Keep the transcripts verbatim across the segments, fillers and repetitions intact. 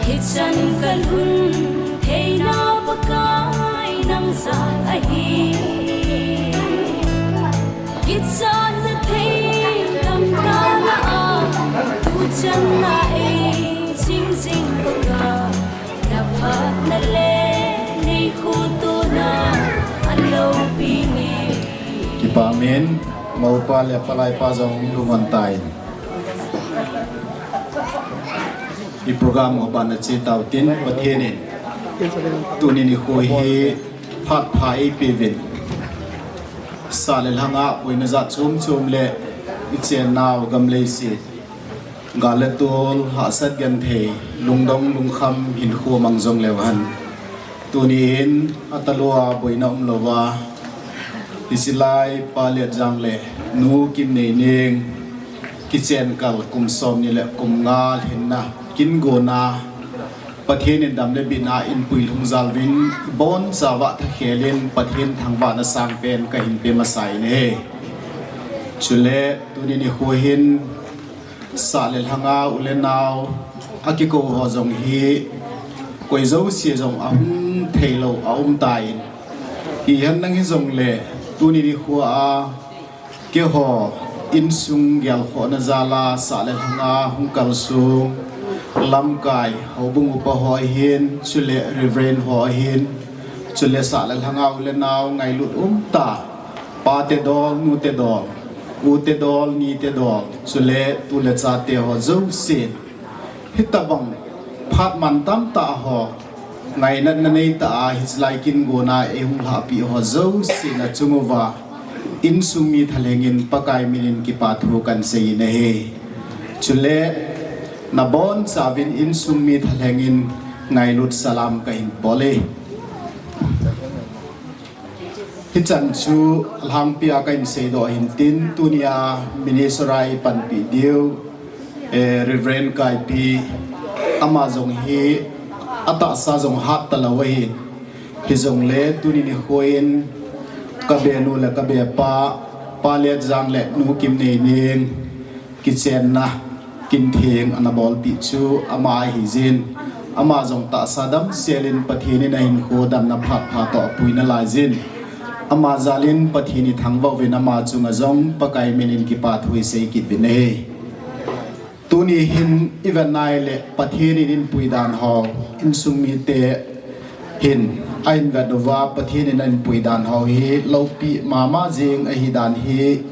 Hichan kalhun theina Pakai nang jal ahi. Kichatna thei tamtah lah a, tuchan na ei jing jing Pakai, na phatna le nei khotona aloupi nge. Kipah men, moupa le palaipa jong lunghan tai. I program ho bana che tautin, Pathen in tuni nikho hi phat pha eipeuvin, sah le lhanga boina jat chom chom le i chennau gam leiset, gal le tol, hahsat genthei, lungdong lungkham hinkho mang jong leu hen. Tuni in atalou a boina umlouva, hiche lai Pa Letjang le Nu Kimneining kichen kal kum somni le kum nga lhinna kin gonna, Pathen in dam le bitna in puilhung jal uvin, ibonchauva thakhel in Pathen thangvahna sangpen kahin pe masa in ahi. Chule tuni nikho hin sah le lhanga u le nao akikou ho jong hi, koi jouse jong ahung theilou aum tan, hihen nang hijongle tuni nikho a keiho insung gelkhohna jal a sah le lhanga hung kalsong lamkai houbung upa ho ahin, chule Reverend ho ahin, chule sah le lhanga u le nao ngailut umtah, pate dol, nute dol, ute dol, nite dol, chule tu le chate ho jousen, hitobang phat mantam tah ho, ngainatna neitah a hiche lai kin gonna eihung lhahpeh ho jousen achung uva, insung mi thalheng in Pakai min in kipa thu kahin sei in ahi. Chule nabonchauvin insung mi thalheng in ngailut salam kahin bol e. Hichan chu alhangpia kahin seidoh hintin, tunia minister a eipanpi diu, eh, Reverend Kaipi, ama jong hi atahsa jong hat talou ahi. Hijongle tuni nikho in kabenu le kabepa, Pa Letjang le Nu Kimneining kichenna kin theng ana bolpeh chu ama ahijin, ama jong tahsa damsel in Pathen in ahinkho damna phat pha toh apui nalaijin, ama jal in Pathen ithangvah uvin ama chunga jong Pakai min in kipa thu isei kit uvin ahi. Tuni hin ivet nai le Pathen in eipuidan ho, insung mite hin ahin vet uva, Pathen in ahin puidan ho hi loupeh mama jing ahidan hi,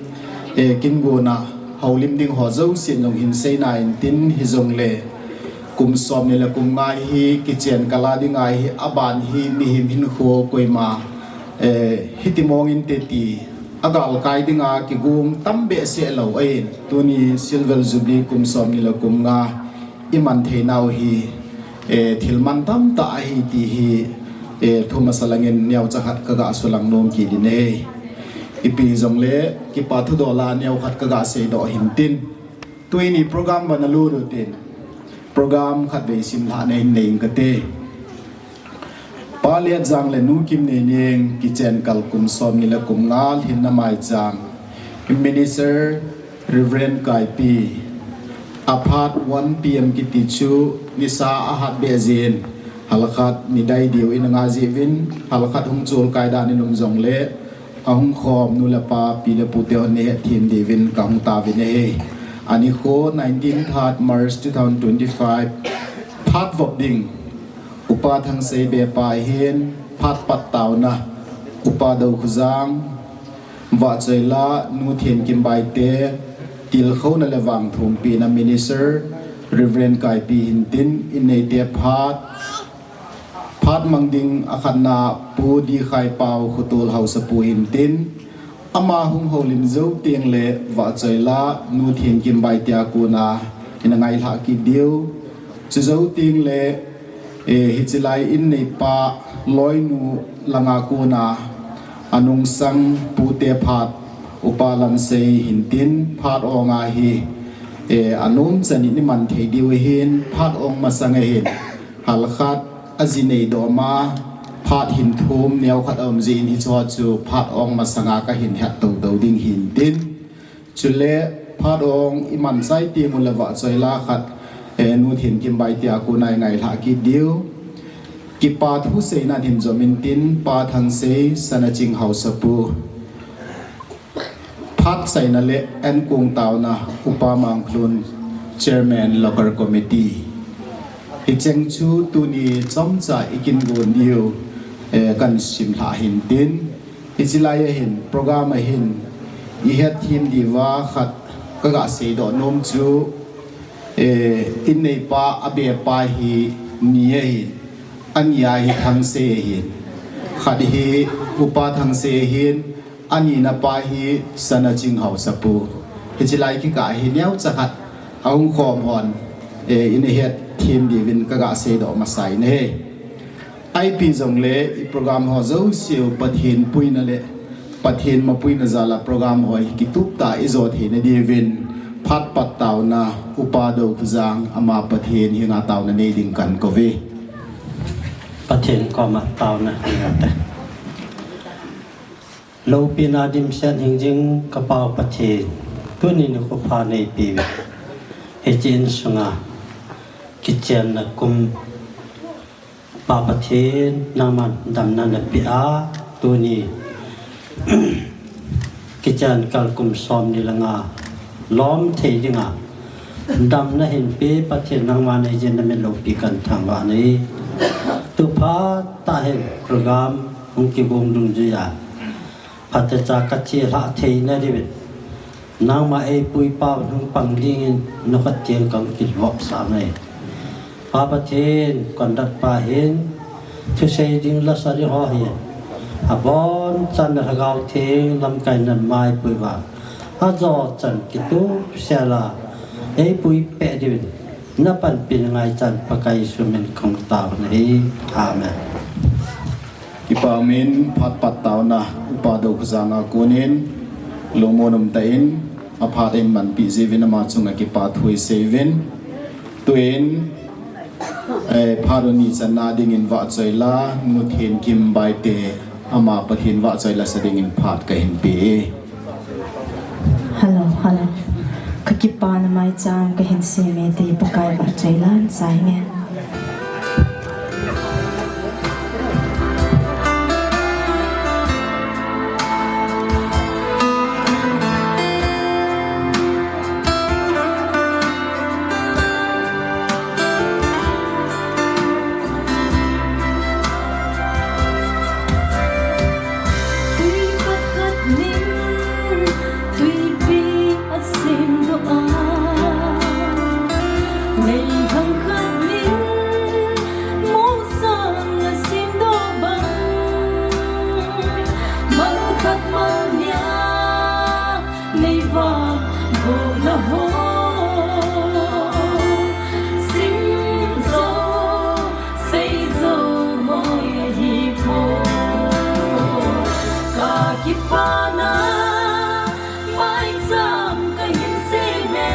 eh, kin gonna houlim ding ho jousen jong hin seina intin, hijongle kum somni le kum nga hi kichen kal a dinga hi, aban hi mihem hinkho koima, eh, hiti mong inte ti agalkai dinga kigong tam behseh lou ahin, tuni Silver Jubilee kum somni le kum nga iman theinau hi, eh, thil mantam tah ahi ti hi, eh, thu masa langin neocha khat kaga sulang nom kit in ahi. Ipi jongle kipa thudol a neokhat kaga seidoh hintin, tuini program bana lut utin, program khatvei simlhahna hin nei inge kate. Pa Letjang le Nu Kimneining kichen kal kum somni le kum nga lhinna maicham, Minister Reverend Kaipi, aphat one P M kiti chu nisa ahat behjin, halkhat nidai diu in anga jeh uvin, halkhat hung cholkai dan in um jongle, ahung khom nu le pa, pi le pute hon neihet them diuvin kahung tauvin ahi. Anikho nineteen March two thousand twenty-five, phat vop ding Upa Thangseibe pa ahin, phat pattaona Upa Dokhojang, Vahchoila Nu Thenkimbai te, tilkhouna le vangthompina Minister Reverend Kaipi hintin, inneite phat, phat mang ding akhatna Pu D. Khaipao, Khotol Haosapu hintin, ama hung houlim jou tengle Vahchoila Nu Thenkimbai te a kona ina ngailhah kit diu. Chujou tengle, eh, hiche lai in neipa loinu langa kona anungsang pute phat Upa Lamsei hintin, phat ong a hi, eh, anom chan in iman thei diu ahin, phat ong masang ahin, halkhat aji neidoh ma, phat hin thum neokhat aum jeh in hicheho chu phat ong masanga kahin het tou tou ding hintin. Chule phat ong iman chai tengule Vahchoila khat, eh, Nu Thin Kimbai tia kona i ngailhah kit diu. Kipa thu seina hin jom intin, Pa Thangsei, Sanaching Haosapu. Phat seina le ankong taona, Upa Mangkhlun, Chairman Local Committee. Hicheng chu tuni chomcha i kin gon diu, eh, kan simlhah hintin. Hiche lai a hin, program a hin, i hetthem diuva khat ka ga seidoh nom chu, eh, in neipa a bepa hi ni ahin, ani a hi Thangsei ahin, khat hi Upa Thangsei ahin, ani na pa hi Sanaching Haosapu. Hiche lai kikah hi neocha khat a hung khom hon, eh, in hetthem diuvin ka ga seidoh masa in ahi. Ipi jongle i program ho jouse u Pathen puina le Pathen mapuina jal a program ho hi kitup tah a i jo theina diuvin phat pat taona Upa Dokhojang ama Pathen henga taona nei ding kan kouve. Pathen koma taona nei ute. Loupina dimset hingjing ka Pa u Pathen, tuni nikho pha nei peuve. Hiche insunga kichenna kum Pa Pathen, nangman damna na pe a, tuni kichen kal kum som ni le nga lom thei dinga damna hin pe Pathen, nangma nei jeh in na min loupi kan thangvah e. Tu phat tah hin program hung kigong dungjui a phatecha ka chelhah theina diuvin, nangma eipui pau hung pang dingin na khat tiang kang kilvop sa nai. Pa Pathen, conduct pa hin thusei ding, lasa ding ho hi abonchan na Lhagao Theng lamkaina maipui uva, ajo chan kitup sela eipui peh diuvin na panpi ngaichan Pakai Jesu min kong taona ahi. Amen. Kipa umin, phat pat taona Upa Dokhojang a konin lungmon umtah in aphat in manpi jiuvin ama chunga kipa thu i seiuvin. Tuin, eh, phat u ni channa dingin vahchoi la, Nu Thin Kimbai te ama Pathen vahchoi la sa dingin phat kahin pe e. Hello, hello. Ka kipana maicham kahin sem e ti Pakai vahchoi la in sa inge. Tui khat khat nin tuipi a simdoh a, meihang khat nin mohsang a simdoh bang, mal khat mal nia nei vahbohna ho, sim jou, sei jou hoi ahi poi. Ka kipana maicham kahin sem e,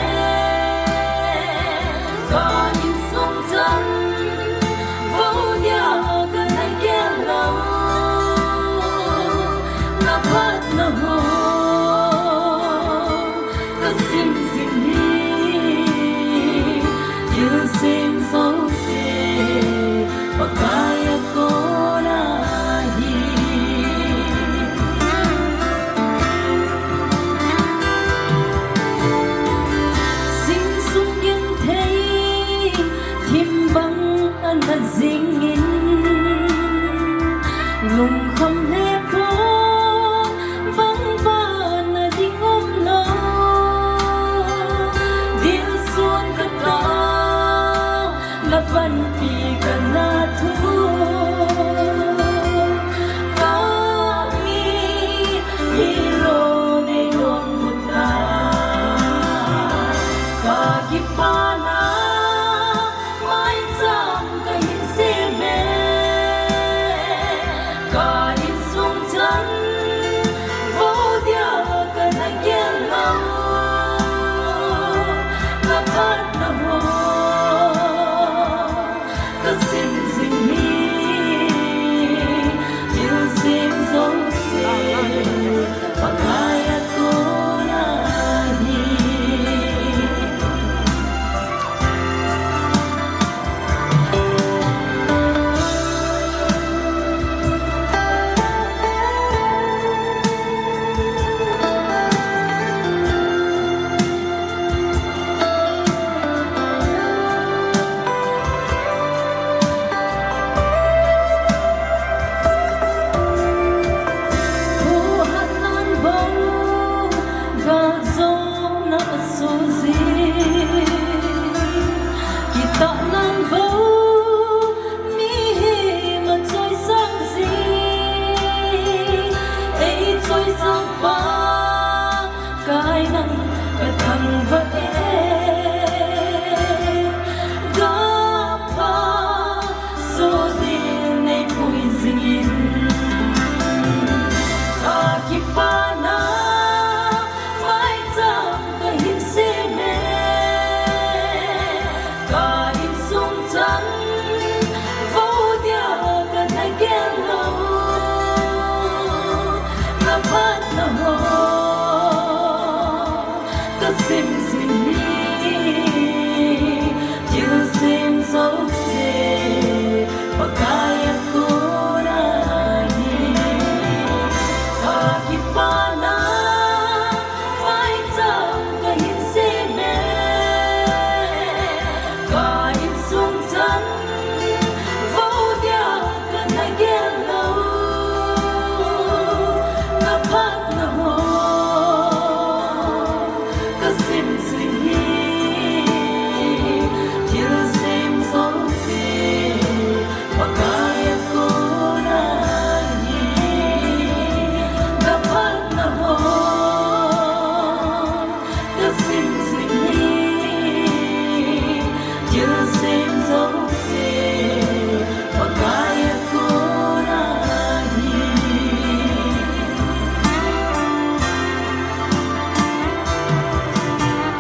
ka insung chan vou dia kana gel lou, na phatna ho ka sim jing hi, thilsem jouse Pakai a kona hi. Sing sung genthei thim bang ana jingin, lungkham le pon bang bana ding umlou, dilsun katoh na panpi kana thu, ka mi, mi lo nei lom uta, ka kipana maicham kahin sem e, ka insung chan vou dia kana gel lou, na phatna ho ka Kitah nang bou mihem a choisang jing, ei choisang Pakai nang ka thangvah e. Gapha soh din nei pui jingin, ka kipana maicham ka hin sem e. Ka insung chan vo dia ka na gel lou, na phatna ho ka sim jing hi. Thilsem jouse Pakai a kona hi. Ka kipana maicham ka hin sem e. Ka insung chan vo dia ka na gel lou, na phatna ho ka sim jing hi. Thilsem jouse Pakai a kona hi. Na phatna ho ka sim jing hi. Thilsem jouse Pakai a kona hi.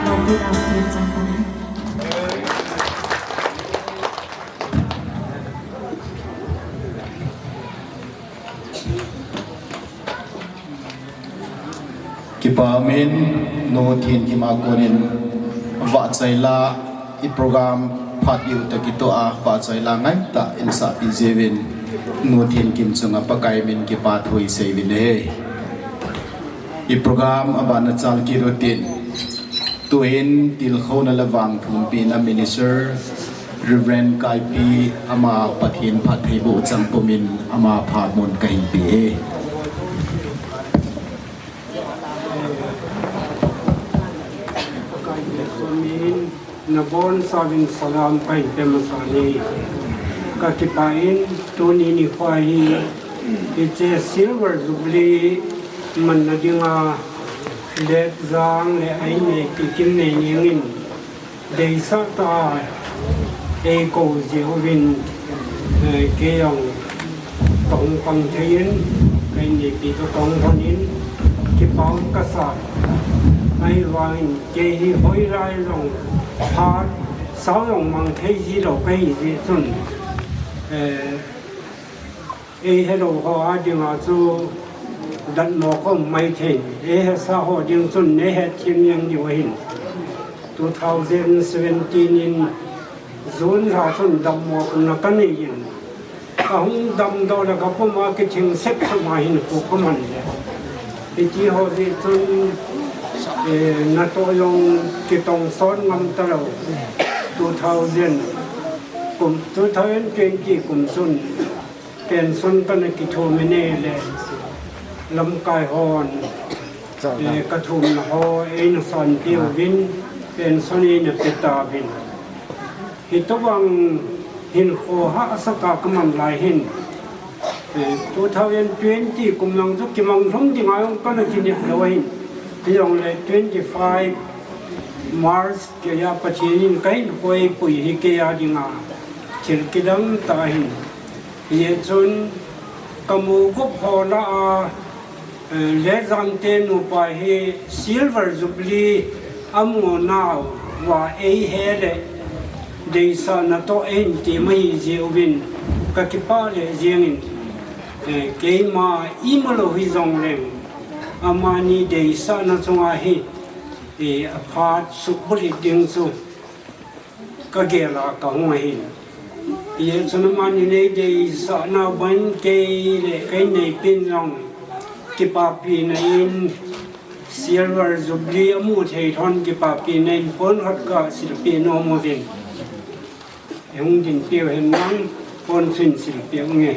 Lungput a pia chang tahen. Kipa umin, Nu Thenkim a konin vahchoi la, i program phat diu toh kitoh a vahchoi la ngaitah in sahpeh jiuvin, Nu Thenkim chunga Pakai min kipa thu isei uvin ahi. I program abana chal kit utin, tuin tilkhouna le vangthumpina minister Reverend Kaipi ama Pathen phattheiboh chang pumin ama phat mun kahin pe e. Nabonchauvin salam kahin pe masa e. Kakipah in tuni nikho hi hiche Silver Jubilee manna dinga Letjang le a inneipi Kimneineng in deisah tah a eikou jeh uvin, eh, kei jong kahung pang thei in, ka inneipi toh kahung hon in, kipa um kasa. Ahivangin kei hi hoilai jong phat sao jong mang thei jilou kahi jeh chun, eh, eihelou ho a dinga chu datmo kaum maithei, eihesa ho ding chun neihetthem jeng diu ahin. Two thousand seventeen in June lha chun dammo na kanei in, kahung damdoh le kapum a kithing sepsep a hinkho kaman le, hitiho jeh chun, eh, natoh jong kitongson ngam talou. Two thousand kum, two thousand twenty kum chun pension kana kithumin ahile, lamkai hon, eh, kathumna ho eina sanpeh uvin, pension eina pe tauvin. Hitobang hinkho hahsatah kaman lai hin, eh, two thousand twenty kum lang chu kimanglhum dinga jong kana kinep lou ahin. Hijongle twenty-five March keiya Pathen in kahinkho eipui hi keiya dinga thil kidang tah ahin. Hijeh chun kamu gup ho lah a, eh, Letjang te nupa hi Silver Jubilee amu nauva eihe le deisahna toh eihin tem ahi jeh uvin kakipah lheh jengin, eh, keima imu lou hijongleng amani deisahna chunga hi, eh, aphat suhbulhit ding chu kagel a kahung ahin. Hijeh chun amani neideisahna bang kei le ka inneipin jong kipapina in Silver Jubilee amu thei lhon kipapina in pon khat kasilpeh nom uvin. Hung dinpeh u hen lang, pon chun silpeh u nge.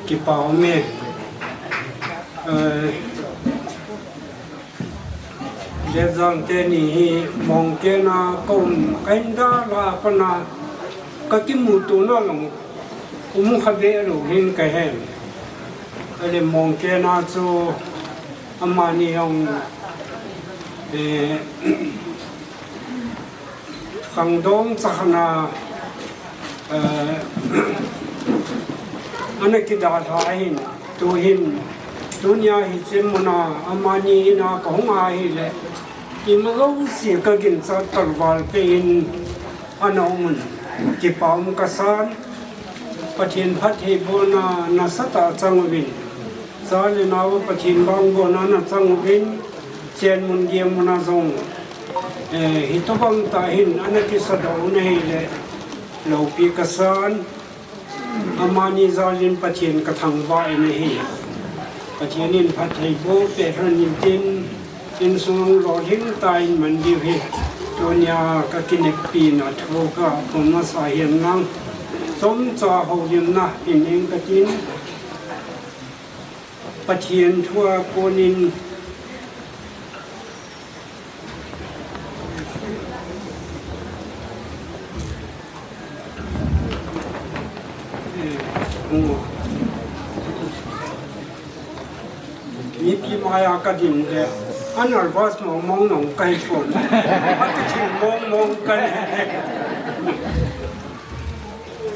Kipa ume. Eh, Letjang teni hi Mongkena ka um, ka hin dalha a pat a ka kimuto na lang um kha be lou hin ka he. Ahile Mongkena chu amani jong, eh, khangdong chakhat na, eh, ana kidalha ahin, tuhin, tunia hiche muna amani in a ka hung a ahile, ima jouse ka ginchat talval peh in ana um un, kipa um kasan. Pathen phattheibohna nasatah a chang uvin, cha le nao Pathen vangbohna na chang uvin, chen mun gei mun a jong, eh, hitobang tah hin ana kisadoh u ahile, loupi kasan. Amani jal in Pathen ka thangvah in ahi. Pathen in phattheiboh peh lhon in tin, insung lolhing tah in man diu hi tunia ka kineppi na thu ka phongmasa hihen lang, chomcha houlimna hin ing katin, Pathen thu a konin Mipi mai a ka din le, a nervous mong mong nong ka hi pon. A kithil mong mong ka hi.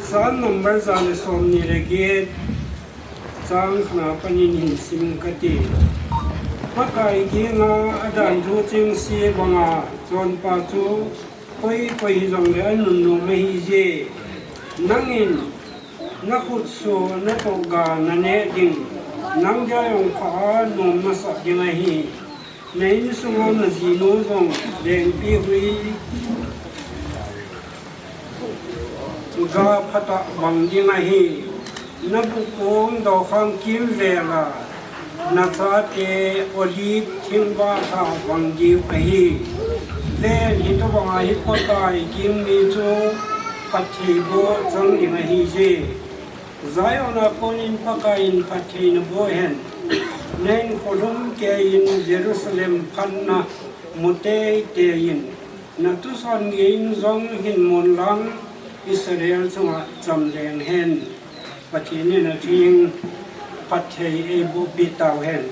Psalm number ja le somni le get, chang khatna a pat in hin sim kate. Pakai dinga adan thu chengse banga chonpa chu koi koi hijongle anunnom ahije. Nangin nakhut so natoh ga naneh ding, nang dia jong pha a nom nasah ding ahi. Na insunga najinu jong lengpi hui ga phatah bang ding ahi. Nabuh kong dokhang kimvel a nachate olive thingvah lha bang diu ahi. Ven, hitobanga hi Pakai gingmi chu phattheiboh chang ding ahije. Zion a konin Pakai in phatthei naboh hen. Na hinkho lhumkeiyin Jerusalem phatna mu teitei in, na tuson gei in jong hin mun lang, Israel chunga cham leng hen. Pathen in atheng phatthei eiboh peh tau hen.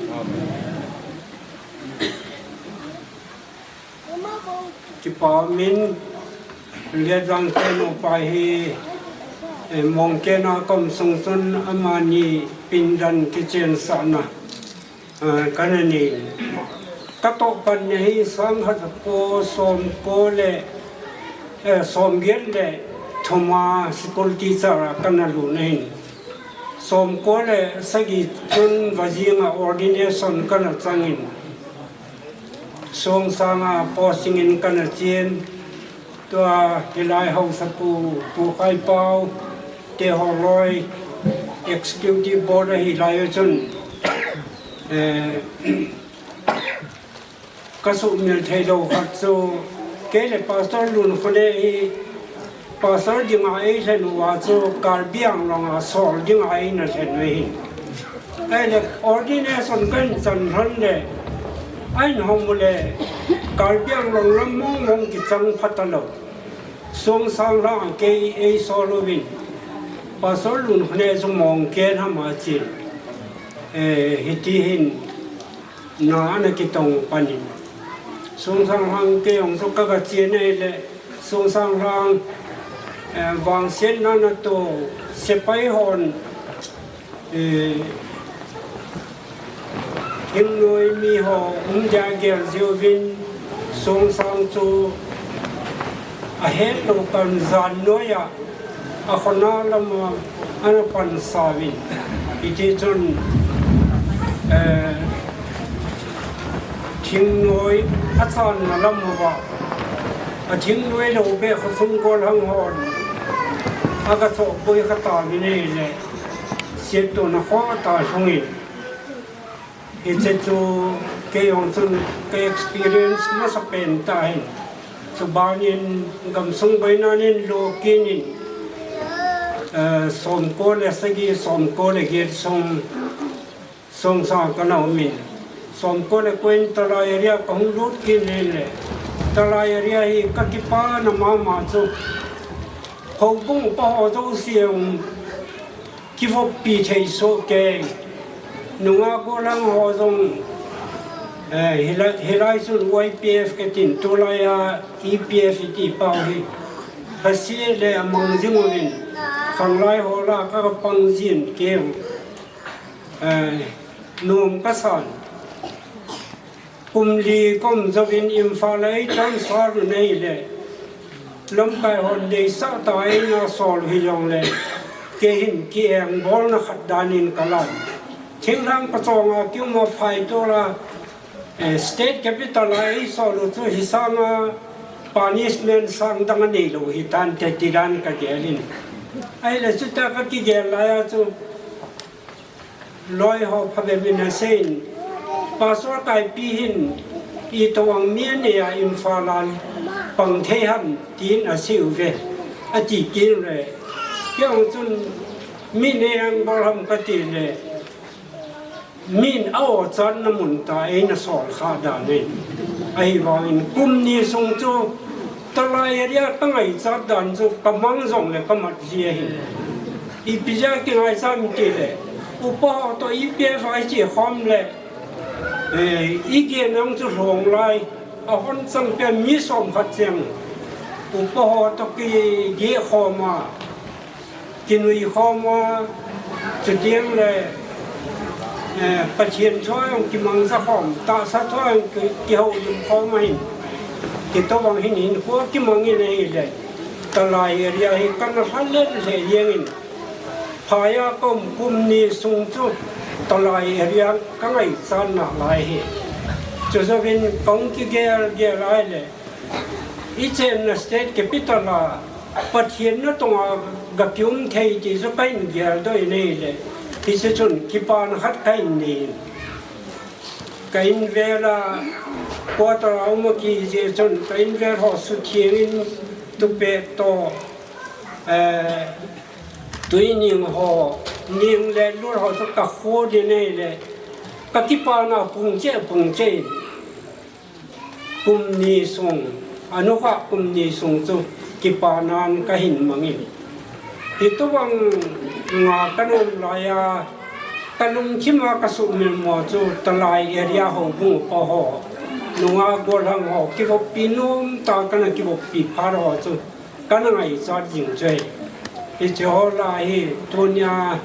Kipa umin, Letjang teni pa hi, eh, Mongkena ka um sung chun amani pindan kichensahna, eh, kana nei. Ka toh pan na hi sang khat ja ko som ko le, eh, som get le thum a school teacher a kana lut ahin. Som ko le sagi chun Vajing a ordination kana chang in. Songsang a posting in kana chen, tua hilai haosapu, Pu Khaipau, te holoi, executive board a hilai a chun, eh, ka sumil thei lou khat chu, kei le Pastor Lunkhonei hi, Pastor dinga eilhen uva chu Karbi Anglong a sol dinga eina lhen u ahin. Ahile ordination kahin chan lhon le, ahin hom u le, Karbi Anglong lam mong mong kichang phat alou. Songsang lang a kei eisol uvin, Pastor Lunkhonei chu Mongken ham atin. Eh, hiti hin, na ana kitong panin. Songsang lang kei jong chu ka, ka chen ahile, Songsang lang, eh, vangsetna natoh, sepai hon, eh, Thingnoi mi ho um dia gel jiuvin, Songsang chu ahet lou kan jan noi a, akhona lama ana pansa uvin. Hiti chun, eh, Thingnoi achanna lam uva, a Thingnoi lou beh khosung golhang hon aga chohpoi kha tauvin ahile, siatona khoh tah lhungin. Hiche chu kei jong chun ka experience masapen tah ahin. Chubanin gamsung boina nin lo kinin, Eh, somko le sagi, somko le get sung, sung sang kana um in. Somko le ko in Talai area kahung lut kit in le. Talai area hi kakipana mama chu. Houbung upa ho jouse jong kivoppi thei soh kei. Nunga gollhang ho jong, eh, hilai, hilai chun Y P F katin tulai a E P F iti pau hi. Khasi le amang jing uvin. Khanglai ho lah a kapang jin kei. Eh, nom kasan. Kum li kaum jouvin Imphal a ei transfer u ahile. Lamkai hon deisah tah a eina sol u hijongle. Kei hin ki-engbolna khat dan in kalan. Thinglhang pachong a kium a phaitol a, eh, state capital a ei sol u chu hisang a punishment sang dang anei lou hitante ti dan kagel in. Ahile chutia kakigel lai a chu loi ho phabep in asei in, Pastor Kaipi hin itobang mi anei a Imphal a pang thei ham tin asei uve, ati kit le. Kei jong chun mi nei ang bol ham kati le. Min a-ochatna mun tah a eina sol kha dan ahi. Ahivangin kum ni sung chu Talai area kangaichat dan chu kamang jongle kamat ji ahi. Ipi jeh a kingaichat em tile, upa ho toh E P F a iche khom le, eh, igehna chu lhong lai, ahon chang pia mi som khat cheng. Upa ho toh kigeh khom a, kinui khom a, chuteng le, eh, Pathen thu a jong kimangcha khom, tahsa thu a jong ki, kihoulim khom ahin. Hitobang hin hinkho kimang in ahile, Talai area hi kana lha lel lheh jeng in. Phai a kaum kum ni sung chu Talai area kangaichat nalai ahi. Chujouvin kahung kigel gel ahile, ichenna state capital a Pathen natong a gakium thei ti chu kahin geldoh in ahile, hiche chun kipana khat kahin nei in. Ka invel a quarter a um a kiti jeh chun ka invel ho sutheng in tupet toh, eh, tui ning ho, ning le lur ho chu kakhol in ahile, kakipana pung cheh pung cheh in. Kum ni sung, anukha kum ni sung chu kipanan kahin mang in. Hitobang nga kanom lai a, kalungthim a kasuhmil mo chu Talai area houbung upa ho, nunga gollhang ho, kivoppi nom tah a kana kivoppi phat ho chu kana ngaichat jing chu ahi. Hiche ho lah a hi tunia,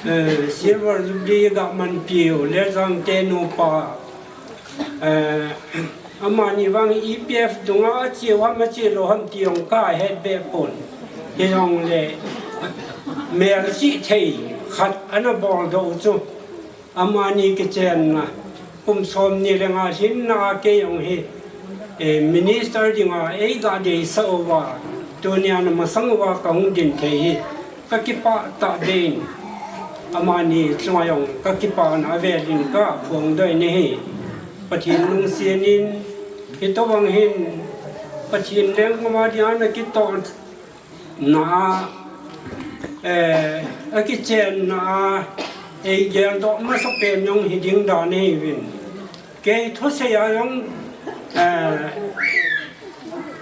eh, Silver Jubilee gamanpiu Letjang te nupa, eh, amani vang E P F dunga ache u ham ache lou ham ti jong kahet be pon. Hijongle melchih thei khat ana boldoh u chu. Amani kichenna, kum somni le nga lhinna a kei jong hi, eh, minister dinga eiga deisah uva, tunia na masang uva kahung din thei hi, kakipah tahbeh in. Amani chunga jong kakipana avel in kaphongdoh in ahi. Pathen lungset in, hitobang hin, Pathen lengkhom a dinga ana kitoh na, eh, akichenna a, eigeldoh masapen jong hiding dan ahiuvin. Kei thusei a jong, eh,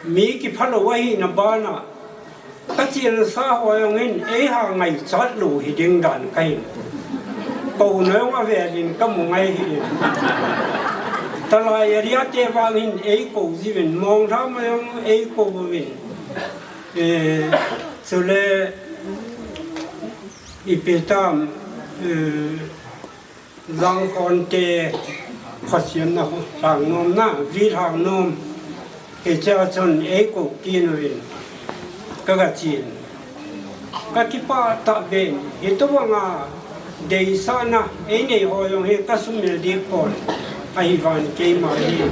mi kiphalou ahina bana, kachensa ho jong in eiha ngaichat lou hiding dan kahin. Kouna jong avel in kamu ngai hih in. Talai area te vang hin eikou jiuvin, Monglham a jong eikou uvin. Eh, chule, ipi tam, eh, Langkhon te, Khosian na, Lhangnom na, V Lhangnom, hichea chun eikou kit uvin, kagachen. Kakipah tahbeh in, hitobanga deisahna einei ho jong hi kasumil deh pon, ahivangin keima hi,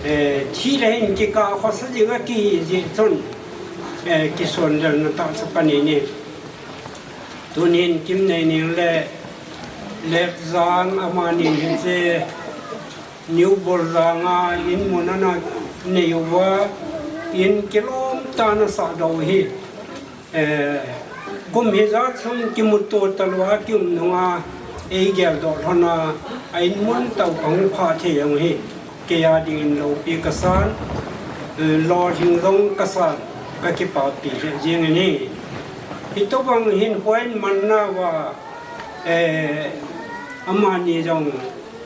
eh, thi le hin kikah khosa jing a kihi jeh chun, eh, kisonlelna tah chu kanei in. Tunin Kimneining le Letjang amani hiche New Borjang a in mun ana nei uva, in kilom tah ana sahdoh u hi, eh, Kum hijat sung kimuto talou a kium nunga eigeldoh lhon a, a in mun tah u kahung phah thei jong hi, kei a dingin loupi kasan, eh, lolhing jong kasan, kakipapi lheh jeng in ahi. Hitobang hin huai in manna uva, eh, amani jong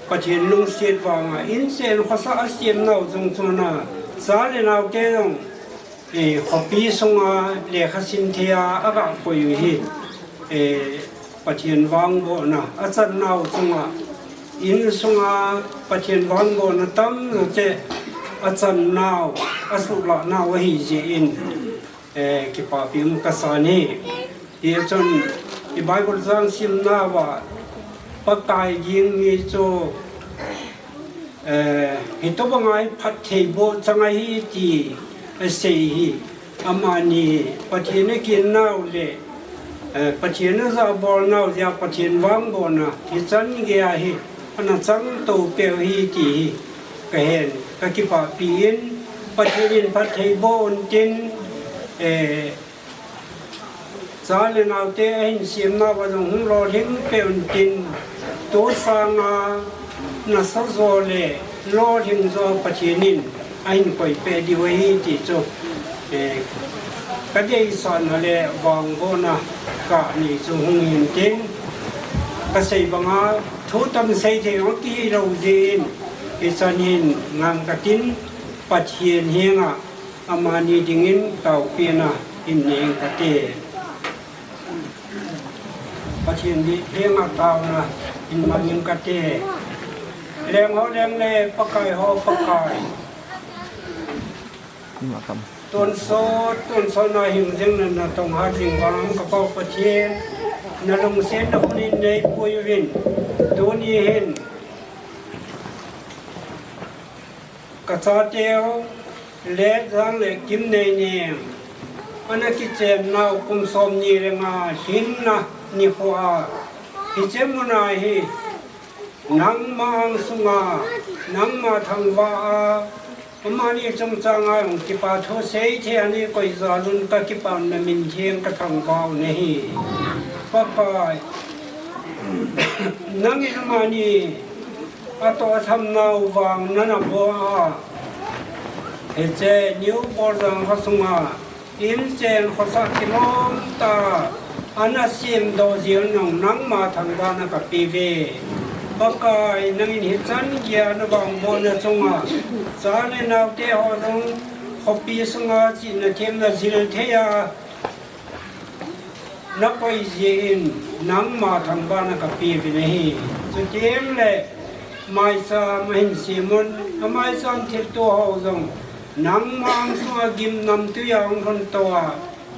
Pathen lungset vanga, inchen khosah a semnau jong chuna, cha le naote jong, eh, khopi sunga lekha sim thei a aga koi u hi, eh, Pathen vangbohna a channau chunga, insunga Pathen vangbohna tamjo cheh a channau, a suhlahnau ahi jeh in, eh, kipapi um kasan ahi. Hichun i Bible chang simna uva Pakai ging mi chu, eh, hitobanga hi phattheiboh chang ahi ti asei hi. Amani Pathen a kinnau le, eh, Pathen a jahbolnau jeh a Pathen vangbohna hichan geiya hi ana chang to peh u hi ti hi kahen, kakipapi in, Pathen in phattheiboh untin, eh, cha le naote ahin semna uva jong hung lolhing peh untin, tu sanga nasa jo le lolhing jo Pathen in ahin koipeh diu ahi ti chu, eh, kadeisahna le vangbohna kanei chu hung hintin, kasei banga thu tam seithei jong kihilou jeh in, hichan hin ngang katin, Pathen henga amani dingin taopina hin nei ing kate. Pathen henga taona hin mang ing kate. Leng ho leng le Pakai ho Pakai, tonsot tonsot na hing jing na, natong hat jing vang kapao Pathen, nalungsetna khun in neipui uvin, tuni hin kachateu Letjang le Kimneinem ana kichennau kum somni le nga lhinna nikhoa, hiche muna hi nangma angsunga, nangma thangvah a, amani chungchanga jong kipa thu seithei a neikoi jal un kakipana min theng kathangvah u ahi. Pakai, nangin amani atoh athamnau vang nana boh a, hiche New Borjang kho sunga inchen khosah kilom tah a ana semdoh jeh un nangma thangvahna kape uve. Pakai, nangin hichan geiya navangbohna chunga cha le naote ho jong khopi sunga chihna themna jil thei a nakoi jeh in nangma thangvahna kape uvin ahi. Chuteng le maicham ahin sem un, amaicham thilto ho jong nangma angsunga gimnamtui a hung lhunto a,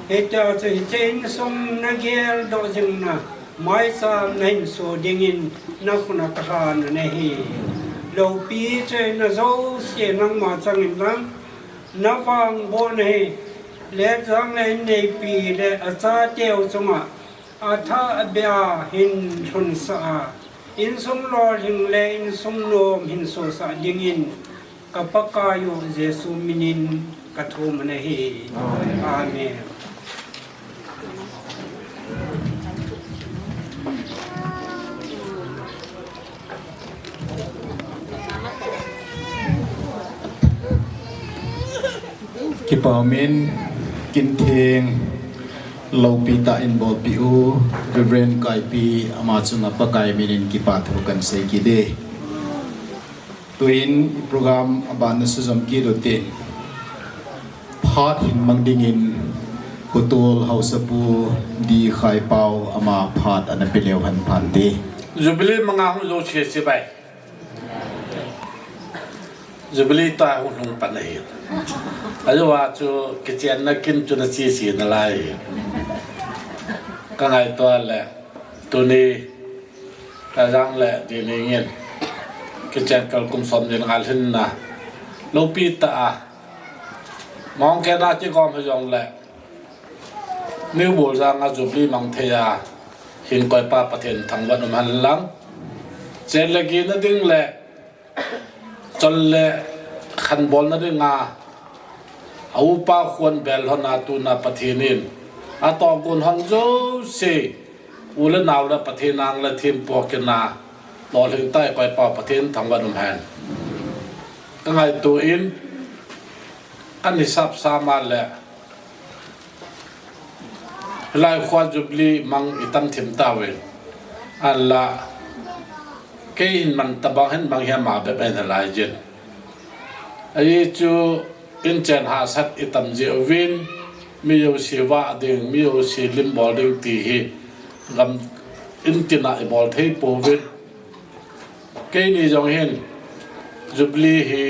hitia chu hiche insung nageldoh jingna maicham nahin soh dingin nakhut a kalhan u ahi. Loupi choi-atna jouse nangma chang inlang, navangbohna hi Letjang le Inneipi le achateu chunga athah beh a hin lhunsah a, insung lolhing le insung nom hin sohsah dingin ka Pakai u Jesu minin kathum u ahi. Amen. Kipa umin, kintheng loupi tah in bolpeh u Reverend Kaipi, ama chunga Pakai minin kipa thu kahin sei kit e. Tuin program abanna sujom kit utin, phat hin mang dingin Khotol Haosapu D. Khaipao ama phat ana pe leu hen phante. Jubilee manga hung jou cheh cheh bai. Jubilee tah hung lhung pan ahi. Ajeh chu kichenna kin chu nache che nalai. Kangaito le tuni Letjang le Inneipi in kichen kal kum somni le nga lhinna loupi tah a, mong kena kigom hijongle New Borjang a Jubilee mang thei a hin koipa Pathen thangvah um hen lang. Chen le gin na ding le chol le khan bolna dinga a upa khon bel lhon a tuna Pathen in Atohgon hon jouse, u le nao le Pathen ang le thempu kina, lolhing tah a koi pa Pathen thangvah in umhen. Ka ngaito in, ka hisap sah ma le, hilai khoa Jubilee mang i tam thim tauvin. Ahinla, kei hin mang tabang hin mang hi ama bep ahi nalai jin. Ajeh chu, inchen hahsat i tam jeh uvin, mi jouse vah ding, mi jouse lim bol ding ti hi, gam in tina i bol thei pouvin. Keini jong hin, Jubilee hi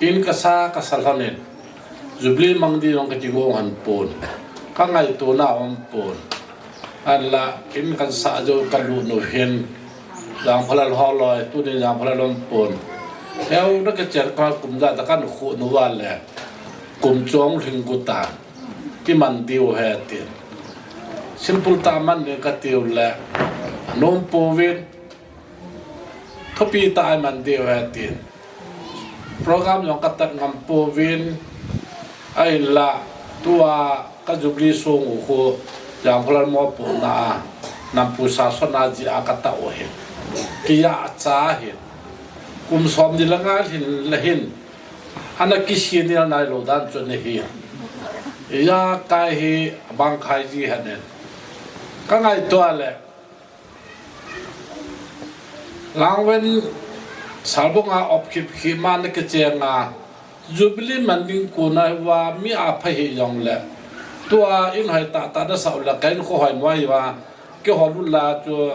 in ka sa, ka sa lhon in, Jubilee mang ding jong ka kigong hon pon, ka ngaito na um pon. Ahinla, in kan sah jou ka lut nu hin, Jangphalal ho loi, tunin Jangphalal um pon. Heu na ka cher ka kum ja ta kan khu nu va le, kum chong lhing gu ta, ki man diu he tin. Simple tah man ni ka tiu le, nom pouvin, thupi tah a man diu he tin. Program jong ka tat ngam pouvin, ahinla, tua ka Jubilee song u khu, Jangphalal mopohna a, Nampu Sasona ji a ka tah u hin. Kiya cha hin. Kum som ni le nga hin le hin. Ana kisenial nai lou dan chu ana hi. Ijakai hi bang khai ji hanen. Ka ngaito le. Langven Salbung a op khip khip ma na kicheng a, Jubilee man ding kon a va mi a pha hi jong le. Tua in hoi tah tah na sau le ka in kho hoi mo hi va. Keiho lut la chu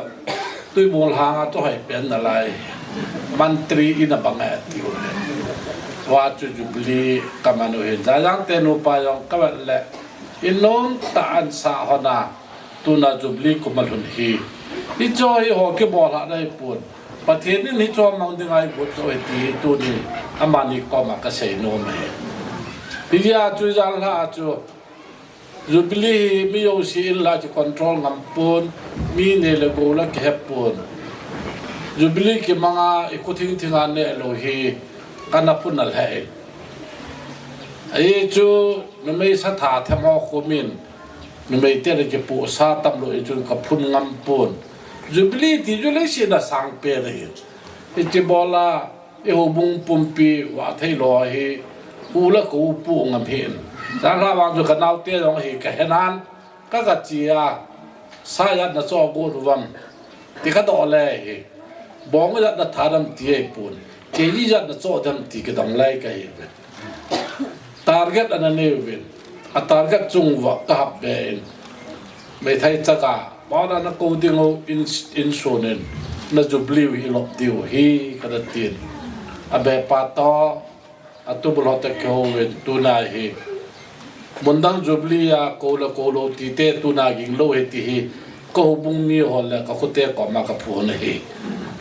Tuibong lhang a chu hoi pen nalai. Mantri in a bang a tiu le. Va chu Jubilee ka man u hin. Jajang te nupa jong ka vet le. In nom tah an sa hon a. Tuna Jubilee kum a lhun hi. Hicho hi ho kibol ha nai pon. Pathen in hicho mang ding a i got jo hi ti hi tunin amani koma ka sei nom e. Hijeh a chu jan lha a chu Jubilee hi mi jouse in la ki control ngam pon, mi nei le gou la kihe pon. Jubilee kimang a i kho thing thing a neh lou hi ka na pun a lheh in. Ajeh chu numei sa tha them ho kho min Numei te le kipohsa tam lou i chun ka phun ngam pon. Jubilee ti chu leiset a sang pen ahi. Hiche bol a, i houbung pumpi vah thei lou hi, u le kou poh ngam hin. Jan lha vang chu ka naote jong hi ka he nan, ka ka chi a, sa jat na cho got u vam. Ti ka doh le hi. Bong jat na tha dam ti ei pon. Kei jat na cho dam ti ka dong lai ka hi. Target ana nei uvin. A target chung uva ka hap be in. Meithai chaka. Bana na kou ding u in, in sun in. Na Jubilee u hi lop diu hi ka da tin. A be pa to. A tubul ho te kihou uvin tuna hi. Mundang Jubilee a kou le kou lou ti te tuna ging lou hi ti hi. Ka houbung mi ho le ka khote koma ka phun ahi.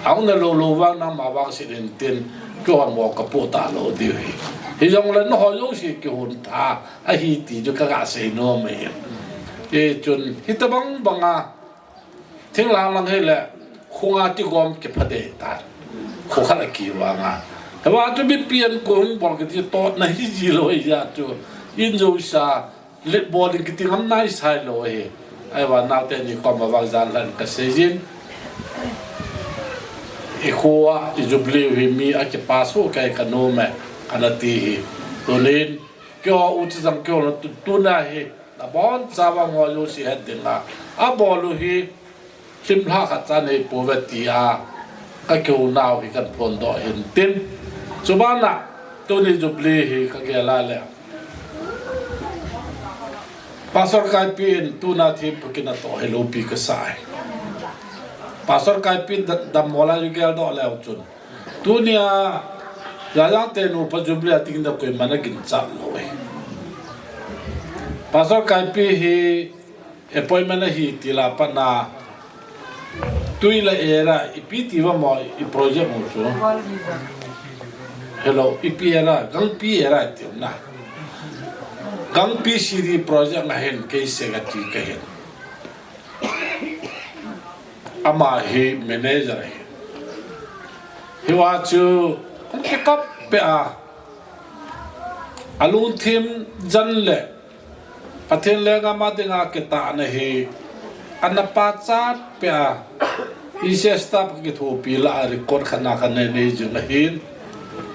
Ahung na lou lou vang nangma vang sit in tin, kihon mo ka poh talou diu hi. Hijong le nangho jouse kihon tha ahi ti chu ka ga sei nom e. Hichun, hitabang bang a, thing lang lang hi le, khunga kigom kipha dei ta. Kho khat a kivang a. Hiva chu mipi an kihon bol kiti totna hi ji lou hi ja chu. In jouse a, Let bol in kiti ngam nai sai lou hi. Ahivang naote ni koma vang jan lha in ka sei jin. I kho a, i Jubilee u hi mi a kipa soh kei ka nom e, ka na ti hi. Tunin, keiho u chi jang keiho na tu, tuna hi. Na bon chawa ngo jouse het ding a. A bol u hi, Thim lha khat cha nei pouve tia ka kihouna u hi kan phondoh hin tin. Chubana, tuni Jubilee hi ka gel a le. Pastor Kaipi in tuna thempu kina toh hi loupi ka sa e. Pastor Kaipi da-, dammo la ju geldoh leu chun. Tunia, Jajang te nupa Jubilee a ding da koiman a ginchat lou e. Pastor Kaipi hi appointment ahi ti la pat na, tui la era, ipi ti va mo, i project mo chu. Hello, ipi era, Gangpi era ti na. Gangpi Siri project na hin, kei se ka ti ka hin. Ama hi manager hi. Hiva chu, kong ke kap pe a. Alungthim jan le, Pathen lenggam a dinga kitahna hi ana pachat peh a, E C A staff kithopi lah a record khat na kanei nei jing ahin.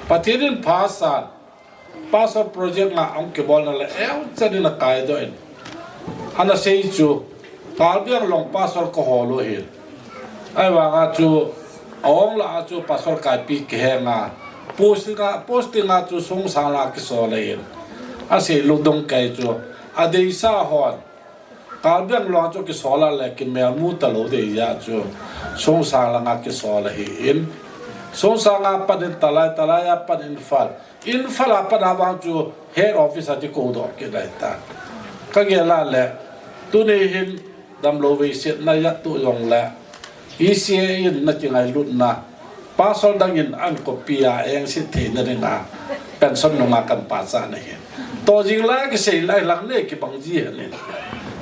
Pathen in phasan, pastor project nga ahung kibolna le euchan in akaidoh in, ana sei chu, Karbi Anglong pastor kahol u ahin. Ahivanga chu, ahung lah a chu pastor kaipi kihenga, posting a, posting a chu Songsang lang kisol ahin. Asei lou dong kei chu, adeisah hon, Karbi Anglong a chu kisol a le kimelmu talou deija chu, Songsang langa kisol ahin. Songsang a pat in Talai, Talai a pat in Imphal, Imphal a pat a vang chu head office a kikoudoh kit ahitan. Kagel a le, tuni hin damlou veisetna ijat toh jongle, E C A in ana kingailutna, pastor dang in ana copy a engset theina dinga, pension nunga kana pachat ahin. Toh jing lai kisei lai lang nei kibang ji ahin.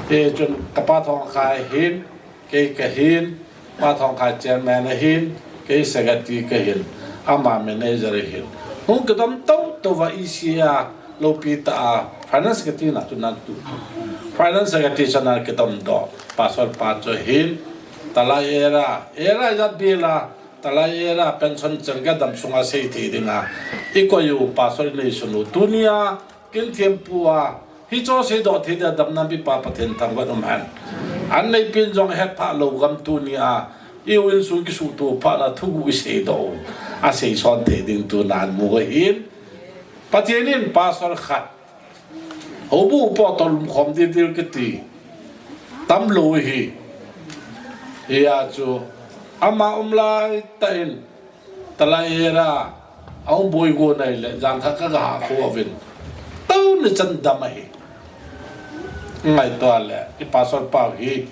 Hichun kapa Thongkhai ahin, kei kahin, Pa Thongkhai chairman ahin, kei secretary kahin, ama manager ahin. Hung kidom toutou va E C A loupi tah a, finance secretary na chu ana tu. Finance secretary chu ana kidom doh, pastor pa chu ahin, Talai area, area ijat bel a, Talai area pension chan kadam sunga sei thei dinga ikoi u, pastor inei sun u. Tunia kin thempu a, hichu seidoh thei dia damna mipa Pathen thangvah in um hen. An neipin jong ahet phah lou gam tunia, i u insung kisuhtoh phat a thuguh iseidoh u, aseison thei ding tuna imu ahin. Pathen in pastor khat, houbu upa toh lumkhom dildel kiti tamlou ahi. Hijeh chun ama um laitah in, Talai area a ahung boi gon ahile, jan khat kaga hahkho uvin, tuni chan dam ahi. Ngaito a le, i pastor pa hi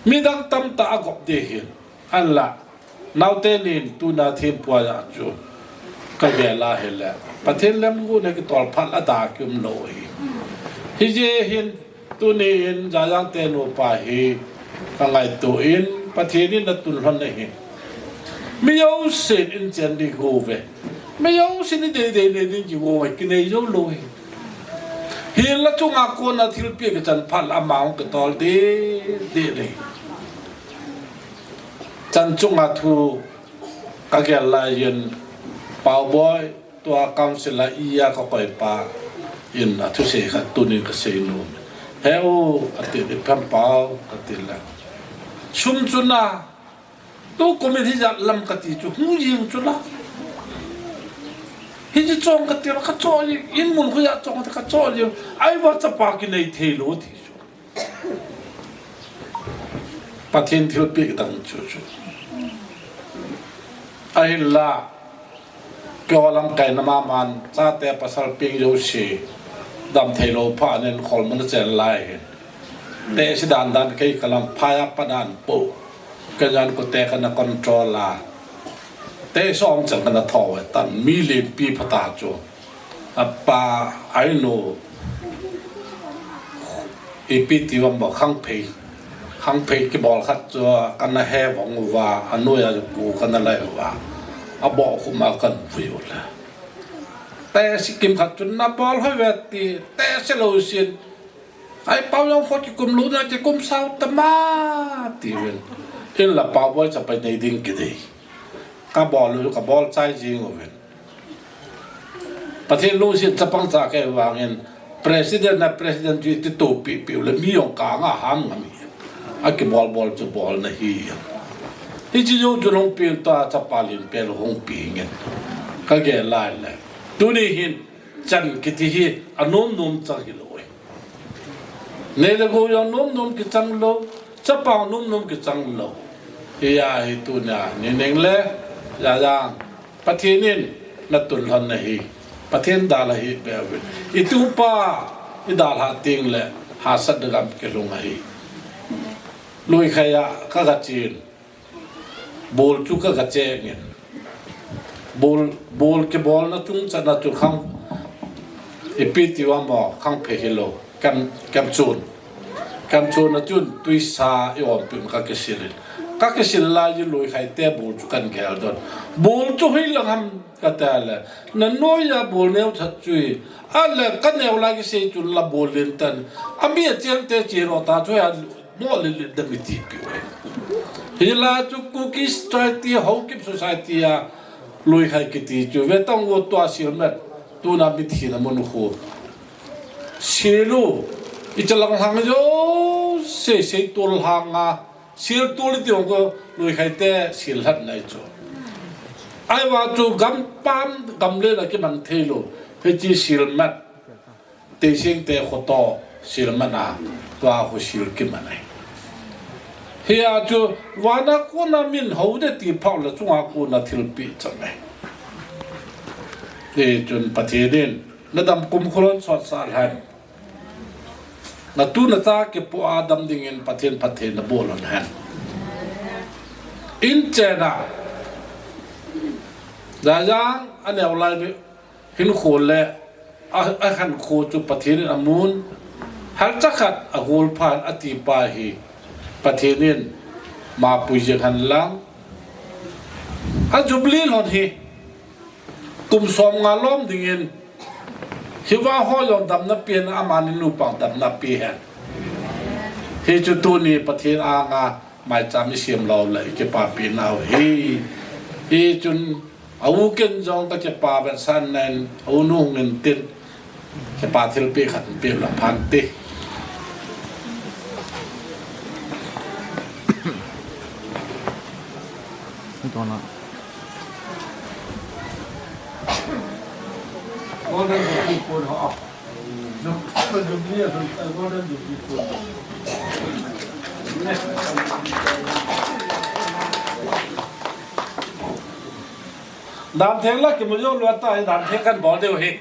midang tamtah agop ding ahin. Ahinla, naote nin tuna thempu a chu kagel a ahile, Pathen lemgu na kitol phat a da kium lou ahi. Hijeh hin, tuni in Jajang te nupa hi kangaito in, Pathen in atun lhon ahi. Mi jousen inchen ding kigong uve. Mi jousen ideidei nei ding kigong uve, kinei joulou ahi. Hinla chunga kona thilpeh kichan phat le ama hung kitol ding ding ahi. Chan chunga thu kagel laiyin, Paoboi, tua council a iya kakoipa in athusei khat tunin kasei nom. He u, ati, ipi ham Pao, katile, sum chu na, tukum in hijat lam kati chu hung jeng chu la. Hiche chong kati la, kachoh jeng, in mun khoa choh kati, kachoh jeng. Ahivang chapa kinei theilou ti chu. Pathen thilpeh dang chu chu. Ahinla, keiho lamkai na maman, chate pasal peng jouse, damtheilou phat in kholmun a chen lai hin, tehse dandan kei kalam phai a pat in po, kajan kote kana control a, tehse um chan kana thou e, tan mi lenpi phatah chu. Apa, ainu, ipi ti uvam bo, khangphei, khangphei kibol khat chu kana he vong uva, anoiya chu pu kana lai uva, abohkhum a kana vui u le, tehse kimkhat chun nabol hoi uve ti, tehse lou sin, ai, Pao jong pho kikum lou na, kikum sao tama, tiuvin. Hinla Paoboi chapa nei ding kidei, kabol u, kabol chai jing uvin. Pathen lungset chapang cha kahi vangin, president na president chu iti tohpi piu le mi jong kanga ham ngam hi. Akibol bol chu bolna ahi. Hiche jou chu hung pen tua chapa lenpen hung pengin, kagel lai le, tuni hin chan kiti hi anom nom chang hilou e. Nei le gou jong nom nom kichang lou, chapa nom nom kichang lou. Hijeh hin tunia, Nineng le Jajang, Pathen in natun lhon ahi. Pathen dalha hih beh uvin. Itupa idalhah teng le hahsatna gam kilhung ahi. Luikhai a kaga chen, bol chu kaga chengin, bol, bol kibolna chung chan a chu khang, ipi ti uvam bo, khangphei hilou, kem, kemchon. Kemchon a chun twisa i-ompeh un kakisil in, Ka kisil lai ji Loikhai te bol chu kan gel don. Bol chu hoilang ham ka ta le. Na noiya bol neo that chu i. A le ka neo lai kisei chu la bol len tan. A mi a chiang te chi ro ta chu ya mo le le da mi ti pi we. Hi la chu Kuki society, Haokip society a Loikhai kiti chu ve tang wo tua sil met. Tuna mi thi na mo nu khu. Silu, i chalang hang jo, se, se tol hang a, sil tol ti ong ko, Loikhai te sil hat nai chu. Ai wa chu gam pam, gam le la ki man thei lo, he chi sil mat, te sing te khoto, sil mana, wa ho sil ki man ai. He a chu, wa na ko na min ho de ti phau la chunga ko na thil pi chang ai. Te chun Pathen in, Na dam kum khulon sot sa lhan. Na tu na cha kipu a dam dingin Pathen phatthei na bol lon hen. In chena. Jajang a neo lai ni hin khol le a, a khan kho chu Pathen in amun. Hal chakhat a gol phan a ti pa hi Pathen in ma pui jeng han lang. A Jubilee lon hi. Kum som nga lom dingin, hiva ho jong damna pen amani nupa damna pi hen. Hi chu tuni Pathen anga maicham i siam lo le i kipa pi nau hi. Hi chun a u ken jong ka kipa ven san nen a u nu hung in tin. Kipa thil pe khat pe la phan te. Ito na. Golden Jubilee Fund ho. Ju-, Jubilee, Golden Jubilee Fund. Dan theng la kimu jou lou ta, dan theng kan bol diu hi.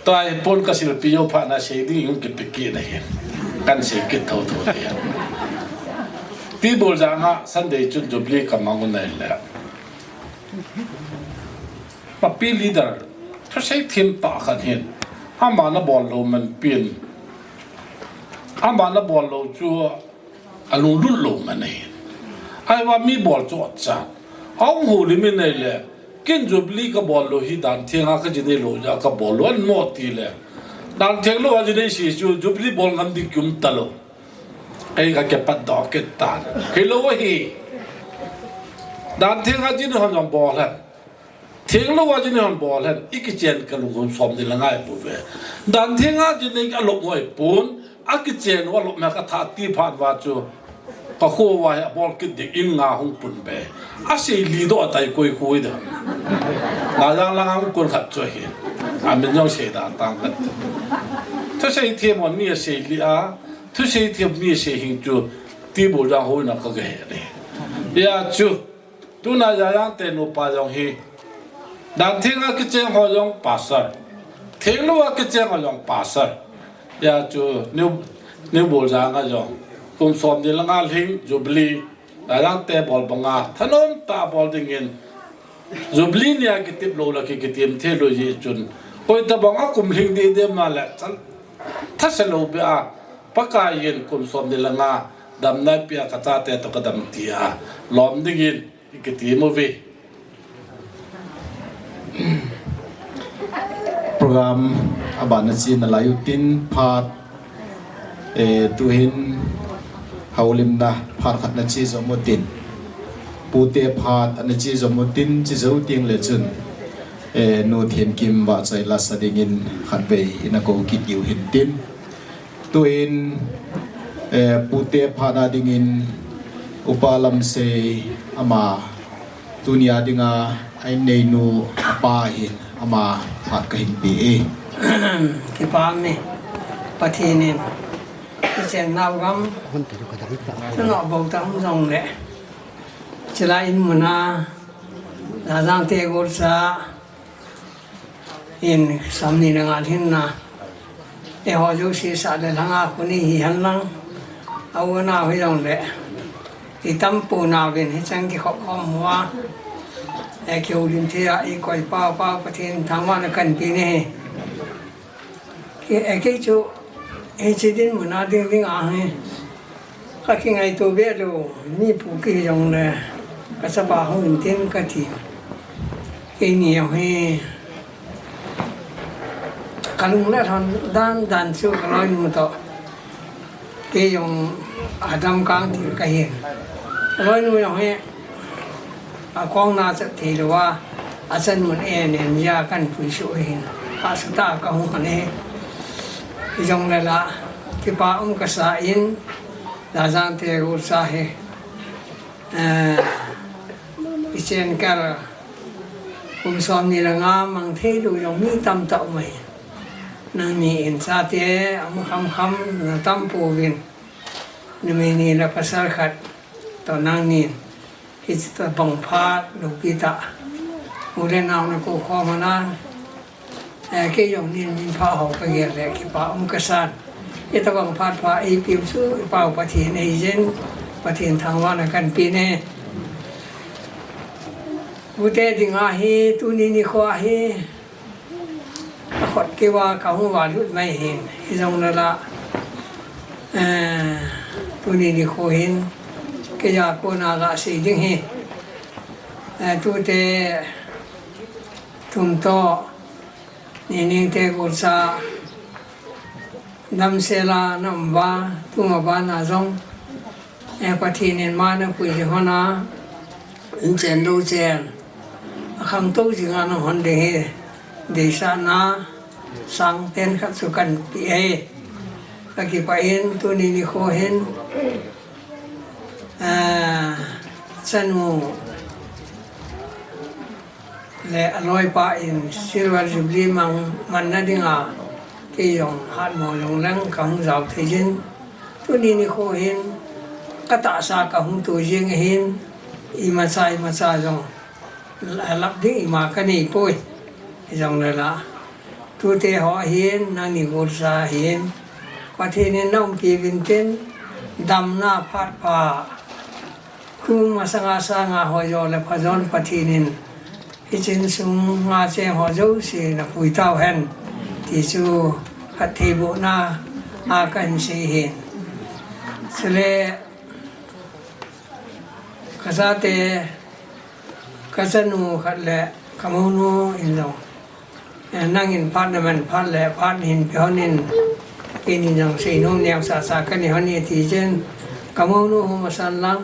Tua hi pon ka silpi jou phat na sei ding jong kipe kit na hi. Kan sei kit thotho ding. Ti bol janga Sunday chun Jubilee ka mang u nai le. Papi leader, thusei thim tah khat hin, ama na bol lou man pin, ama na bol lou chu a lunglut lou man ahi. Ahivang mi bol chu acha. Ahung houlim in ahile, ken Jubilee ka bol lou hi dan theng a ka ji nei lou jeh a ka bol lou ahi mo ti le. Dan theng lou a ji nei si chu Jubilee bol ngam ding kium talou. Ei ka kipat doh kit tan. Hilou ahi. Dan theng a ji nei hon jong bol hen. Theng lou a ji nei hon bol hen. I kichen ka lungkham som ding la ngai bou ve. Dan theng a ji nei ka lop ngoi pon. A kichen u a lop me ka tha ti phat uva chu. Ka kho uva hi a bol kit ding in nga hung pun be. A sei li doh a tai koi koi da. Na jang lang a hung kon khat chu hi. A min jong sei da tang khat. Thusei thiam hon mi a sei li a. Thusei thiam mi sei hing chu ti bol jang hoi na ka ge ni. Ya chu, tuna ya yang te nupa jong hi. Dan theng a kicheng ho jong pastor. Theng lou a kicheng ho jong pastor. Ya chu, new, new bol jang a jong. Kum som ni la nga lhing, Jubilee. Ya yang te bol banga. Thanom ta bol ding in. Jubilee nia kitip lou la ki, kitim thei lou ji chun. Koi tabang a kum lhing di dem na le chan. Thase lou be a. Pakai in kum som ni la nga. Dam nai pia ka chate to ka dam ti a. Lom ding in. I kitim u ve. Program a ban na chi na lai u tin phat. Eh, tuhin houlimna phat khat na chi jom u tin, pute phat ana chi jom u tin, chi jou teng le chun, eh, Nu Themkim vahchoi lasa dingin khatvei ina kou kit u hin tin. Tuin, eh, pute phat a dingin Upa Lamsei ama Tunia dinga a inneinu apa hin ama phat kahin pe e. Kipa me. Pathen in. Kichen nau gam. Tuno bou ta hung jong le. Chila in muna. Jajang te gol sa. In som ni na nga lhin na. Eiho jouse sa le lhanga kuni hi hen lang. A u nau hi jong le. I tampu nau vin hi chang kikhop khom hua. E kiu lim thia i koi pau pau Pathen thangvahna kan pe ni hi. Kei, kei chu, hiche dinmun a ding ding ahi. Ka kingaito be lou, mi pu kihi jongle, ka chapa hung in tin ka ti. Keini jong hi, ka lung le lhon dan dan chu ka loinu toh. Kei jong adam kang thil ka hin. Ka loinu jong hi, akong na chat thei lou a, achan mun en en jia kan pui suh hin. Hahsa tah a ka hung khan e. Hijongle la, kipa um ka sa in, Lajan te golsa hi. Eh, i chen kal, kum som ni le nga mang thei lou jong mi tamtah um ahi. Nangni in chate, amu kham kham, na tam pouvin. Numei ni le pasal khat, toh nangnin. Hiche tabang phat, loupi tah. U le nao na kou khom ana. Eh, kei jong nin min pha ho ka gel le kipa um ka san. Hitabang phat pha eipeu chu i Pau Pathen eijin, Pathen thangvahna kan pe e. Ute dinga hi, tuni nikho hi, akhut kei a ka hung valut mai hin, hijongle la, eh, tuni nikho hin, kei a kona la sei ding hi, eh, tute, Tumtoh, Nining te golsa, damsel a na um uva, tuma bana jong, eh, Pathen in ma na pui jing hon a, in chen lou chen, akhangtou jing a na hon ding hi, deisahna, sang pen khat chu kan pe e. Ka kipah in, tuni nikho hin, eh, chanu, le aloipa in Silver Jubilee mang, manna dinga kei jong hatmo jong leng ka hung jao thei jin. Tuni nikho hin ka tahsa ka hung tu jing hin imacha imacha jong la-, lap ding ima ka nei poi. Hijongle la. Tute ho hin nangni golsa hin Pathen in na umpi uvin tin damna phat pha. Kum masanga sanga ho jo le phajon Pathen in, hiche insung nga cheng ho jouse na pui tau hen, ti chu phattheibohna a kahin sei hin. Chule, ka chate, ka chanu khat le ka mounu in jong, Eh, nangin phat na man phat le phat hin pe hon in, keini jong seinom neocha cha ka nei hon e ti chen, ka mounu hung masan lang.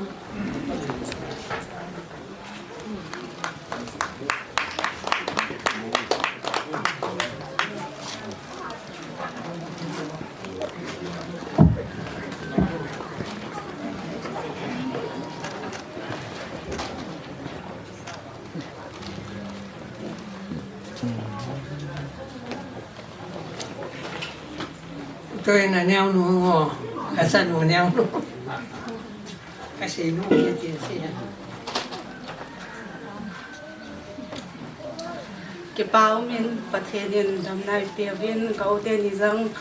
Toi na neo nu ngo, ka sa nu neo nu. Ka sei nu ke tin sei ha. Kipa umin Pathen in damna eipe uvin ka u teni jong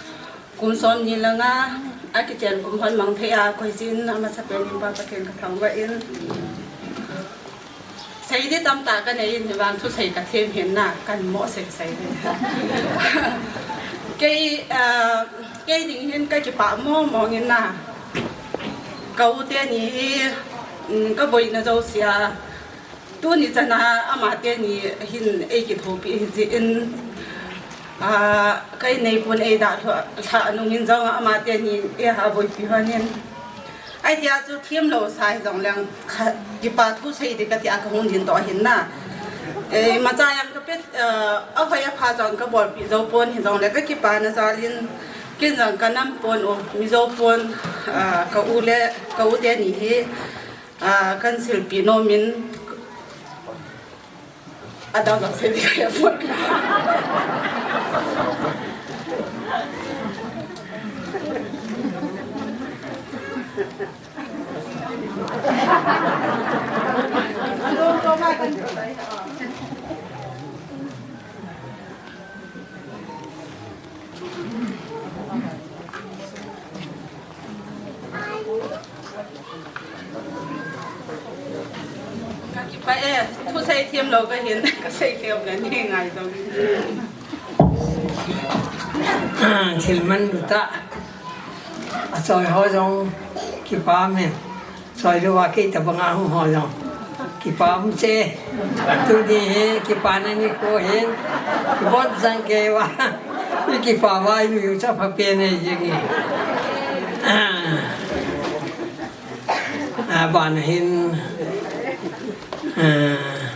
kum som ni le nga, akichen kum hon mang thei a, koi jin amasapen in Pa Pathen ka thangvah in. Sei di tamtah ka nei in, hivang thusei ka them hin na, kan mo sei sei di. Kei, ah, kei ding hin ka kipah mong mong in na. Ka u teni hi, mm, ka boina jouse a. Tuni chana ama teni hin eikithopi hi jeh in, ah, ka innei pun eidalha, lha nung in jong ama teni eiha boipi hon in. Ahi tia chu themlou sa hi jong leng kha, kipa thusei di ka tia ka hung din toh hin na. Eh, imacha jong ka pet, eh, ahoi apha jong ka bolpi jou pon hi jong le ka kipana jal in ken jong ka nam pon u, mi jou pon, ah, ka u le, ka u teni hi, ah, kan silpi nom in, Adang dang sei di ka ya pon. Ka kipah e, thusei themlou ka hin, ka sei thei um le nei ngaidam. Thil manlu tah. Achoi ho jong kipah in. Choi louva kei tabang a hung ho jong kipah um che. Tuni hi kipana nikho hin. Ibon jang kei uva. Ikipah uva imu u chu aphapen ahi jeng e. Aban hin, ah,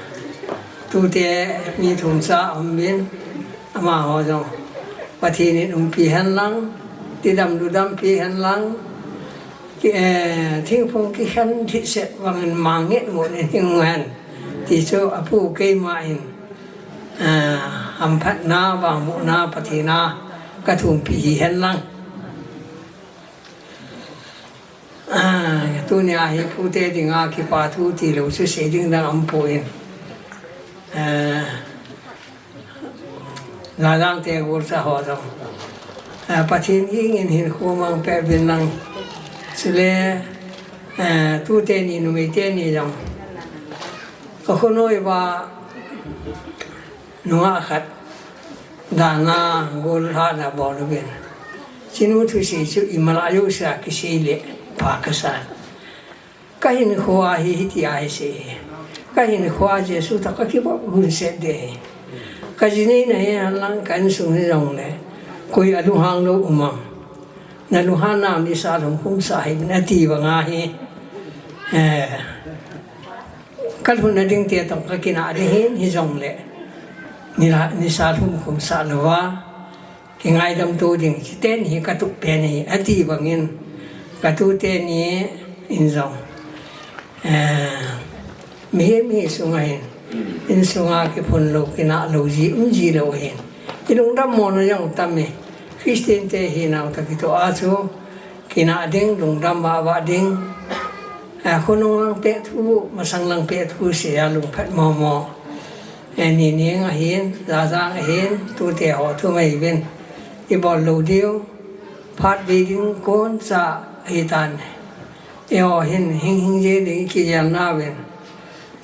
tute mi thum cha aum in, amaho jong Pathen in umpi hen lang, tidam ludam pi hen lang, ki, eh, thingphung kikhen thitset vangin manget ngut in hing hen. Ti chu apu keima in, ah, hamphatna, vangbohna, Pathen a kathumpi hi hen lang. Ah, tunia hi pute dinga kipa thu tilou chu sei ding dang aumpoi. Ah, Lajang te gol sa ho jong. Ah, Pathen in hin khomang pe bin lang. Chule, ah, tute ni numei teni jong. Ka khonoi uva nungah khat, dana gol hana bol uvin. Chinu thusei chu imalah jousea kisei le pha kasa. Kahinkhoa hi hitia hi sei. Kahinkhoa Jesu toh kakibol gun set de. Kaji neina hi hen lang ka insung hi jongle. Koi alunghang lou um am. Nalunghan nau nisa lhum khum sa hi nati banga hi. Eh. Kalhun nading te tong kakinah ding hin hijongle. Nila, nisa lhum khum sa louva. Kingaidam to ding, chiten hi katup pen hi, ati bangin, katute ni in jong. Eh, mihem hi sunga hin, insunga kiphun lou, kinah lou ji, um ji lou hin. Ilungdam mona jong tam e, Christian te hinau toh kitoh a chu, kinah ding, lungdam vava ding. Eh, khonung lang peh thu, masang lang peh thu, seija lungphat momo. Eh, ni ning ahin, jajang ahin, tute ho thum ahi uvin. Ibol lou diu, phat bei ding kon cha ahi tan. Eiho hin hing hing je ding kigel nauvin.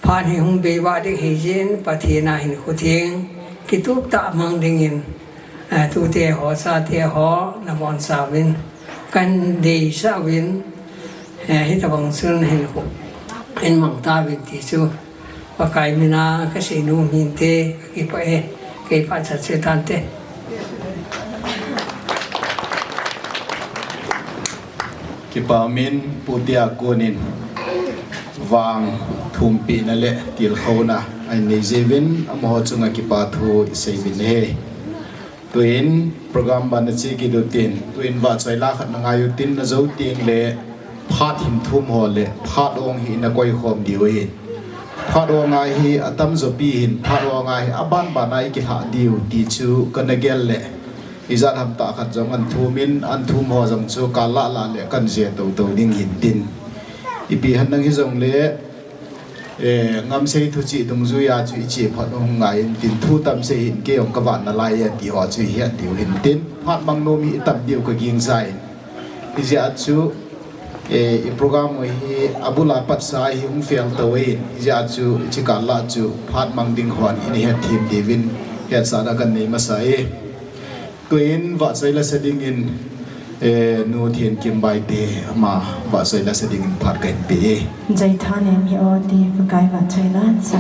Phat hi hung bei vah ding hijin, Pathen a hin khutheng, kitup tah mang dingin, eh, tute ho, chate ho, nabonchauvin, kadeisah uvin, eh, hitabang chun hin khu, hin mang tauvin ti chu, Pakai mina kasei nom hinte, kakipah e, kei phat chat chu tante. Kipa min, pute a konin vang thumpina le tilkhouna ahin nei jeh uvin, amaho chunga kipa thu isei uvin ahi. Tuin program ban nache kit utin, tuin vahchoi la khat nangai utin, najou teng le phat hin thum ho le phat ong hi nakoi khom diu ahin. Phat ong a hi atamjo pi hin, phat ong a hi aban ban a ikilhah diu ti chu kana gel le. Ijat ham tah khat jong ahin thum in, ahin thum ho jong chu kal lah lah le kahin je tou tou ding hin tin. Ipi ham nang hijongle, eh, ngamsei thuchih dungjuia chu iche phot u hung ngai in tin, thu tam sei hin kei jong kavah nalai e ti ho chu ihet diu hin tin. Phat mang nom hi itam diu kagingsa in. Hijeh a chu, eh, i program u hi abul a patsa hi hung fel tou in. Hijeh a chu, hiche kal lah chu phat mang ding hon ina hetthem diuvin hetsahna kahin nei masa e. Tuin vahchoi la sa dingin, eh, Nu Thenkim Baite ama vahchoi la sa dingin phat kahin pe e. Jai thanem hi o ti Pakai vahchoi la sa.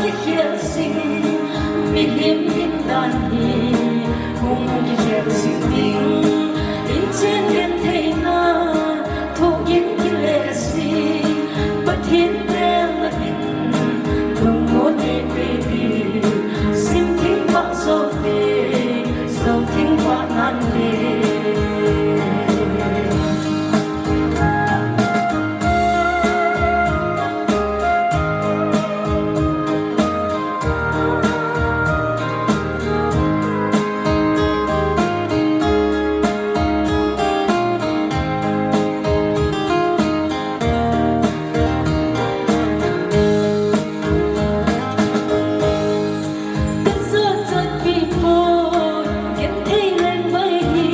Kikhel jing, mihem hin dan hi hung kikhel jing ding. Inchen gentheina, thohgim kile jing, Pathen bel na in, lungmon nei pe ding. Simthing pah jote, jothing pah nante. Ka jachat pi poi, genthei leng mai hi,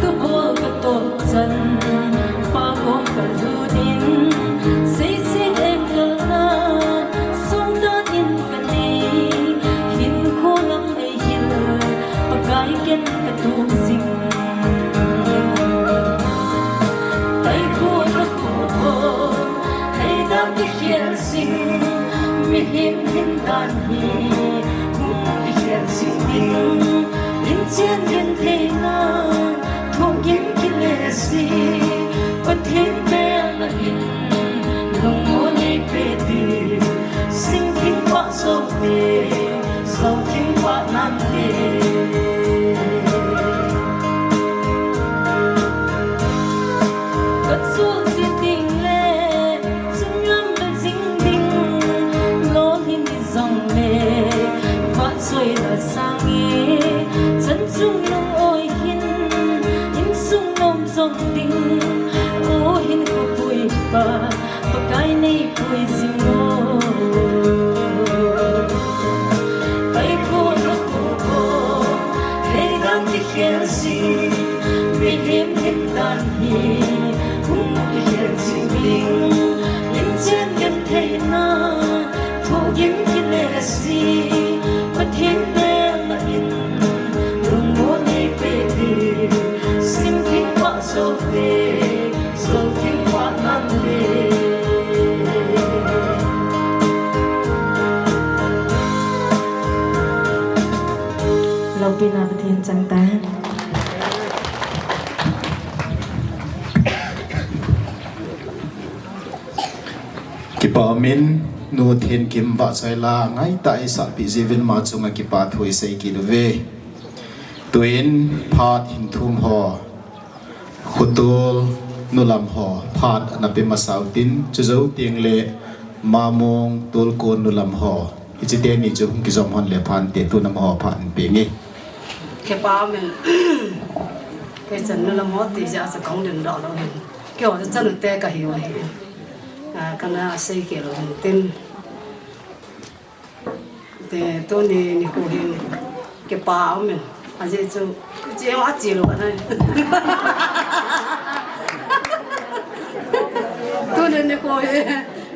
ka bol ka tol chan, Pa kom ka lut in, seiset engkalna, songdan in ka nei, hinkho lam ei hil, Pakai ken ka tup jing. Kai ko ka ko ko, kai dan kikhel jing, mihem hin dan hi, hung kikhel jing ding. Inchen gentheina, thohgim kile jing, Pathen bel na in, lungmon nei pe ding. Simthing pah jote, jothing pah nante. Ka chol jing ding le, chunglam beh jing ding, lolhin i jong le, vahchoi la sang e, chan chung lung oi hin, insung nom jong ding, o hin ko pui pa, Pakai nei pui jing o. Kai ko na ko ko, kai dan kikhel jing, mihem hin dan hi, hung kikhel jing ding. Inchen gentheina, thohgim kile jing, Pathen bel na in, lungmon nei pe ding. Simthing pah jote, jothing pah nante. Loupina Pathen chang tai. Kipa umin, Nu Thenkim vahchoi la ngaitah a eisalpeh jiuvin ama chunga kipa thu isei kit uve. Tuin phat hin thum ho, Khotol nulam ho phat ana pe masa utin, chujou teng le Mamong Tolkon nulam ho, hiche teni chu hung kijom hon le phante, tun amaho phat in pe nge. Kipa umin, kei chan nulam ho ti jeh a chu kahung dingdoh lou hin. Keiho chu chanu te kahiu ahi. A, kana sei kei lou hin tin. Te, tuni nikho hin kipa umin. Ajeh chu, che a che lou kana. Tuni nikho hi,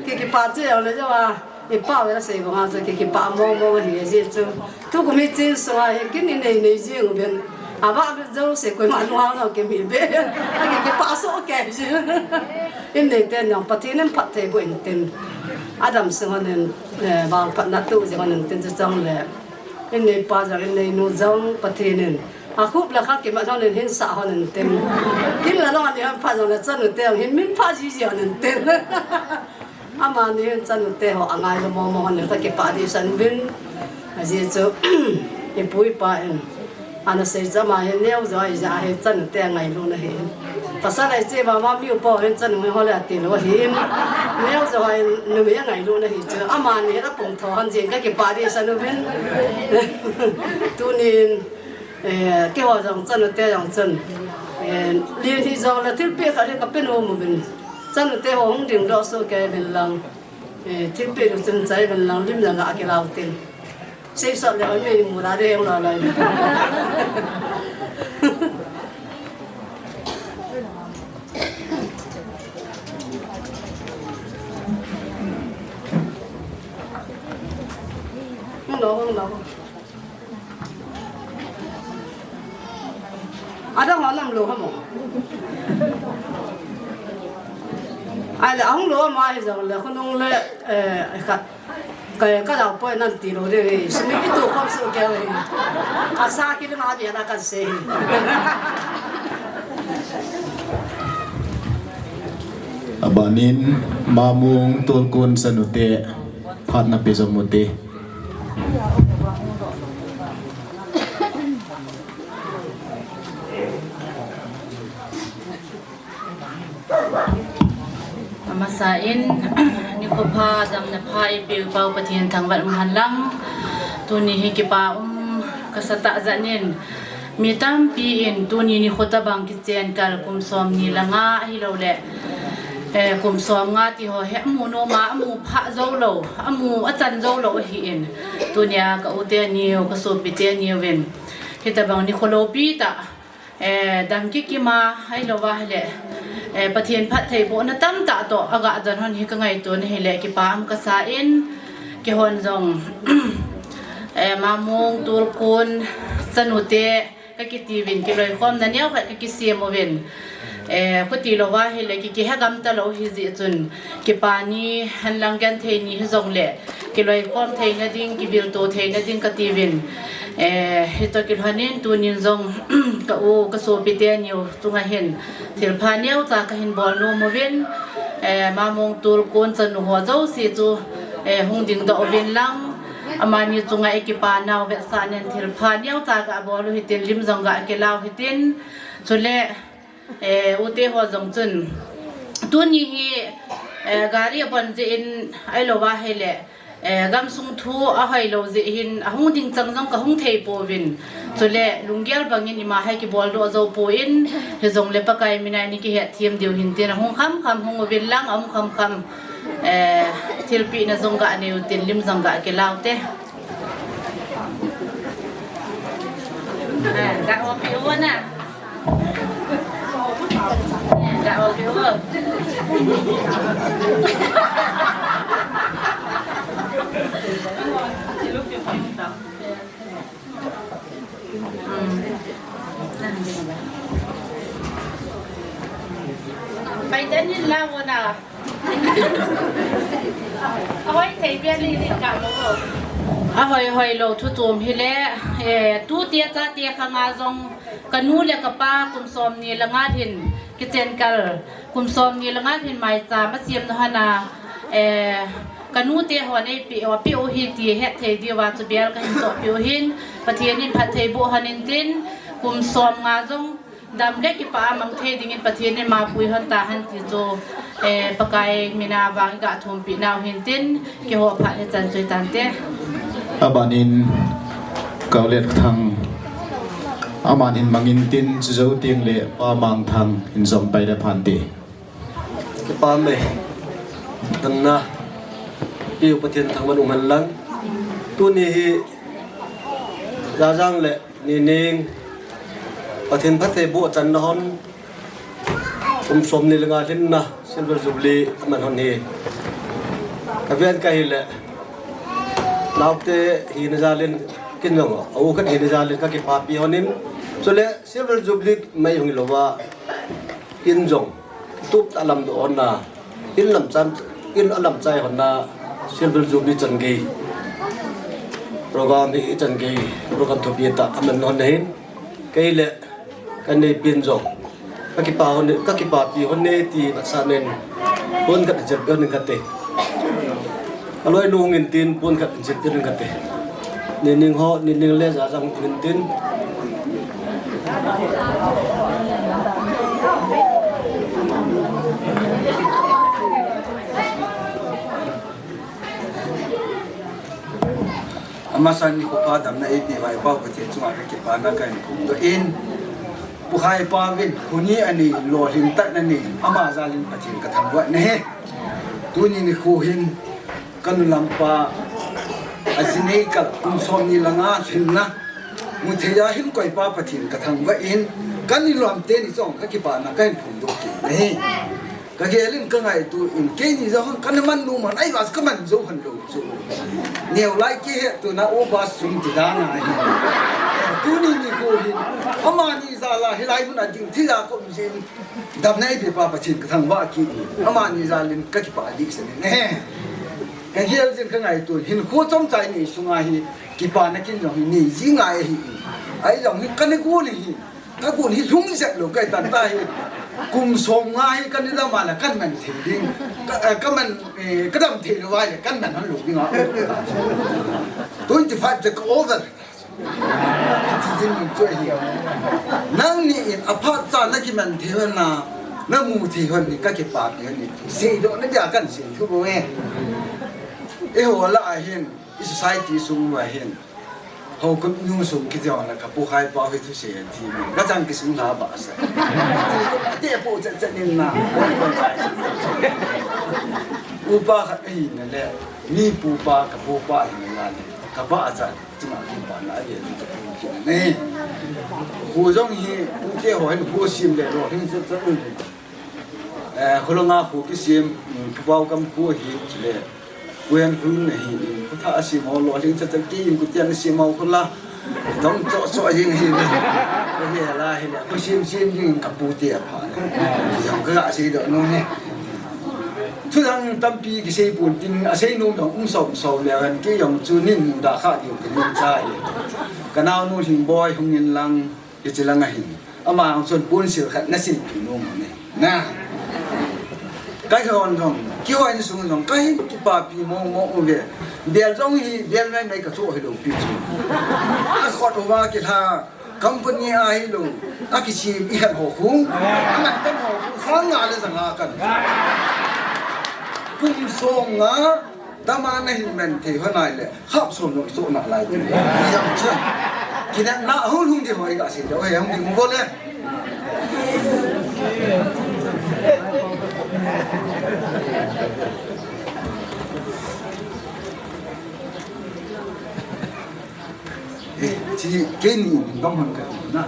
ki, kipa che lou le jeh a. Ipa uva sei banga chu ki, kipa mong mong ahi ajeh chu. Tukum hi chen sunga hi kin inei nei jing uvin. Avah beh jouse koima lunghang lou kei mi beh. Aki, kipa soh kei jing. Innei ten jong Pathen in phatthei boh intin. Adam sung hon in, eh, vangphatna toh jing hon intin chuchang le. Inneipa jong, inneinu jong Pathen in akhup le khah kimat hon in hinsah hon intin. Kin la nong ani hon phat jong le chanu te jong hin min phat jiji hon intin. Amani hin chanu te ho angailou mong mong hon in kakipah dehset uvin. Ajeh chu, ipu ipa in ana sei chu ama hin neo jo ahi jeh a hi chanu te angailou na ahi. Pasal ahi che vang vang mi upa hin chanu ho le ati lou ahin. Neo jo ahi numei angailou na ahi chu. Amani hin apung tho hon jeh in kakipah dehset uvin. Tunin, eh, keiho jong chanu te jong chun. Eh, len hijong le thilpeh khat hi kape nom uvin. Chanu te ho hung dingdoh soh kei uvin lang. Eh, thilpeh lou chun chai uvin lang lim le nga kilau tin. Seisot le oi me mu da de hung la lai. Hung lo, hung lo. Adang ho lam lou ham o. Ahile, ahung lou ama hijong le, khonung le, eh, khat. Ka, ka dau poi nan ti lou de, sumi kitu khom su keu hi. Asa ki na bi na kan se. Abanin, Mamung Tulkun Chanute, phat na pe jom ute. Amasan, nikho pha, damna pha, eipeu Pathen thangvah um hen lang. Tuni hi kipa um kasa tah jeh in, mi tampin tuni nikho tabang kichen kal kum som ni le nga ahilou le, eh, kum som nga ti ho hi amu nom a, amu pha jou lou, amu achan jou lou ahin. Tunia ka u teni u, ka sopi teni uvin hitabang nikho loupi tah, eh, dam kikim a, ahilou va ahile, eh, Pathen phattheibohna tamtah toh aga don hon hi ka ngaito na hile, kipa um kasa in, keihon jong, eh, Mamung Tulkun Chanute ka kiti uvin, kiloikhomna neokhat ka kisem uvin. Eh, khuti lou va ahile, ki, kihe gam talou ahi jeh chun, kipa ni hen lang genthei ni hijongle, kiloikhom theina ding, kibilto theina ding ka ti uvin. Eh, hitoh kilhon in tunin jong ka u, ka sopi teni u chunga hin thilpha neocha ka hin bol nom uvin. Eh, Mamung Tulkun Chanu ho jouse chu, eh, hung dingdoh uvin lang, amani chunga i kipa nau vetsahnan thilpha neocha ga bol u hitin, lim jong ga kila u hitin. Chule, eh, u te ho jong chun, tuni hi, eh, gari abon jeh in ahilou va ahile, eh, gamsung thu ahoi lou jeh hin, ahung ding chang jong ka hung thei pouvin. Chule, lunggel bangin ima hi kibol doh jou poi, hijongle Pakai mina i kihet them diu hin tin, ahung khamkham hung uvin lang, ahung khamkham, eh, thilpeh na jong ga nei u tin, lim jong ga kila u te. Ah, ga o pi o na. Ah, ga o pi o. Pai dan yin la o na. Ahoi thei pia ni ni ka mo. Ahoi hoi lou thu chom hile, eh, tute chate khang a jong ka nu le ka pa kum som ni le nga hin kichen kal, kum som ni le nga hin maicham asem na hon a, eh, ka nu te hon eipeh u, peh u hi ti het thei diu va chu bel ka hin choh peh u hin, Pathen in phattheiboh hon in tin, kum som nga jong dam le kipa a mang thei dingin Pathen in mapui hon ta hen ti chu, eh, Pakai mina vang i ga thumpeh nau hin tin, keiho phat le chan choi tante. Abanin, Ka u Letthang, aman hin mang in tin, chujou teng le Pa Mangthang hin jom pai le phan te. Kipa me, damna, i Pathen thangvah um hen lang. Tuni hi, Jajang le Nining, Pathen phattheiboh channa hon, kum som ni le nga lhinna, Silver Jubilee aman hon hi. Ka ven ka hile, naote hina jal in, kin jong, a u khat hina jal in ka kipapi hon in. Chule, Silver Jubilee mai hung lou va, kin jong, tup ta lam doh hon na, in lam chan, in a lam chai hon na, Silver Jubilee chan gei. Program hi i chan gei, program thupi tah aman hon na hin. Kei le, ka neipin jong, ka kipa hon, ka kipapi hon ne ti vetsahnan, pon khat in jilpeh hon in kate. Ka loinu hung in tin, pon khat in jilpeh hon in kate. Nining ho, Nining le Jajang hung in tin. Amasan nikho pha damna eipeh uva i Pa Pathen chunga ka kipana kahin phongdoh in, Pu Khaipa vin, huni ani lolhin tah na nei, ama jal in Pathen ka thangvah na e. Tuni nikho hin, ka nu lampa, aji nei kal kum som ni le nga lhinna, mu thei a hin koipa Pathen ka thangvah in, ka nu lam teni chunga ka kipana kahin phongdoh kit na e. Ka gel in ka ngaito in, keini jong hon, ka na man nom hon, ahivang ka man jou hon lou chu. Neo lai kihetto na o ba sum ti dan ahi. Tuni nikho hin, amani jal a hilai mun a ding thei a ka um jin, damna eipeh pa Pathen ka thangvah kit in, amani jal in ka kipah ding sen e. Ka gel jin ka ngaito, hinkho chomcha nei sunga hi, kipana kin jong hi nei ji ngai ahi. Ahi jong hi ka nei gon hi, ka gon hi lhung jep lou ka tan ta hi. Kum som nga hi ka nei dam a le kan man thei ding. Ka, eh, ka man, eh, ka dam thei lou a le kan man hon lou ding a. Twenty five the over. Ati din mun chu ahi. Nangni in aphat cha na kiman thei hon na, na mu thei hon ni ka kipapi hon ni. Seidoh na dia kan sei thu bou e. Eiho lah a hin, i society sung uva hin. Hou kum nu sung kiti hon la ka pu khai pa hi thusei ti. Ka chang kisung la ba sa. Ati, ati pu cha cha nin na. Upa khat ahi na le. Mi pupa, ka pupa ahi na le. Ka pa a cha. Chunga kipana a ve ni ka pu kina ne. Khu jong hi, pute ho hin khu sim le lo hin sa sa un. Eh, khu lo nga khu kisim, mm, khu pau kam khu hi chule. Khu yan khu na hi, khu tha a sim ho lo hin sa sa ki in khu tian a sim ho khu la. Dong cho cho jing hi. Khu hi la hi le, khu sim sim jing ka pute a pha. Jong ka seidoh nom ne. Thudang tampi kisei pon tin, asei nom jong um som som le han, kei jong chu nin muda kha diu kei nin cha hi. Ka naonu Lhingboi hung in lang, hiche lang a hin. Ama jong chun pon sil khat na silpi nom ne. Na. Ka hon jong, kihoi na sung jong, ka hin kipapi mo mo uve. Bel jong hi, bel mai mai ka chu hi lou pi chu. A khot uva ki tha, Company a hi lou, a kisim i khan ho khu, a man kan ho khu, sang nga le sang nga kan. Kum som nga, dam a na hin man thei hon ai le, khap som lou i cho na lai. Yang chen. Kina na hung hung di hoi ka si, hoi hung di mu bo le. Eh, chi, kei ni dong hon ka na.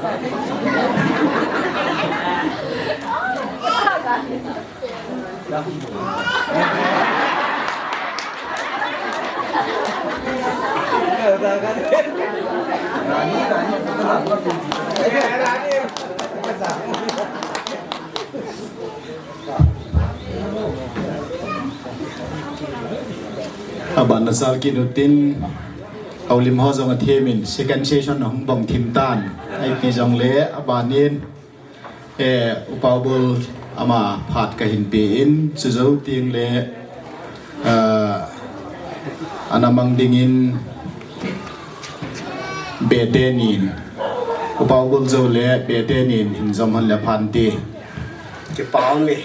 Aban na sal kit utin, houlim ho jong athem in, second session hung bang thim tan. Ahi ti jong le, aban in, eh, U Pau Bol ama phat ka hin pe in, chu jou teng le, ah, ana mang ding in, Bete nin, U Pau Bol jou le Bete nin hin jom hon le phan te. Kipa um e,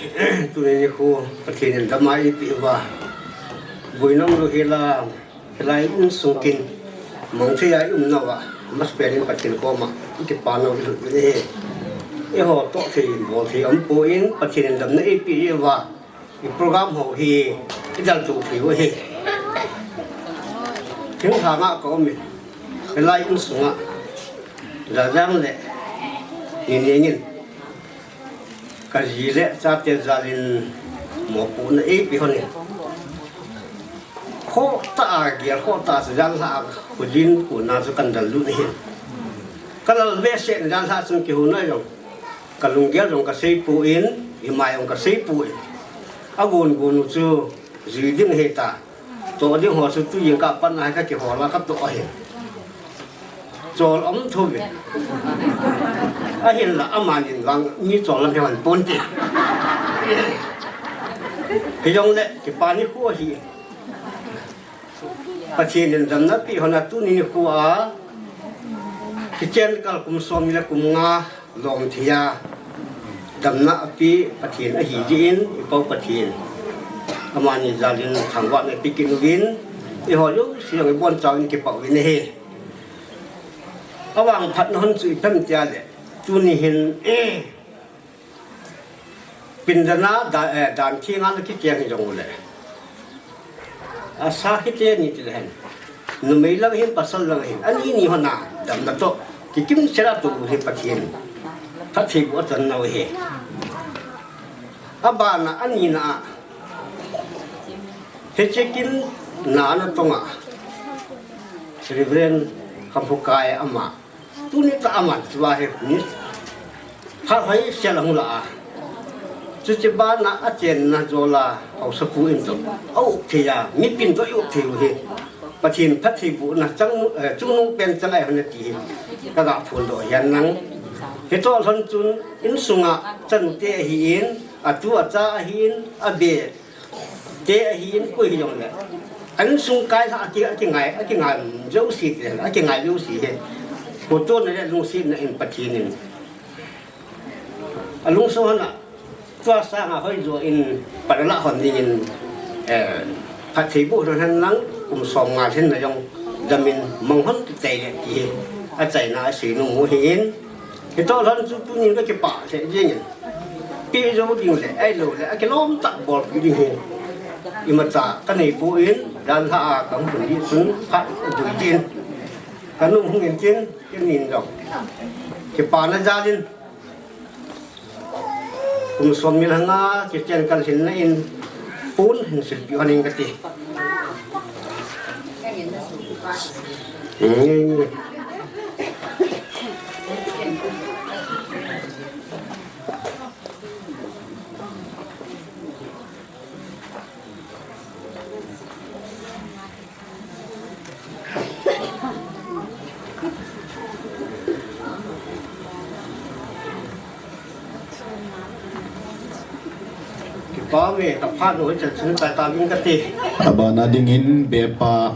tuni nikho Pathen in dam a eipeh uva. Boina um lou hel a, hilai insung kin, mang thei a i um nauva, masapen in Pathen koma i kipa nau i lut u ahi. Eiho toh thei, bol thei um poi, Pathen in damna eipeh uva. I program ho hi i daltoh thei u ahi. Thinglhang a ka um in, hilai insunga Lalveng le Nineng in ka ji le chate jal in mopohna eipeh hon in, khoh tah a gel, khoh tah a janhi a khojin kona chu kan dallut ahin. Ka lal behseh in janhi a chun kihona jong, ka lunggel jong ka seipoi, ima jong ka seipoi. Agon gon u chu jui ding ahitai. Toh ding ho chu tujing kah a pat na hi ka kihol a ka toh ahi. Chol um thou ve. Ahinla amanin vang mi chol lam hi hon ponte. Hijongle kipa nikho ahi. Pathen in damna peh hon a tuni nikho a, kichen kal kum som ni le kum nga lom thei a damna apeh Pathen ahi jeh in, i Pau Pathen amani jal in thangvahna pe kit uvin, eiho jouse jong i boncha uvin kipa uvin ahi. Avangphatna hon chu ipi ham tia le, tuni hin, eh, Pindan a da, eh, dan theng a na kicheng hi jong u le, asa kiti ni ti le hen. Numei lang hin, pasal lang hin, ani ni hon a damna toh kikim sel a tou hi Pathen phattheiboh a chan nau ahi. Abana, anina a, hiche kin na na tong a, Reverend Khamphukai ama, tuni tah a aman tua hi ni phat hoi sel a hung la a. Chuche bana achenna jola haosapu in toh a-up thei a, mipin toh i-up thei u hi Pathen phattheibohna chang, eh, chungnung pen chang ahi hon ati hi kaga phondoh ahi nang. Hitoh lhon chun insunga chanu te ahin, atu acha ahin, abe te ahin, koi hijongle insung kailhah a ki, akingai, akingai jouse te, akingai jouse hi kotona le lungsetna in Pathen in alungset hon a, tua sanga hoijo in pan alah hon dingin, eh, phattheiboh hon hen lang, kum som nga lhinna jong damin mang hon kiti le ti hi achaina a seinom u ahin, hitoh lhon chu tunin kakipah lheh jengin, peh jou ding le ahilou le akilom tah bolpi ding hi imacha kanei poi, dalha a kahung lhun ding chun phat aboi din kanung hung in tin, kenin jong kipana jalin kum som ni le nga kichen kalhinna in pon hin silpeh hon ing kati. Kipah e, kaphat u hi chan chun tai ta ding kati. Abana dingin bepa.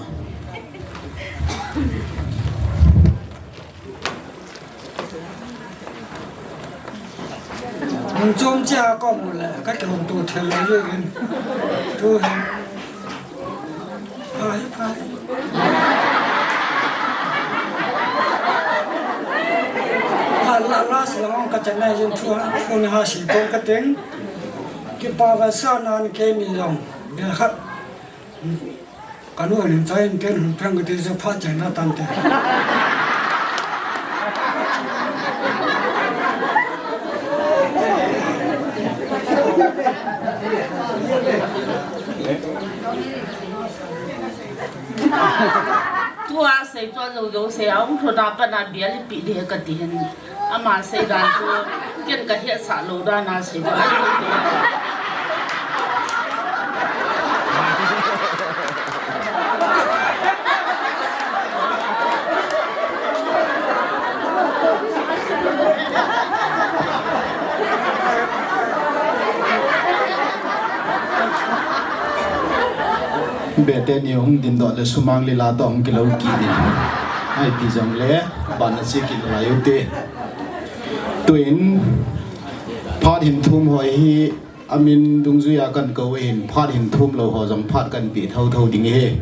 Hung chom chia kom u le, kakihouto thei lou jengin. Tu hin. Hai, hai. La, la, la, si lang kachan nai jin thu, thu ni ha si pon kating. Kipah vasa nan keini jong. Bil khat. Kanu lim chai in ken hung peng kati chu phat chaina tante. Tua sei tua jou jou sei a um thona pana bial ipi ding kati hen. Ama seidan chu ken kahetsah lou dan a sei dan. Bete ni hung dingdoh le sumang lila toh hung kilou kit ding. Ahi ti jongle, bana che kit lai u te. Tuin, phat hin thum ho hi, amin dungjuia kakou ahin, phat hin thum lou ho jong phat kapeh thotho ding ahi.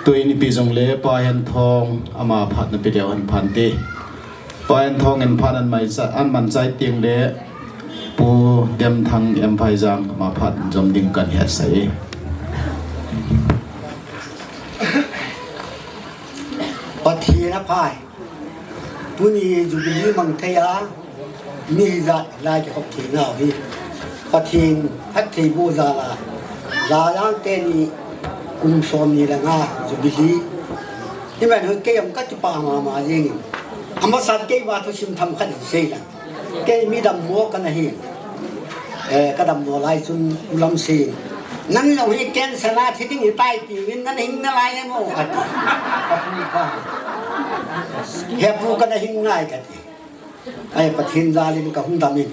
Tuin ipi jongle Pa Henthong ama phat napeh leu hen phante. Pa Henthong in phat aman chai, aman chai teng le Pu Demthang M Phaijang ama phat jom ding kahin hetsah e. Pathen aphai. Tuni Jubilee mang thei a, mi hijat lai kikhop thei nau hi Pathen phattheiboh jal a, Jajang teni kum som ni le nga Jubilee. Himan hoi kei jong kakipah mama jengin. Amasan keima thusim themkhat hin sei lang. Kei mi dammo kana hi. Eh, kadammo lai chun u Lamsei in, "Nang jong hi cancer a thi ding hitai," atiuvin, "Nang hing nalai em o?" ati. Kapu pa. "He pu, kana hing nai," kati. Ahi Pathen jal in kahung dam in.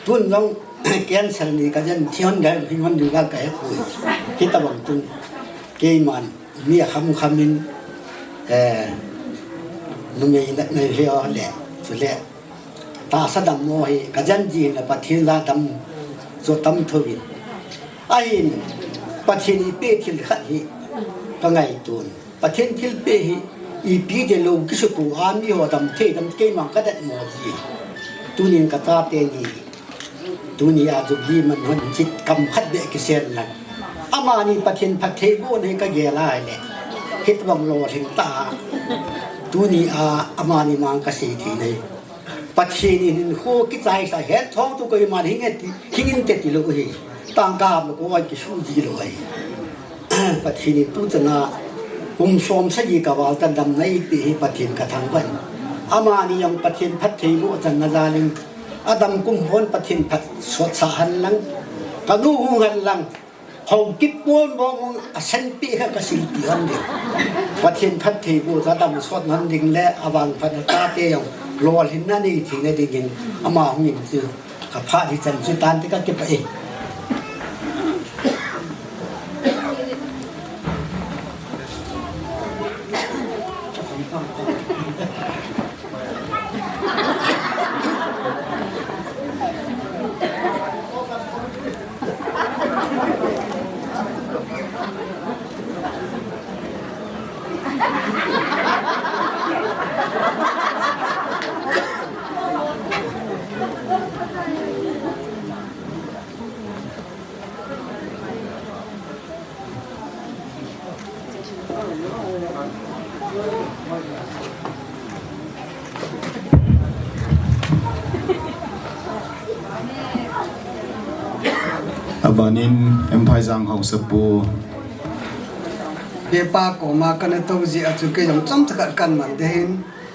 Tun jong cancer ni kajen thi hon ding, hing hon ding kahe poi. Hitobang tun keiman mi akham kham in, eh, numei natna hi o le, chule tahsa dammo hi kajen jin le Pathen jal dam chu tam thouvin. Ahin Pathen in eipeh thil khat hi kangaitun. Pathen thilpeh hi ipi ti lou kisuto a mi ho dam thei dam keima kadatmo ji. Tunin kachate ni, tuni a Jubilee man hon chit kam khat beh kisen lang. Amani Pathen phattheibohna hi kagel a ahile, hitobang lolhing tah a tuni a amani mang kasei thei nai. Pathen in hinkho kichaisa Henthong toh koiman hing inte ti, hing inte ti lou hi. Tangka hap lou koi kisuh ji lou ahi. Pathen in tuchan a kum som sagi kaval tan damna eipeh hi Pathen kathangvah in. Amani jong Pathen phattheiboh channa jal in Adam kum hon Pathen phat sot sa hen lang. Kanu hung hen lang. Hou kit pon bong hung asen pi kha kasil pi hen ding. Pathen phattheiboh chu adam sot hen ding le avangphat tate jong lolhinna nei theina dingin ama hung in chu. Kaphat hichan chu tante kakipah e. Abanin M. Phaijang Haosapu. Pepa koma kana tou jeh a chu kei jong chomcha khat kaman ding ahin.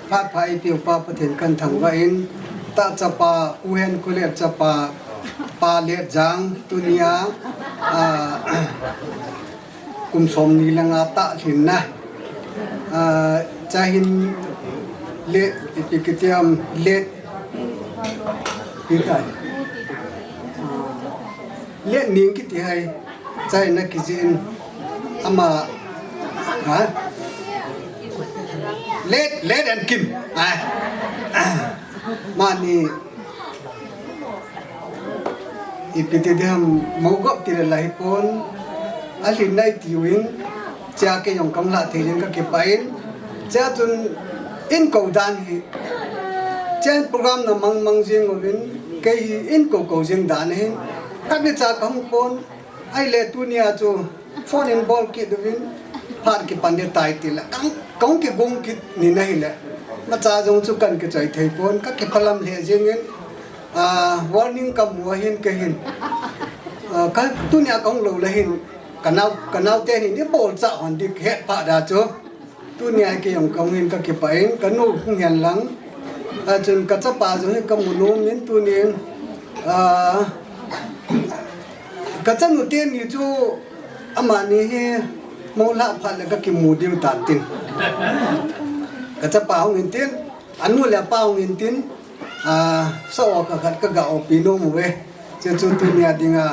Phat pha eipeu pa Pathen kathangvah in, tah chapa, U Henkholet chapa, Pa Letjang, tunia, ah, kum somni le nga tah lhinna. Ah, chahin le, ipi kiti ham, le, ipi tai. Ah, Letning kiti hai. Chai na kijin ama, ha? Let, Let and Kim. Ah. Mani, ipi ti diham, mogop ti le lahi pon. Alhin nai ti win. Chia kei jong kahung lah thei jeng kakipah in. Chia chun in kou dan hi. Chia program na mang mang jeng uvin. Kei hi in kou kou jeng dan hin. Khat ni cha kahung pon. Ahile tunia chu phone in bol kit uvin, phat kipan ding tai tile, kahung, kahung kigong kit ni na hile. Macha jong chu kahin kichoi thei pon, kakiphalam lheh jengin, ah, warning kamu ahin kei hin. Ah, ka, tunia kahung lou le hin, kanao, kanaote hin ibol cha hon ding het pha da chu. Tunia kei jong kahung in kakipah in, kanu hung hen lang. Achun kachapa jong hi kamu nom in tunin, ah, kachanu teni chu amani hi molah phat le kakimu diu tan tin. Kachapa hung in tin, anu le apa hung in tin, ah, sao khat khat kaga opi nom uve. Chuchu tunia dinga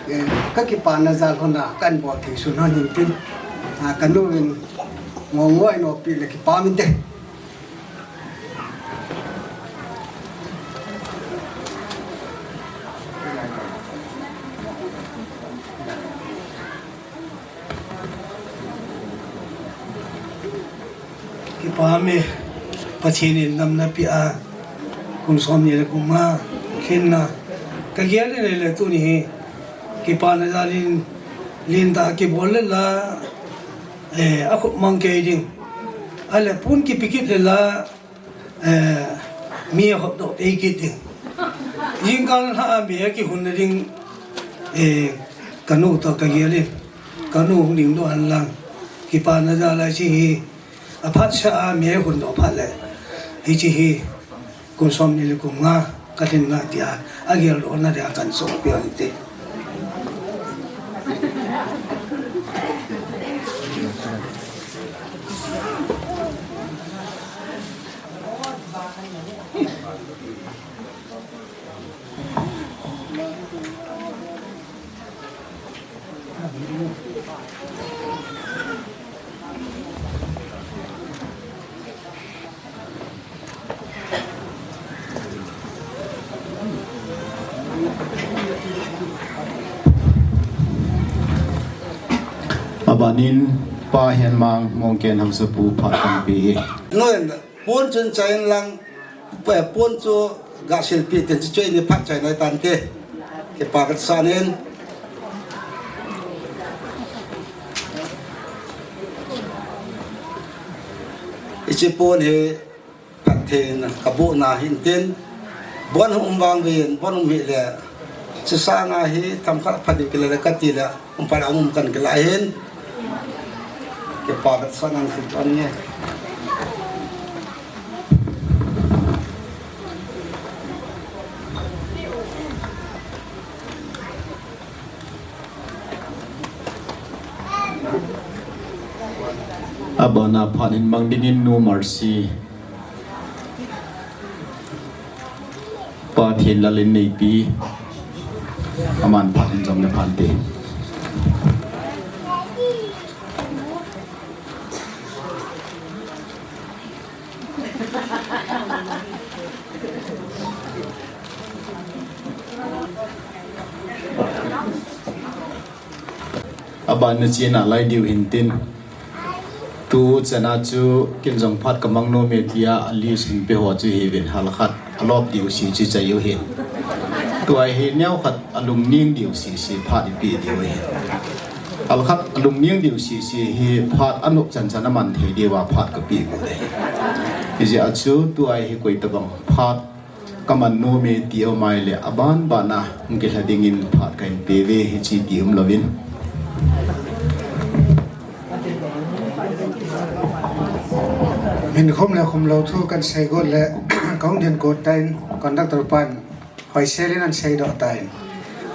Eh, kakipana jal hon a, kahin bol thei sun hon hin tin. Ah, kanu in ngongoi nopi le kipah min te. Kipah e, Pathen in damna pia, kum somni le kum nga, lhinna, kagel le le tuni hi, kipana jal in, lentah kibol le la, eh, akhut mang kei ding, ahile pon kipe kit le la, eh, mi ahop doh pei kit ding. Jingkah lha a mi akihun na ding, eh, kanu toh kagel in, kanu hung ding doh hen lang, kipana jal a hiche hi, Aphat seh a mi ahung doh phat le, hiche hi kum somni le kum nga kalhin na tia, ageldoh na dia kahin sopi u hite. Abanin Pa Henmang Mongken Haosapu phat tampi hi. Noin pon chun chai in lang, pon chu gasil pi tin chu chai ni phat chai nai tante. Kipa kasan in. Hiche pon hi phatthei kabohna hin tin. Bon hung um vang vin, bon um hile. Hiche sanga hi themkhat phat ding kile le kati le. Hung phat a um kan kila hin. Kipa kasan in tin nge. Abana phat in mang dingin Nu Mercy, Pa Thenlal Inneipi, aman phat in jong le phat te. Aban na chena lai diu hin tin. Tu chana chu kin jong phat ka mang nom e tia a list hin pe ho chu hi vin hal khat a lop diu si chu chai u hin. Tua hi neo khat a lungning diu si si phat i pe diu hin. Hal khat a lungning diu si si hi phat a nop chan chan a man thei diu a phat ka pe u le. Hi jeh a chu tua hi koi tabang phat ka man nom e ti um ai le, aban ban a hung kilha dingin phat ka hin pe ve, hichi ti um louvin. Min khum le khum lou thu kan sei got le, ka hung din got tan, conductor pan hoi sel in an sei doh tan,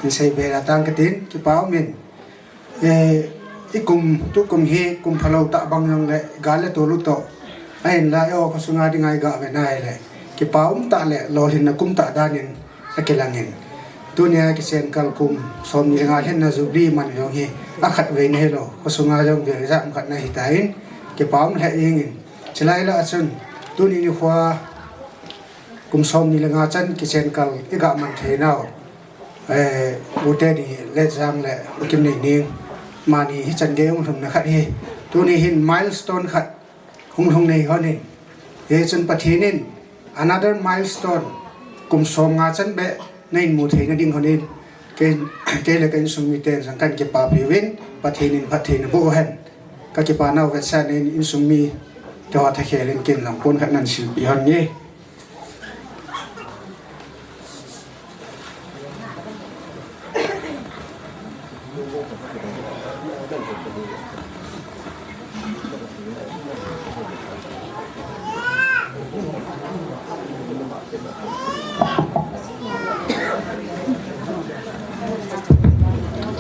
hin sei be la tang ka tin, kipa um in. Eh, i kum, tu kum hi, kum phalou tah bang jong le, gal le tolu toh. Ahin la, eh, o, khosunga dinga i ga ve nai le. Kipa um tah le, lolhinna kum tah dan in, a kilang in. Tunia kichen kal kum, som ni le nga lhinna Jubilee man jong hi, a khat vei na hi lou, khosunga jong vel jam khat na hi tan, kipa um le ing in. Chilai la a chun, tuni nikho, kum som ni le nga chan kichen kal, i ga man thei nau. Eh, u te ni le jang le u Kimneining. Mani hi chan gei hung lhun na khat hi. Tuni hin milestone khat hung lhung nei hon in. Hichun Pathen in another milestone kum som nga chan be na in mu thei na ding hon in. Kei, kei le ka insung mi ten jong kan kipa pi uvin Pathen in phatthei na boh hen. Ka kipa nau vetsah in insung mi te ho tha khel in kin lang pon khat nan sil pi hon nge.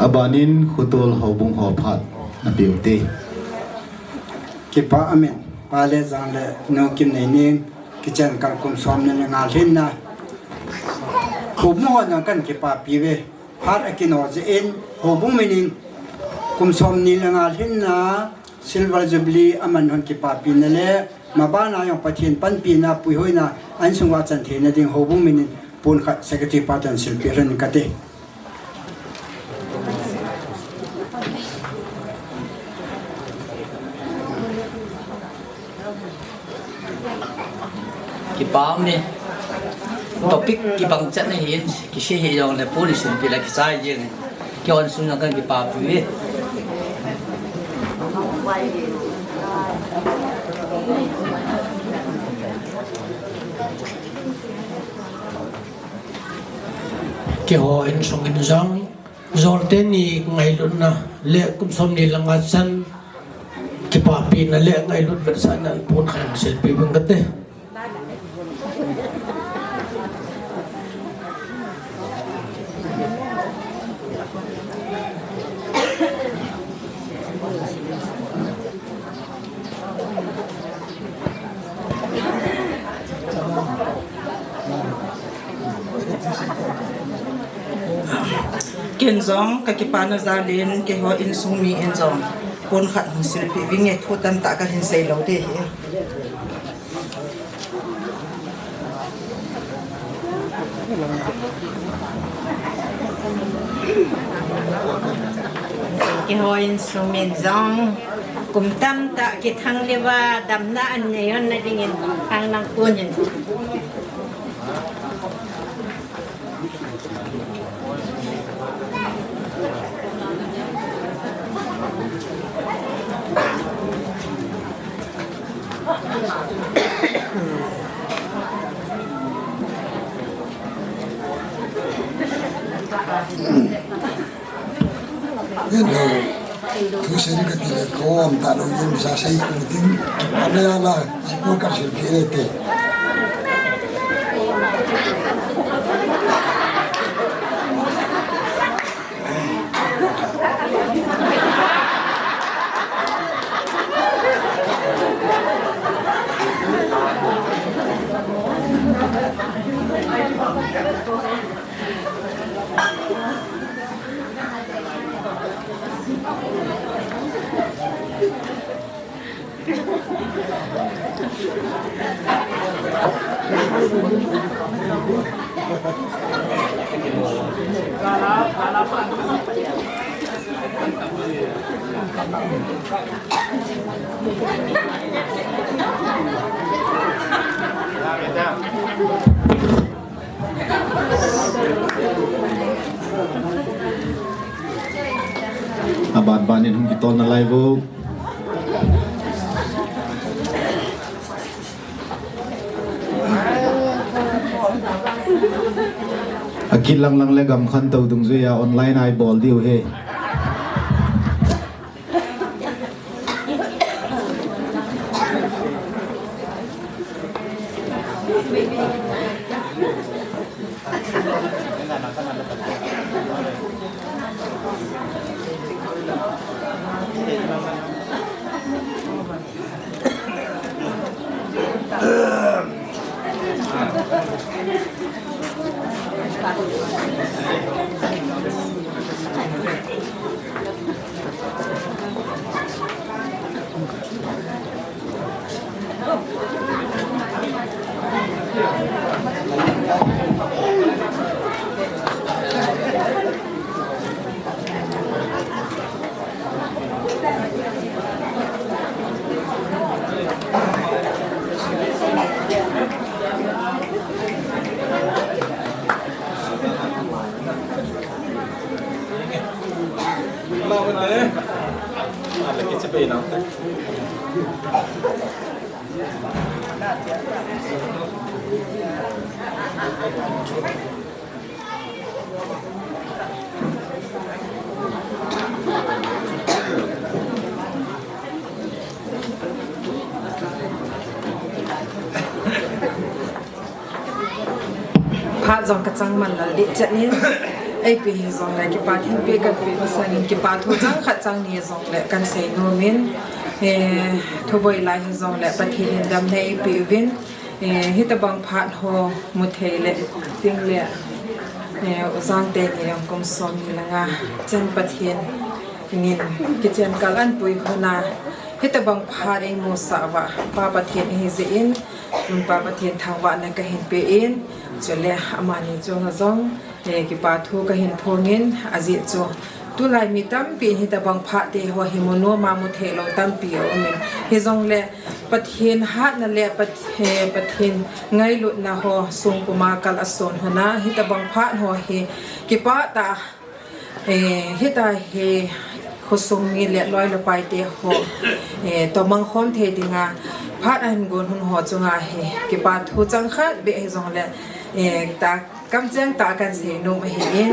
Abanin khutol houbung ho phat na piu te. Kipa amen. Pa le jang le nu Kimneining. Kichen kal kum som ni le nga lhinna. Kum mo na kan kipa pi ve. Phat a kino jeh in, houbung min in, kum som ni le nga lhinna, Silver Jubilee a man hon kipa pi na le, ma bana jong Pathen panpi na, puihoi na, an sung a chan thei na ding houbung min in, pon khat secretary pa tan sil pi ran ka te. Kipa um e. Topic kibang chet na hin, kisei hi jong le pon i sil pi le kisei jeng. Kihon sung na kan kipa pi e. Keiho insung in jong, Jol teni ngailutna le kum som ni le nga chan kipapina le ngailut vetsahnan pon khat silpi uving kate. Ken jong ka kipana jal in keiho insung mi in jong pon khat hung silpi vinge, thu tamtah kahin sei lou ding ahi. Keiho insung min jong kum tamtah kithang leuva damna anei hon na dingin ang nang kunin. Hello. Thu sei ding kati le ka um talou, ijat sei pu ding. Ana ya la, ji pu ka sei ding le te. Aban ban in hung kitol nalai vo. Akilang lang le gam khantou dungjuiya online a ibol diu ahi. Phat jong kachang man lal deh chet in, eipi hijongle kipa thengpi kanpe masangin kipa thu chang khat chang ni jongle kahin seinom in, eh, thuboi lai hijongle Pathen in damna eipe uvin, eh, hitabang phat ho muthei le ting le, eh, U Jangte ni jong kum som ni le nga chan Pathen in kichen kal ahin pui hon a, hitabang phat eimusah uva Pa Pathen ihi jeh in, Pa Pathen thangvahna kahin pe in, chule amani chunga jong, eh, kipa thu kahin phong in, ajeh chu tulai mi tampi in hitabang phat te ho hi mu nom a mu thei lou tampi aum in, hijongle Pathen hatna le Pat-, eh, Pathen ngailutna ho sung puma kal ason hon a, hitabang phat ho hi kipah tah a, eh, hitia hi khosung mi le loi le pai te ho, eh, tomang khom thei dinga phat ahin gon hon ho chunga hi kipa thu chang khat beh hijongle, eh, ta kamcheng tah a kahin seinom ahin,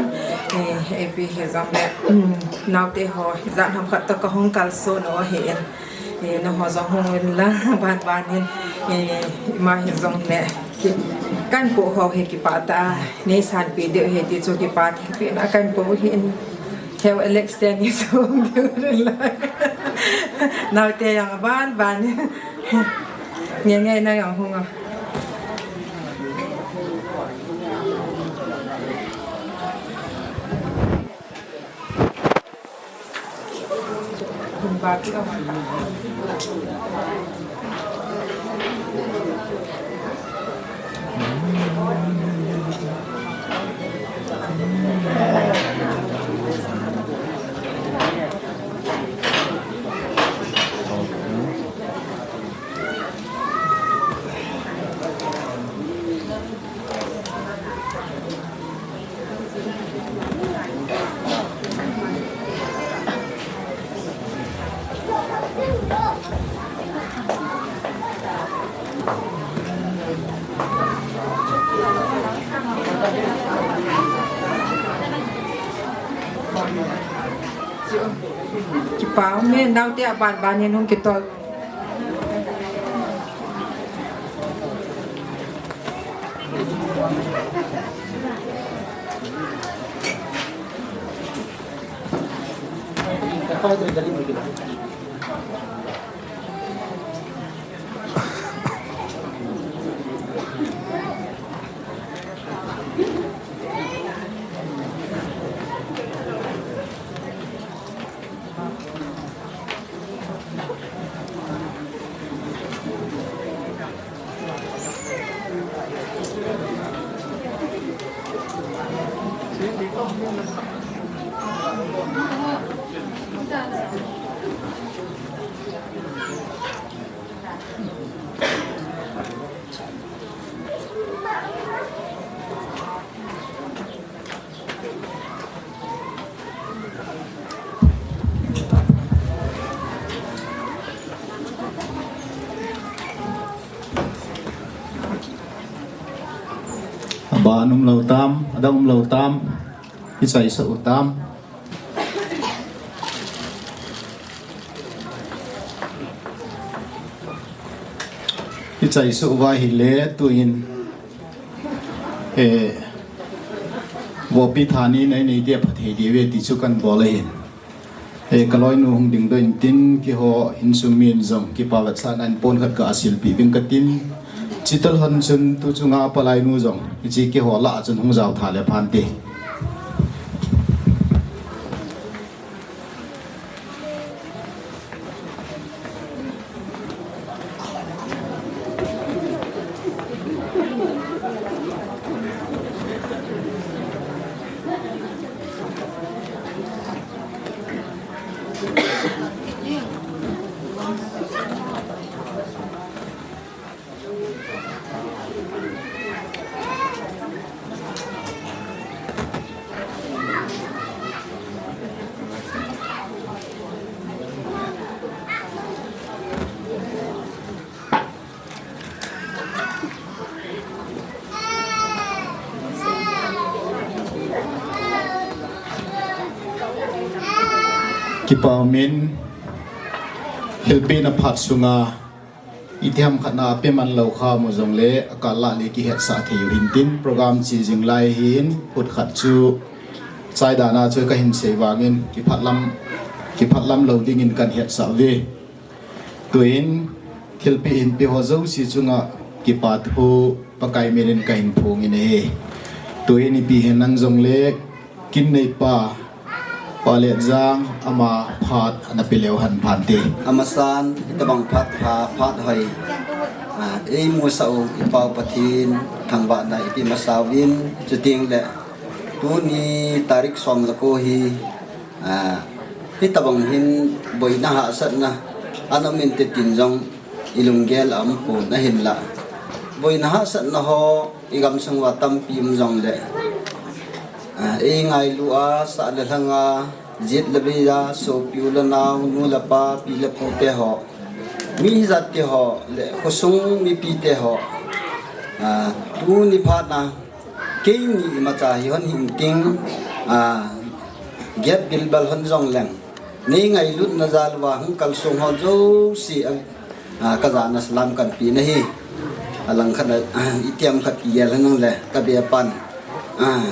eh, eipi hijongle, um, naote ho jan ham khat toh kahung kalson u ahin. Eh, nangho jong hung un lang, ban ban in, eh, ima hijongle, ki, kahin po ho hi kipah tah a nei sanpeh diu ahi ti chu kipa thengpi na kahin po u ahin, heu Alex te ni song diu lang. Naote jong aban ban in, nge nge na jong hung a. Kipa um e, naote aban ban in hung kitol. Aban umlou tam, adang umlou tam, ichaisa u tam. Ichaisa uva ahile tuin, eh, vopi thaneina inei dia phathei diu ve ti chu kan bol ahin. Eh, kaloinu hung dingdoh intin, keiho insung min jong kipa vetsahna in pon khat kasilpeh uving katin. Chuti lhon chun tu chunga palainu jong, hiche keiho lah a chun hung jao tha le phante. Kipa umin, thilpehna phat sunga itiham khat na ape man lou kha mu jongle, akal lah le kihetsah thei u hintin, program che jing lai hin, khut khat chu chai dan a chu kahin sei vangin, kiphatlam, kiphatlam lou dingin kan hetsah uve. Tuin, thilpeh hinpeh ho jouse chunga kipa thu Pakai min in kahin phong in ahi. Tuin ipi hinam jongle, kin neipa, Pa Letjang, ama phat ana pe leu hen phante. Amasan, hitobang phat pha, phat hoi, ah, eimusah u, i Pa u Pathen thangvahna ipeh masa uvin, chuteng le, tuni tarik som le ko hi, ah, hitobang hin boina hahsatna ana um inte tin jong ilunggel a um pon ahinlah. Boina hahsatna ho igamsung uva tampi um jongle, ah, eingailu a, sah le lhang a, jet le bei a, sopi u le nao, nu le pa, pi le pu te ho, mi hijat te ho, le khosung mipi te ho, ah, tuni phat na, keini imacha hi hon hinting, ah, gap bilbal hon jongleng, nei ngailutna jal uva hung kalsong ho jouse, ah, ah, kajana salam kan pe nahi. Alangkhat na, ah, itiham khat kigel henlang le, kabe pan, ah,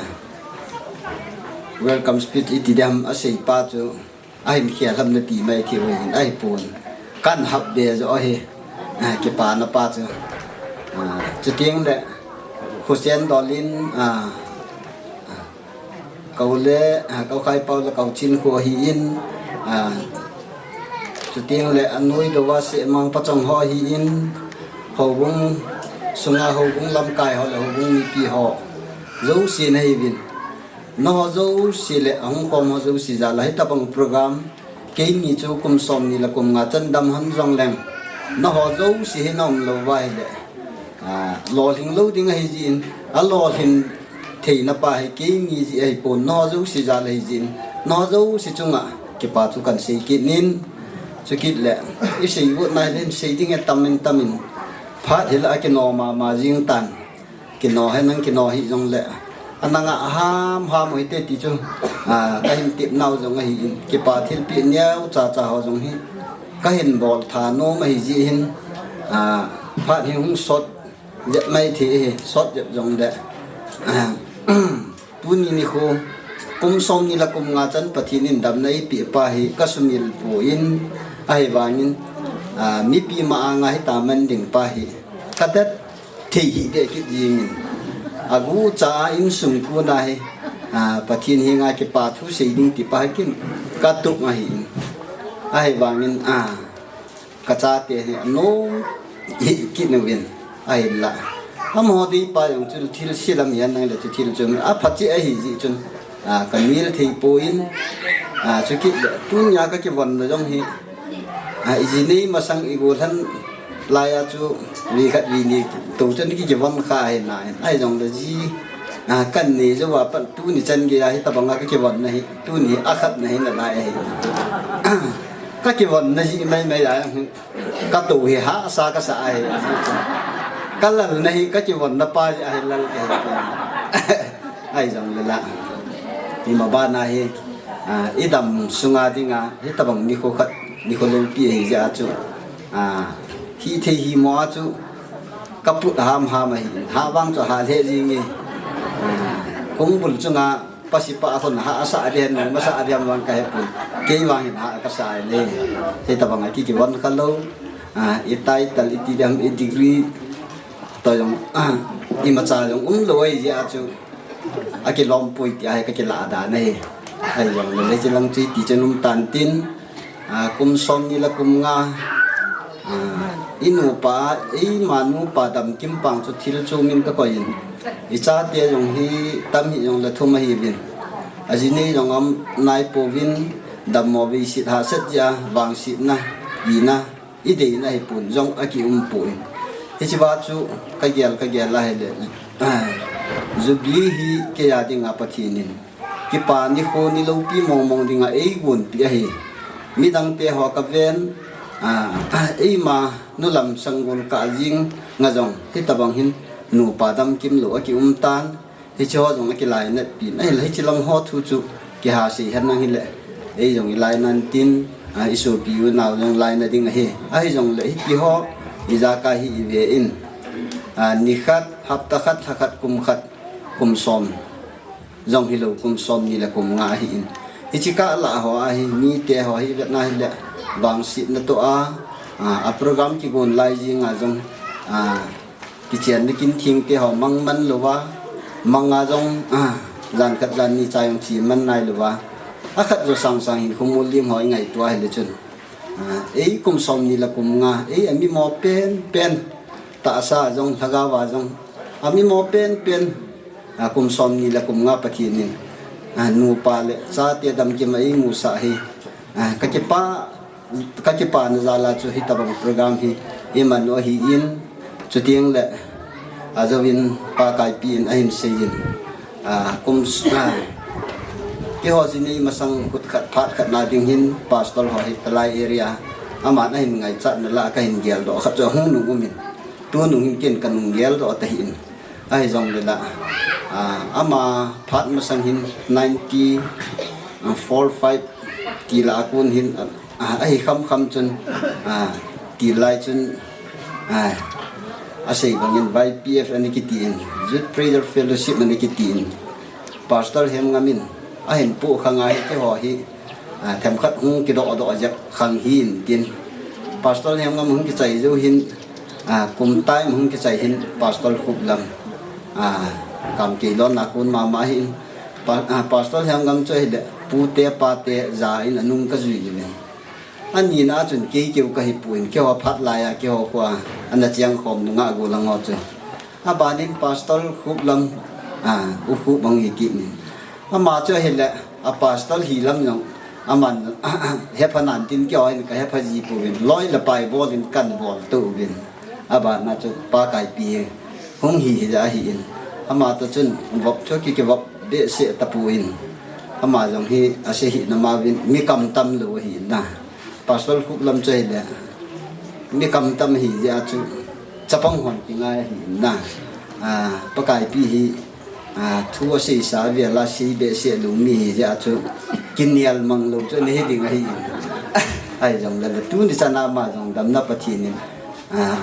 welcome speech iti diham asei pa chu, ahin khel ham nati mai thei u hin ahipon. Kan hap be jo ahi. Ah, kipana pa chu. Ah, chuteng le, Khusen Dolin, ah, Kau le, ah, Kau Khai Pau le Kau Chin khu ahin, ah, chuteng le anoi dou a Semang Pachong ho ahin, houbung sunga houbung lamkai ho le houbung mipi ho jouse nahiuvin. Nangho jouse le ahung khom ho jouse jal a hitobang program, keini chu kum somni le kum nga chan dam hon jongleng, nangho jouse hi na um lou uva ahile, ah, lolhing lou ding ahi jeh in, alolhin theina pa hi keini jeh ahipon, nangho jouse jal ahi jeh in, nangho jouse chunga kipa thu kan sei kit in, chukit le, isei got nai le, sei ding atam in tam in, phat hi la akino mama jing tan. Kino henlang kino hih jongle, ananga aham ham u hite ti chu, ah, kahin tep nau jong ahin, kipa thilpeh neo cha cha ho jong hi kahin bol tha nom ahi jeh hin, ah, phat hi hung sot jep mai thei ahi, sot jep jongle, ah, tuni nikho kum somni le kum nga chan Pathen in damna eipeh pa hi kasumil poi, ahivangin, ah, mipi ma anga hita man ding pa hi kadet thei hih deh kit jingin, agucha a insung kona hi, ah, Pathen henga kipa thu sei ding ti pa hi kin katup ahin, ahivangin, ah, kachate hi anom hih kit uvin, ahinla amaho dei pa jong chu thil se lam hihen lang le chu thil chu apha cheh ahi jeh chun, A, ka mil thei poi, a, chu kit le, tunia ka kivonna jong hi, a, iji nei masang i golhang lai a chu, vi khat vi ni to chun ki kivon kha hi na, ahi jong le ji, a, kan nei jo va pan tuni chan gei a hi tabang a ka kivonna hi, tuni a khatna hi na lai ahi. Ka kivonna ji mai mai a, ka to hi hahsa ka sa ahi. Ka lalna hi ka kivonna pa ji ahi lal ka hi. Ahi jong le la. Ima bana hi, a, i dam sunga dinga, hi tabang nikho khat, nikho lengpi ahi jeh a chu. A, hi thei hi mo a chu, ka put ham ham ahi, ha vang chu ha le jing e. A, kong bul chunga, pasipa a thon ha sa a diam, ma sa a diam vang ka he pun. Kei vang hin ha ka sa le. Hi tabang a ki kivon kha lou. A, i title, i ti diam, i degree. To jong, a, imacha jong um lou ahi jeh a chu. A kilom poi ti ahi ka kila da na hi. Ahi jong le le chi lang chi ti chen um tan tin. A, kum som ni le kum nga. A, i nupa, i ma nupa Damkim Pang chu thil chu min ka koi in. I chate jong hi tam hi jong le thum ahi vin. A ji nei jong am nai po vin, dammo vei sit ha set ja, vang sit na, i na. I dei na hi pun jong a ki um poi. Hichi va chu ka gel, ka gel a hi le, a, Jubilee hi kei a dinga Pathen in kipa nikho ni loupi mong mong dinga ei gonpi ahi. Midang te ho ka ven, a, a, eima nu lam sanggol ka jing nga jong hi tabang hin nupa Damkim lou a ki um tan. Hichi ho jong a kilainat pi na hi le, hichi lang ho thu chu kiha sei hen nang hi le. Ei jong i lainat tin, a, i sopi u nau jong lainat ding ahi. Ahi jong le hiti ho, i jaka hi i ve in. A, ni khat, hapta khat, lha khat, kum khat, kum som. Jong hi lou, kum som ni le kum nga ahi in. Hichi ka la ho ahi, mi te ho hi vet na hi le. Vang sit na to a, a, a program ki gon lai jing a jong, a, Kichen ni kin thing te ho mang man lou va, mang a jong, a, jan khat jan ni cha jong chi man nai lou va. A khat jo sang sang hin khumul lim ho i ngai tua hi le chun. A, ei kum som ni le kum nga, ei a mi mo pen pen, tahsa jong, lhagao va jong. A mi mo pen pen, a, kum som ni le kum nga Pathen in. A, nupa le chate Damkim a ei mu sa hi. A, ka kipa Ka kipana jal a chu hitabang program hi i man u ahi in, chuteng le a jouvin Pa Kaipi in ahin sei in, a, kum s-, a, keiho jinei masang khut khat phat khat na ding hin pastor ho hi Talai area aman ahin ngaichat na la kahin geldoh khat chu ahung nung um in, tunung hin ken kanung geldoh ta hi in. Ahi jong le la, a, ama phat masang hin ninety four five ti la a kon hin, a, ahi kham kham chun, a, ti lai chun, a, a sei bangin Y P F ana kiti in, Youth Prayer Fellowship ana kiti in, Pastor Hemngam in ahin pu khang a hi keiho hi, a, themkhat hung kidoh doh jep khang hi in tin. Pastor Hemngam hung kichai jou hin, a, kum time hung kichai hin Pastor Khuplam, a, kam kei lon na kon mama hin. Pa-, a, Pastor Hemngam chu ahile, pute, pate, ja in anung kajui in. Ani na chun kei keu kahi pon, keiho phat lai a, keiho kho a, ana cheng khom nunga golang ho chu. Abanin Pastor Khuplam, a, U Khup bang hi kit nin. Ama chu ahile, a pastor hi lam jong, aman, hepha nan tin keiho hin kahepha ji pouvin, loi le pai bol in kan bol tou vin. Abana chu Pa Kaipi hung hi hi ja hi in. Ama to chun vop chu ki, kivop behseh tapon. Ama jong hi asei hi na ma vin, mi kam tam lou hi na. Pastor Khuplam chu ahile, mi kam tam hi jeh a chu chapang hon ti ngai hi na. A, Pa Kaipi hi, a, thu asei sa vel a sei behseh lou mi hi jeh a chu kinial mang lou chu ana hi ding ahi. Ahi jong le le tuni chan a ama jong damna Pathen in, a,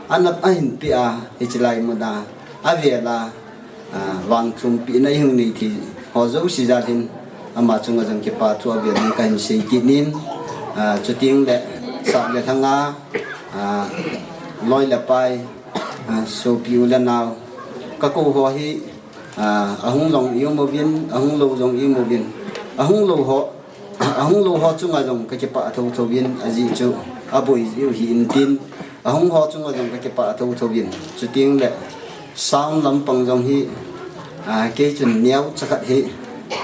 ana ahin pe a, hichi lai mun a, avel a, a, vangthum pina i hung nei thei ho jouse jal hin, ama chunga jong kipa thu avel in kahin sei kit nin, a, chuteng le sah le lhang a, a, loi le pai, a, sopi u le nao, ka kou ho hi, a, ahung jong i um uvin, ahung lou jong i um uvin, ahung lou ho, ahung lou ho chunga jong ka kipah thotho in, ajeh chu aboi jeh u hi in tin, ahung ho chunga jong ka kipah thotho in, chuteng le sound lampang jong hi, a, kei chun neocha khat hi,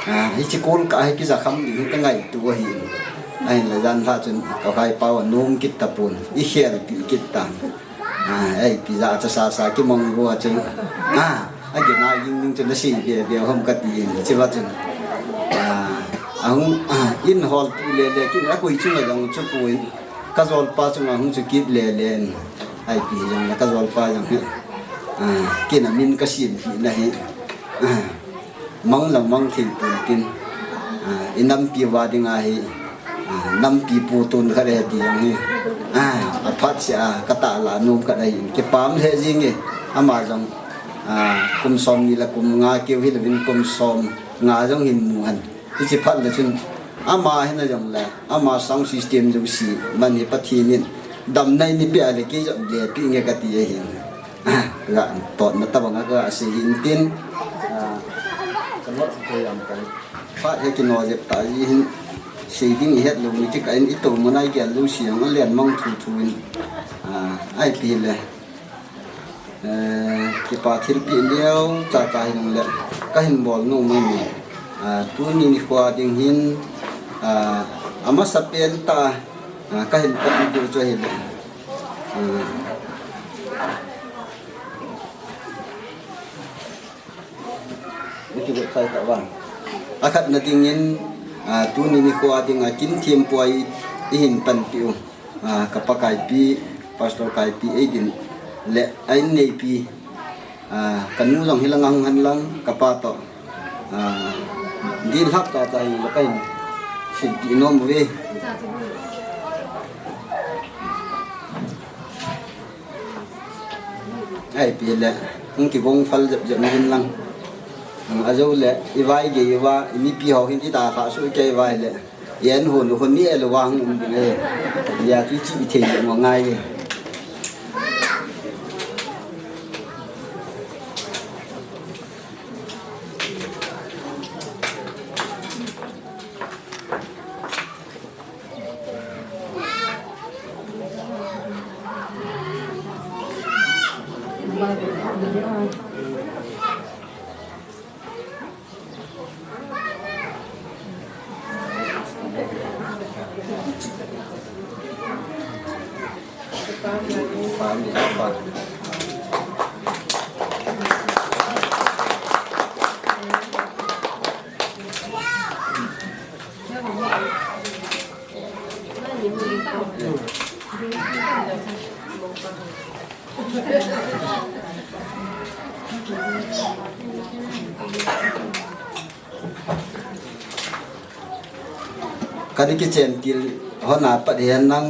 Ah, hichi kol ka hi kija kham ding hi ka ngaito ahi. Ahinla jan lha chun ka khai pau a nom kit tapon. I khel pi kit ta. Ah, ei pi ja cha sa sa ki mong go a chun. Ah, a gina ying ying chun la si be be hom ka ti in. Chi va chun. Ah, ahung, ah, in hol pi le le kin a koi chun a jong chu pui. Ka jol pa chun ahung chu kit le le. Ai pi jong la ka jol pa jong hi. Ah, kin a min ka sim pi na hi. Ah. Mang lam mang thei pon tin, ah, i nampi va ding ahi, ah, nampi pu tun khat e ti jong hi, ah, a phat sia ka tah la nom khat ahi, kipah le jing e, ama jong, ah, kum som ni le kum nga keu hi le vin kum som nga jong hin mu han. Hichi phat le chun, ama hin a jong le, ama sound system jong si, man hi Pathen in, dam nai ni pe a le kei jong le pi nge ka ti ahi. Ga totna tabang a ka sei hin tin, ah, ka lot ko jam kai. Phat he kino jep ta ji hin sei ding i het lo mi ki ka in i to mo nai gel lo si jong a lian mang thu thu in, ah, ai pi le. Eh, kipa thil pi leo cha cha hin le. Ka hin bol nu mai ni. Ah, tuni nikho ding hin, ah, amasa pen ta, ah, ka hin pat ni chu hi le. Hmm. Iti website ta vang. A khatna dingin, ah, tuni nikho a dinga kin thempu a i, i hin panpi u. Ah, ka pa Kaipi, Pastor Kaipi, ei din le a inneipi. Ah, ka nu jong hi lang a hung hen lang, ka pa toh. Ah, din hap ta ta hi le ka hin silpi nom ve. Ai pi le, hung kigong phal jep jep in lang. Ang a jo le, i vai ge i va, i mipi ho hin i ta kha su ke i vai le. Yen hun hun ni el wa hung um ding e. Ya tu chi i thei mo ngai e. Kani kichen til hon a pat hen lang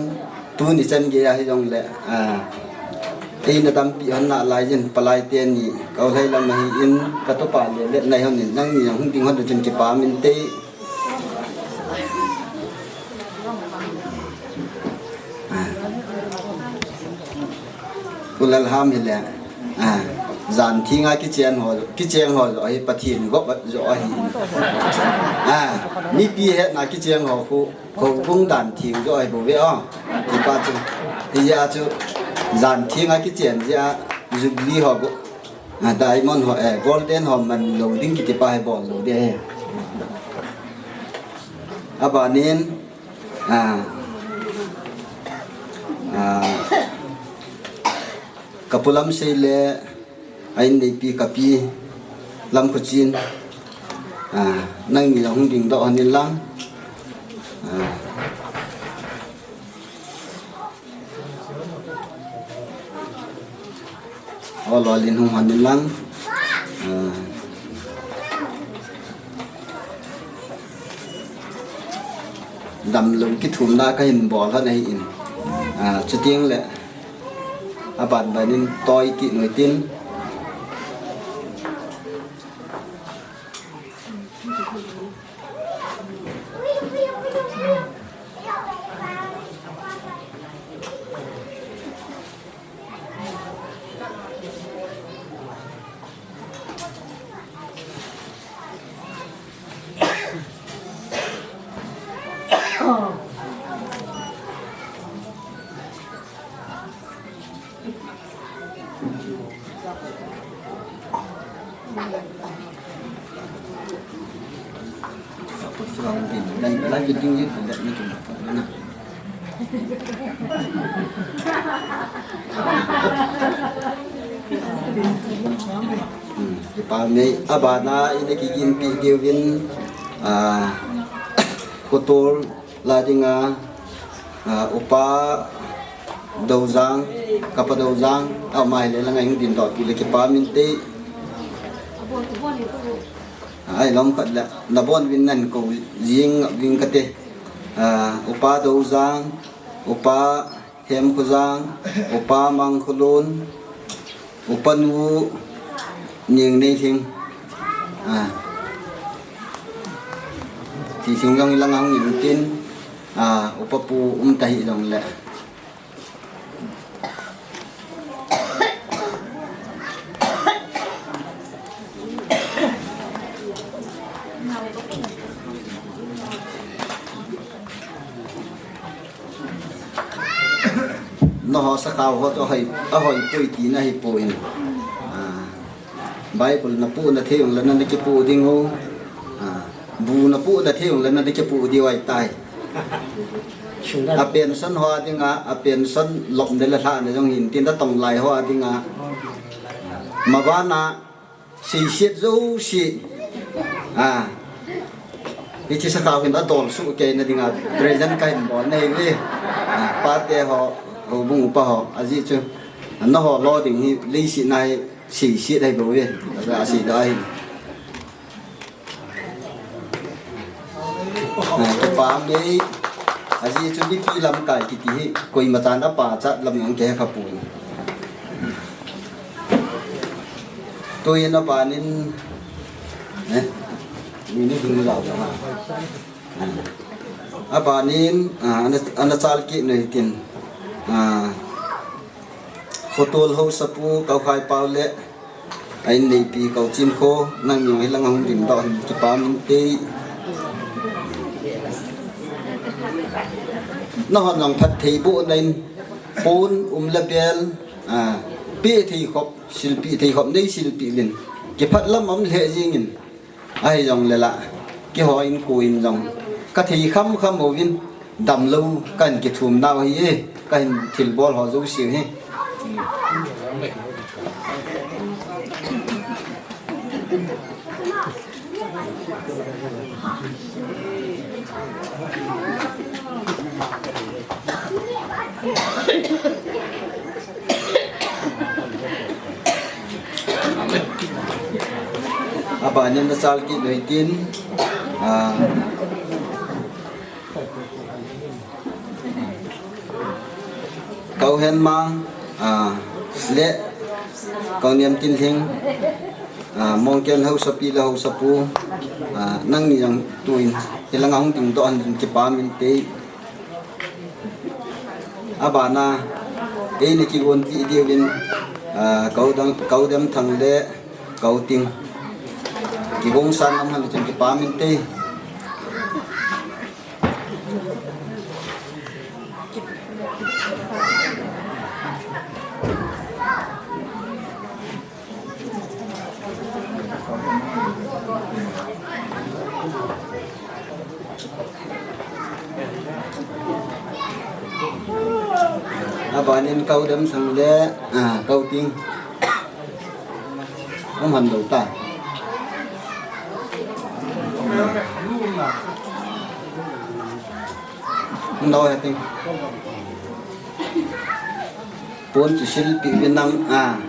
tuni chan gei a hi jong le, ah, eina tampi hon nalai jin palai teni kau lhai lam ahi in ka topa le le nai hon in nangni jong hung ding hon chun kipa min te. Ah. Pu Lalham hi le, ah, jan thinga kichen ho, kichen ho jo hi Pathen gop jo ahi. Ah, mipi hetna kichen ho khu, ho bung dan thing jo ahi bou ve o. Kipa chu, hi ja chu, jan thinga kichen ja, Jubilee ho go, ah, Diamond ho, eh, Golden ho man lo ding kiti pa hi bol lo de he. Abanin, ah, ah, ka pu Lamsei le a inneipi ka pi Lamkhuchin, ah, nangni jong hung ding doh hon in lang. Ah. Ol ol in hung hon in lang. Ah. Damlou kithumna ka hin bol hon ahi in. Ah, chuteng le. Aban ban in toi kit nu tin. Vang tin, dan lai video hi tu dan ni kin. Hmm, kipa mei, abana ina kiginpi diuvin, ah, Khotol la dinga, ah, Upa Doujang, Kapa Doujang, ama hi le langa hung dingdoh pi le kipa min te. Ai lom khat le, nabon uvin nan ko jing ving kate. Ah, Upa Doujang, Upa Hemkhojang, Upa Mangkholun, Upa Nu Ningneilhing. Ah. Ti sing jong ilang ang in tin. Ah, Upa Pu um ta hi jong le. Nangho sakhao ho chu ahoi, ahoi poi tina hi poi. Ah, Bible napu nathei ung le nana kipu ding ho. Ah, bu napu nathei ung le nana kipu diu ahitai. A pension ho dinga, a pension lop de le lha ne jong hin tin da tong lai ho dinga. Mabana Seiset jouse. Ah. Hiche sakhao hin adol suh kei na dinga present kahin bol nahi ve. Ah, pate ho, houbung upa ho, ajeh chu. Nangho lo ding hi leiset na hi seiset ahi bou ve. Aja asei da hi. Ah, kipa mei, ajeh chu mipi lamkai kiti hi, koima chan apachat lam jong kihe kha poi. Tuin abanin, eh, ni ni ding lau jong ha. Ah. Abanin, ah, ana, ana chal kit nu hitin. Ah, Khotol Haosapu, Kaukhai Pau le, a inneipi Kauchinkho, nangni jong hilanga hung dingdoh hin kipa min te. Nahon jong phatthei boh nan, pon um le bel, ah, pe thei khop, silpeh thei khop, nei silpeh uvin. Kiphat lam um lheh jingin. Ahi jong le la, kihou in ko in jong. Ka thei kham kham uvin, damlou, kahin kithum nau hi e, kahin thilbol ho jouse hi. Abanin na chal kit nu hitin, ah, Kau Henmang, ah, le Kau Niamtinlhing, ah, Mongken Haosapi le Haosapu, ah, nangni jong tuin hilanga hung dingdoh hin kipa min te. Abana, eini kigon ti diuvin, ah, Kau Dam, Kau Damthang le Kau Ting. Kigong san lam hon chun kipa min te. Abanin Kau Damthang le, ah, Kau Ting. Um han lou ta. Um lou he ting. Pon chu silpeh uvin nang, ah.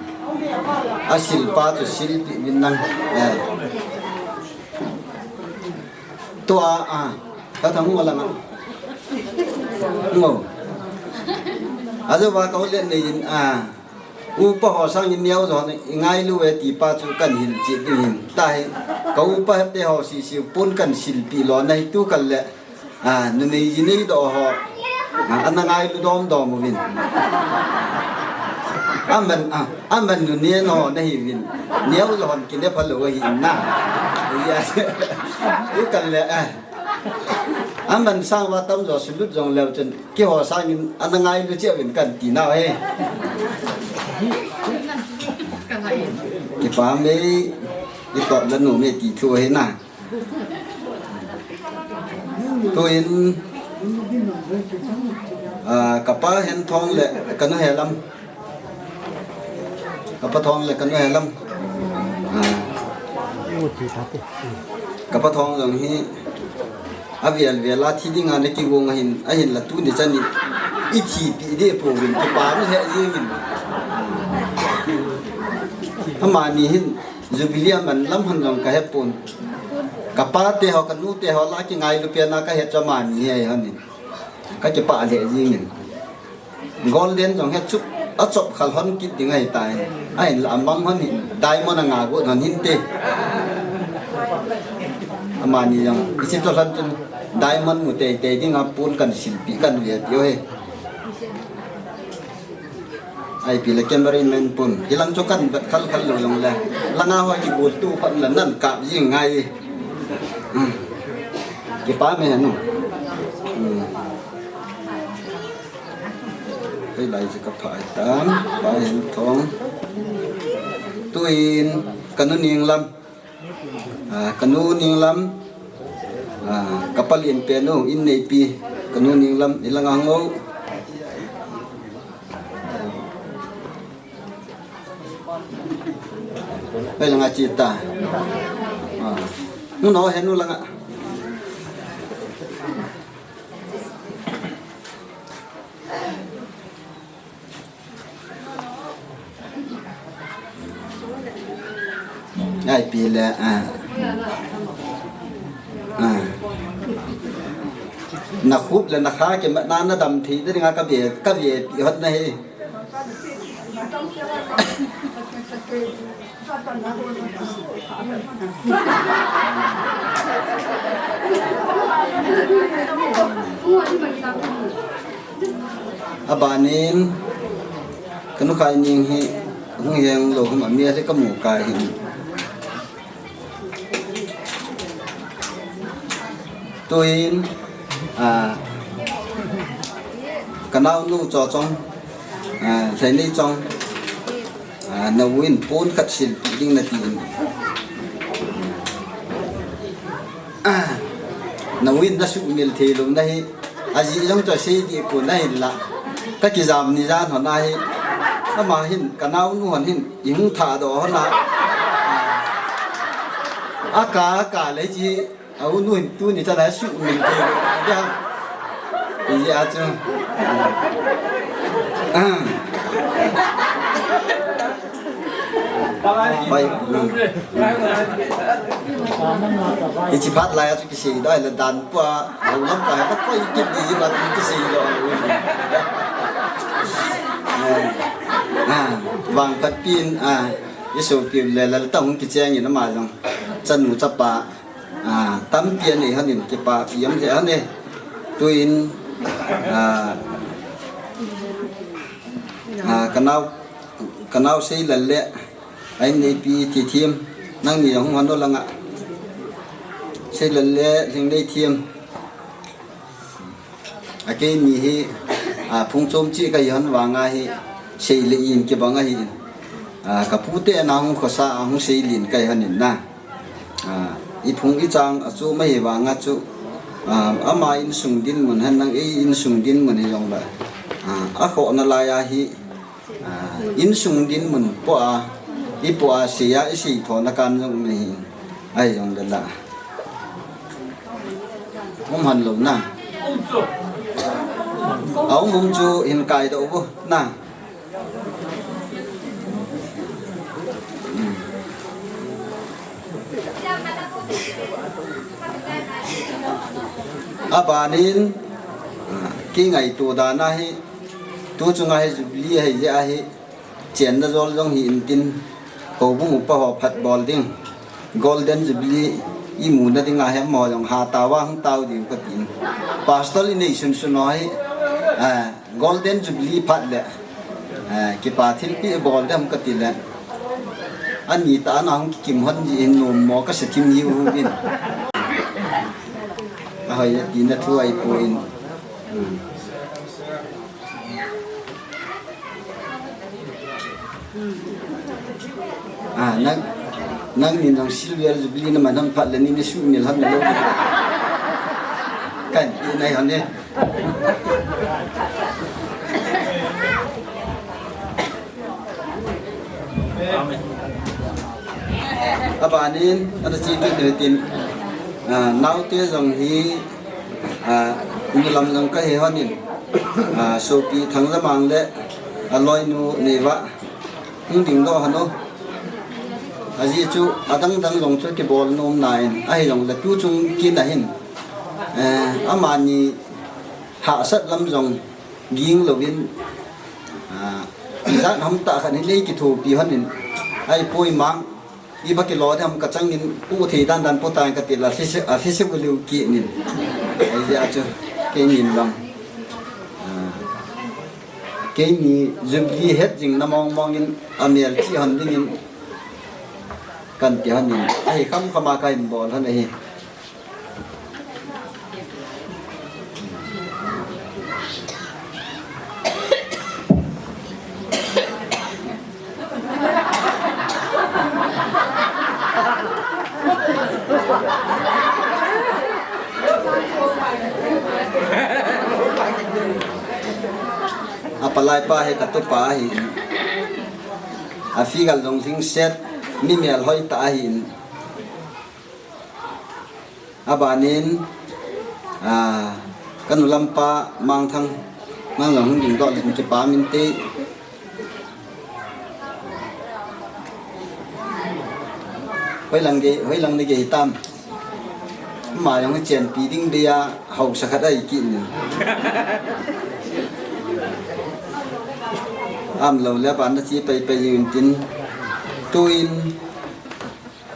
Asilpa chu silpeh uvin nang. Eh. Tua, ah. Ka thang mo langa. Ngo. Ajo ba ka ulen nei in, ah. Upa ho sangin neo jo na i ngailu e ti pa chu kan hilchet ding hin. Tahi, ka upa te ho sese pon kan silpeh lona hi tu kal le. Ah, numei ji neidoh ho. Ah, ana ngailu domdom uvin. Aman, ah, aman nuneo nahi uvin. Neo jo hon kine phalou ahi na. Ya. Tu kal le, ah. Aman sang uva tamjo sulut jong leu chun. Keiho sangin ana ngailu cheh uvin kan ti nau ahi. Kipa mei, i tot la nu mei ti thu ahi na. Tuin, ah, kapa Henthong le kanu Helam. Kapa Thong le kanu Helam. Ah. Kapa Thong jong hi avel vel a thi dinga nakigong ahin, ahinla tuni chan in ithi pi deh pouvin, kipa lheh jengin. Amani hin Jubilee aman lam hon jong kahepon. Kapa teho, kanu teho la kingailu pen a kahet chu amani hi ahi hon in. Kakipah lheh jengin. Golden jong hi chu achop khal hon kit ding ahitai. Ahinla amang hon hin diamond anga got hon hinte. Amani jong ichi to lhon chun diamond mu teitei dinga pon kan silpeh kan ve tiu hi. Ipi le cameraman pon. Hilang chu kan vet khal khal lou jongle, langa ho kigol tu phat la nan kap jing ngai. Hmm. Kipa me hanu. Hmm. Hei lai chu kapha tan, Pa Henthong. Tuin kanu Ninglam. Ah, kanu Ninglam. Ah, kapa lien pen u, in neipi. Kanu Ninglam, ilanga hung o. Hei langa che ta. Ah. Nu no henu langa. Ipi le, ah. Ah. Na khup le na kha kimatna na dam thei dinga kave, kave pi hot na hi. Abanin, kanu Khaining hi hung heng lou hum amia le kamu kai hin. Tuin, ah, kanaonu Chochong, ah, Lheineichong, ah, na u in pon khat silpeh ding nati in. Ah, na u in na sumil thei lou na hi. Ajeh jong chu asei dih pon ahinla. Kakijam ni jan hon ahi. Ama hin, kanaonu hon hin, ihung thahdoh hon a. Aka, aka le chi, a u nu hin tuni chan a sumil thei lou. Ijeh a chu. Ah. Pai. Hichi phat lai a chu kisei dai le dan pua, hou lam pa ka koi kit di ba tu kisei lo. Ah, vang phat pin, ah, isopi le lal ta hung kicheng in ama jong. Chanu chapa, ah, tampi anei hon in kipa pi am le hon e. Tuin, ah, ah, kanao Kanao Seilal le, a in neipi Thithem, nangni jong hung hon o langa. Seilal le Lhingneithem. A keini hi, a, phung chom chi kahi hon vanga hi, sei le in kibang ahi in. A, kapu te na hung khosa, a hung seilin kahi hon in na. A, iphung ichang achom ahi vanga chu, a, ama insung dinmun hen nang ei insung dinmun hi jong la. A, akhohna lai a hi, a, insung dinmun po a, ipo a sei a, isei thona kan jong um ahi. Ahi jong le la. Um hon lou na. A um um chu hin kaidoh vo na. Abanin, a, kingaito dan a hi, tu chunga hi Jubilee hi jeh a hi, chenna jol jong hi intin, houbung upa ho phat bol ding. Golden Jubilee imu na dinga hi amaho jong hatah a hung tao diu katin. Pastor inei sunsun ho hi, a, Golden Jubilee phat le, eh, kipa thilpeh bol dem kati le. Ani tah a na hung kikim hon ji in nom mo kasa thim hiu hiu in. Ahoi ati na thu ahipoi. Hmm. Ah, nang, nangni nang Silver Jubilee na man hon phat le ni ni sumil hon na lou. Kan, inai hon ni. Abanin, ana chi tu ni tin, ah, naote jong hi, ah, nulam jong kahi hon in, ah, sopi Thangjamang le aloinu neiva, hung dingdoh hon o. Ajeh chu, adang dang jong chu kibol nom nan, ahi jongle tu chung kin ahin, eh, amani hahsat lam jong ging louvin, ah, ijat ham tah khat hi nei kithopi hon in, ahipoi mang, iba kilo ding ham kachangin, pu thei dan dan po tan kati le, athi se, athi se u liu kit in. Ajeh chu, keinin lang. Ah, keini Jubilee het jing na mong mong in, amelchih hon dingin, kan ti hon in, ahi kham kham a kahin bol hon ahi. Apalai pa hi katupa ahi. Afi gal dong sing set, mi mel hoi tah ahi. Abanin, ah, kanu lampa Mangthang, nang jong hung dingdoh le kipa min te. Hoilang gei, hoilang nei gei tam. Ama jong chenpi ding bia haosa khat ahi kit in. Aum lou le ban na chi pai pai jing tin. Tuin,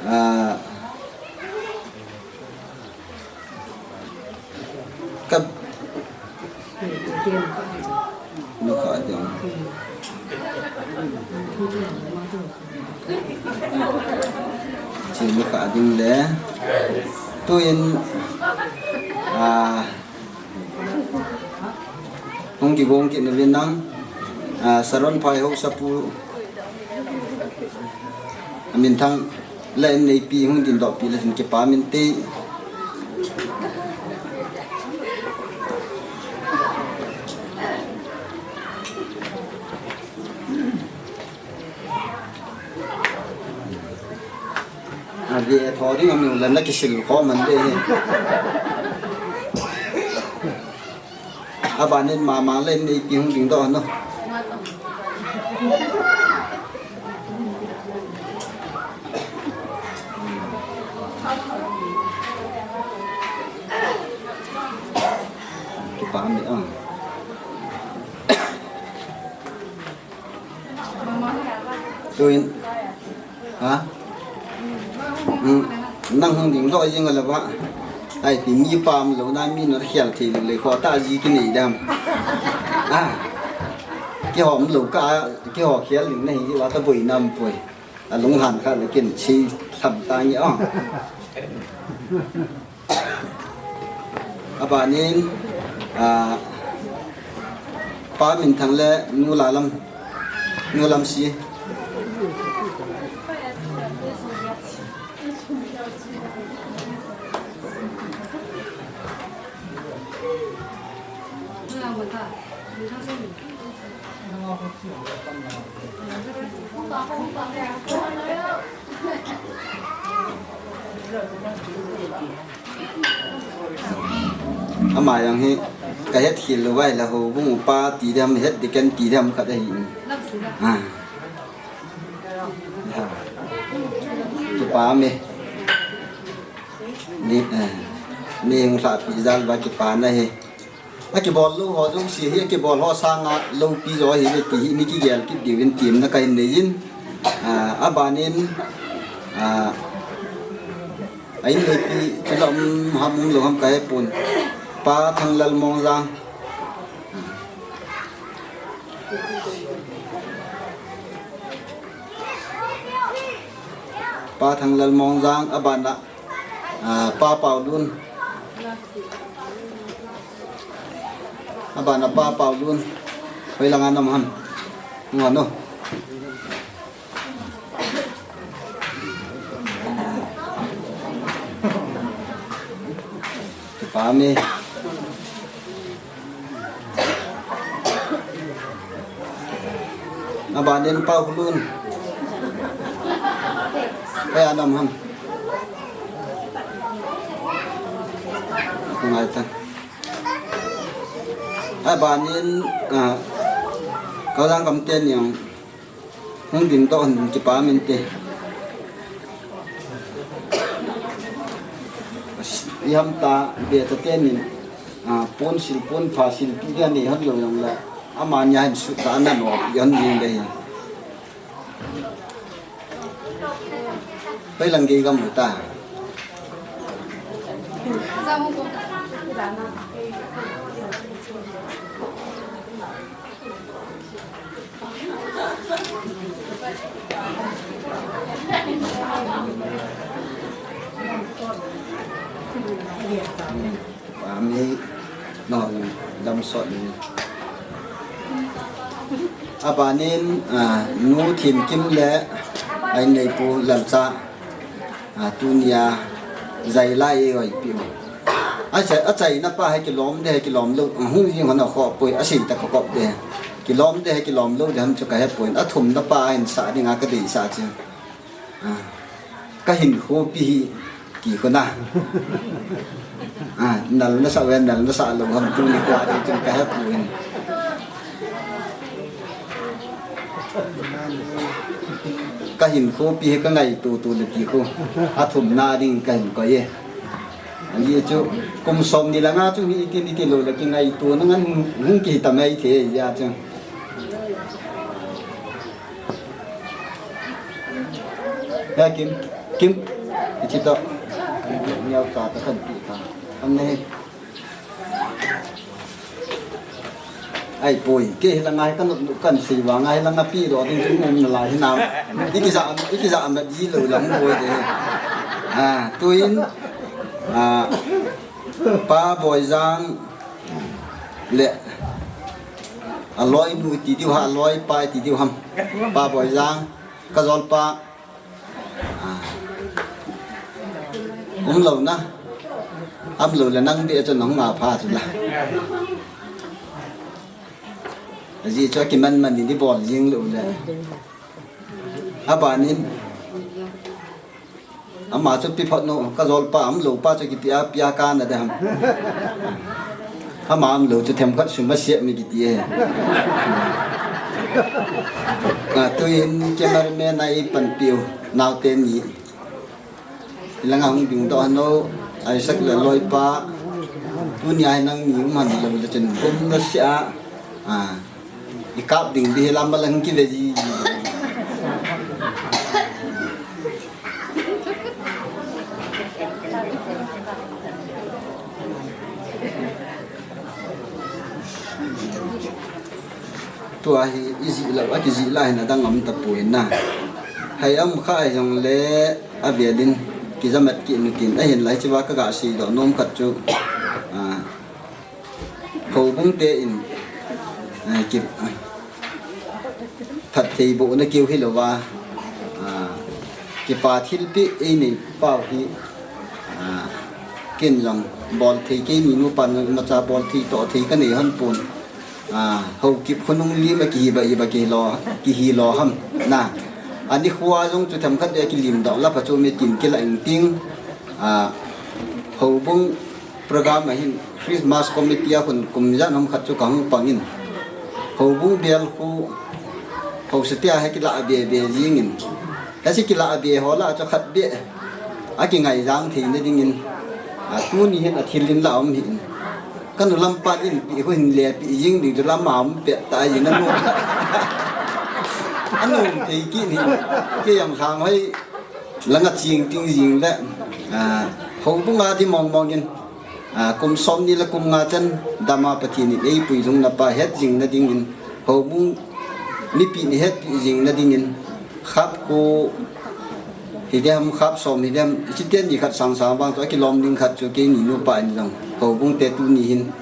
ah, Ka, nu kha ding. Chi nu kha ding le. Tuin, ah, hung kigong kit nauvin nang, ah, Saron Phai haosapu. Amin thang le in neipi hung dingdoh pi le tin kipa min te. Ave tho ding amin le na kisil ko man de he. Abanin mama le neipi hung dingdoh hon o. Kipa mi ang. Tuin, ha? Hmm, nang hung dingdoh jing le ba. Ai, ti mi pam lou na mi na khel thei lou le kho ta ji kinei dam. Ah. Kihom lou ka, kiho khel ling nei ji wa ta boi nam poi. Alung han kha le kin chi tham ta ni o. Abanin, ah, Pa Minthang le Nu Lalam, Nu Lamsi. Ama jong hi ka het khel lou vai la, houbung upa ti ding ham, het ding ken ti ding ham khat ahi. Ah. Ha. Kipa me. Ni, eh, ni hung lhahpi jal uva kipa na hi. Akibol lou ho jouse hi, akibol ho sanga loupi jo ahi ve ti hi, ni kigel kit diuvin temna kahin nei in. Ah, abanin, ah, a in neipi chu la um ham um lou ham kahe pon. Pa Thanglal Mongjang. Pa Thanglal Mongjang, abana, ah, Pa Paulun. Abana Pa Paulun. Hoilanga na um ham? Ngano. Kipa me. Abanin Pau Khulun. Kaya nam ham. Ngai ta. Abanin, ah, kau dang kam ten yang. Hung din to hung kipa min te. Iham ta be ta ten in. Ah, pon sil pon pha sil pi dia ni han lo yang la. Ama nia hin su ta na no, yan jing de. Hoi lang gei gam ta. Ami no dam sot ni. Abanin, ah, nu Thim Kim le ai nei pu Lalcha, ah, tunia zai lai oi piu. Achai, achaina pa hai kilom de, hai kilom lo, ah, hung jing hon a kho poi, asei ta ka kop de. Kilom de, hai kilom lo de ham chu ka he poi. Athumna pa hin sa dinga ka dei sa chi. Ah, ka hinkho pi hi ki khuna. Ah, nal na sa ven, nal na sa lo ham tuni kho a ding chun ka he poi. Ka hinkho pi hi ka ngaito to le ti kho. Athumna ding ka hin koi e. Ahi chu kum som ni la nga chu hi iti ni ti lo le ki ngaito na ngan hung ki ta mai the ya chu. Ya Kim, Kim, ichi to. Niau ta ta kan pi ta. Am ne. Ai poi, ke hi la ngai kan nu kan si wa ngai la nga pi lo ding chung um na lai hi na. Iki za, iki za ma ji lo la mu boi de. Ah, tuin, ah, Pa Boijang le aloi nu ti diu ha, aloi pa ti diu ham. Pa Boijang, ka jol pa. Ah. Um lo na. Am lo le nang be chu nang ma pha chu la. Aji chu ki man man ni di bol jing lo le. Abanin. Ama chu pi phot no, ka jol pa am lo pa chu ki pia pia ka na de ham. Ama am lo chu them khat sum ma siam mi ki ti e. A tuin cameraman a i pan piu, nau te ni. Ilanga hung ding doh hano, Isaac le loi pa, tunia hi nang ni um han lo le chun, um na sia, a, i kap ding di hi lam ba lang ki ve ji. Tua hi i jih lo, a kijih lai hin a dang um ta poi na. Hai um kha ai jong le a vialin kijamat ki nu tin a hin lai chiva ka ga sei doh nom khat chu. A, houbung te in, a, ki, a, phattheibohna keu hilou va, a, kipa thilpeh ei nei pau hi, a, ken jong bol thei kei ni nupa nu macha bol thei toh thei ka nei hon pon. A, Haokip khonung lim a kihi ba, hi ba kihi lo, kihi lo ham na. Ani khua jong chu themkhat le kilim doh la pha chu mi tin kila ing ting. A, houbung program a hin Christmas committee a hun kum jan hom khat chu ka hung pang in. Houbung bel khu hausa tia he kila be be jing in. Ka si kila be ho la chu khat be. A kingai jang thei na ding in. A tuni hin a thil in la um hi in. Ka nu lam pan in pi khu hin le pi jing ding chu lam a um pe ta jing na nu. A nu thei ki ni. Ke yang sang hoi. Langa ching ting jing le, a, houbung a di mong mong in, a, kum som ni le kum nga chan dama Pathen in ei pui lhung na pa het jing na ding in, houbung mipi ni het pi jing na ding in, khap ko hi dem, khap som hi dem, i chi ten ni khat sang sang bang chu a kilom ding khat chu kei ni nupa in jong, houbung te tuni hin,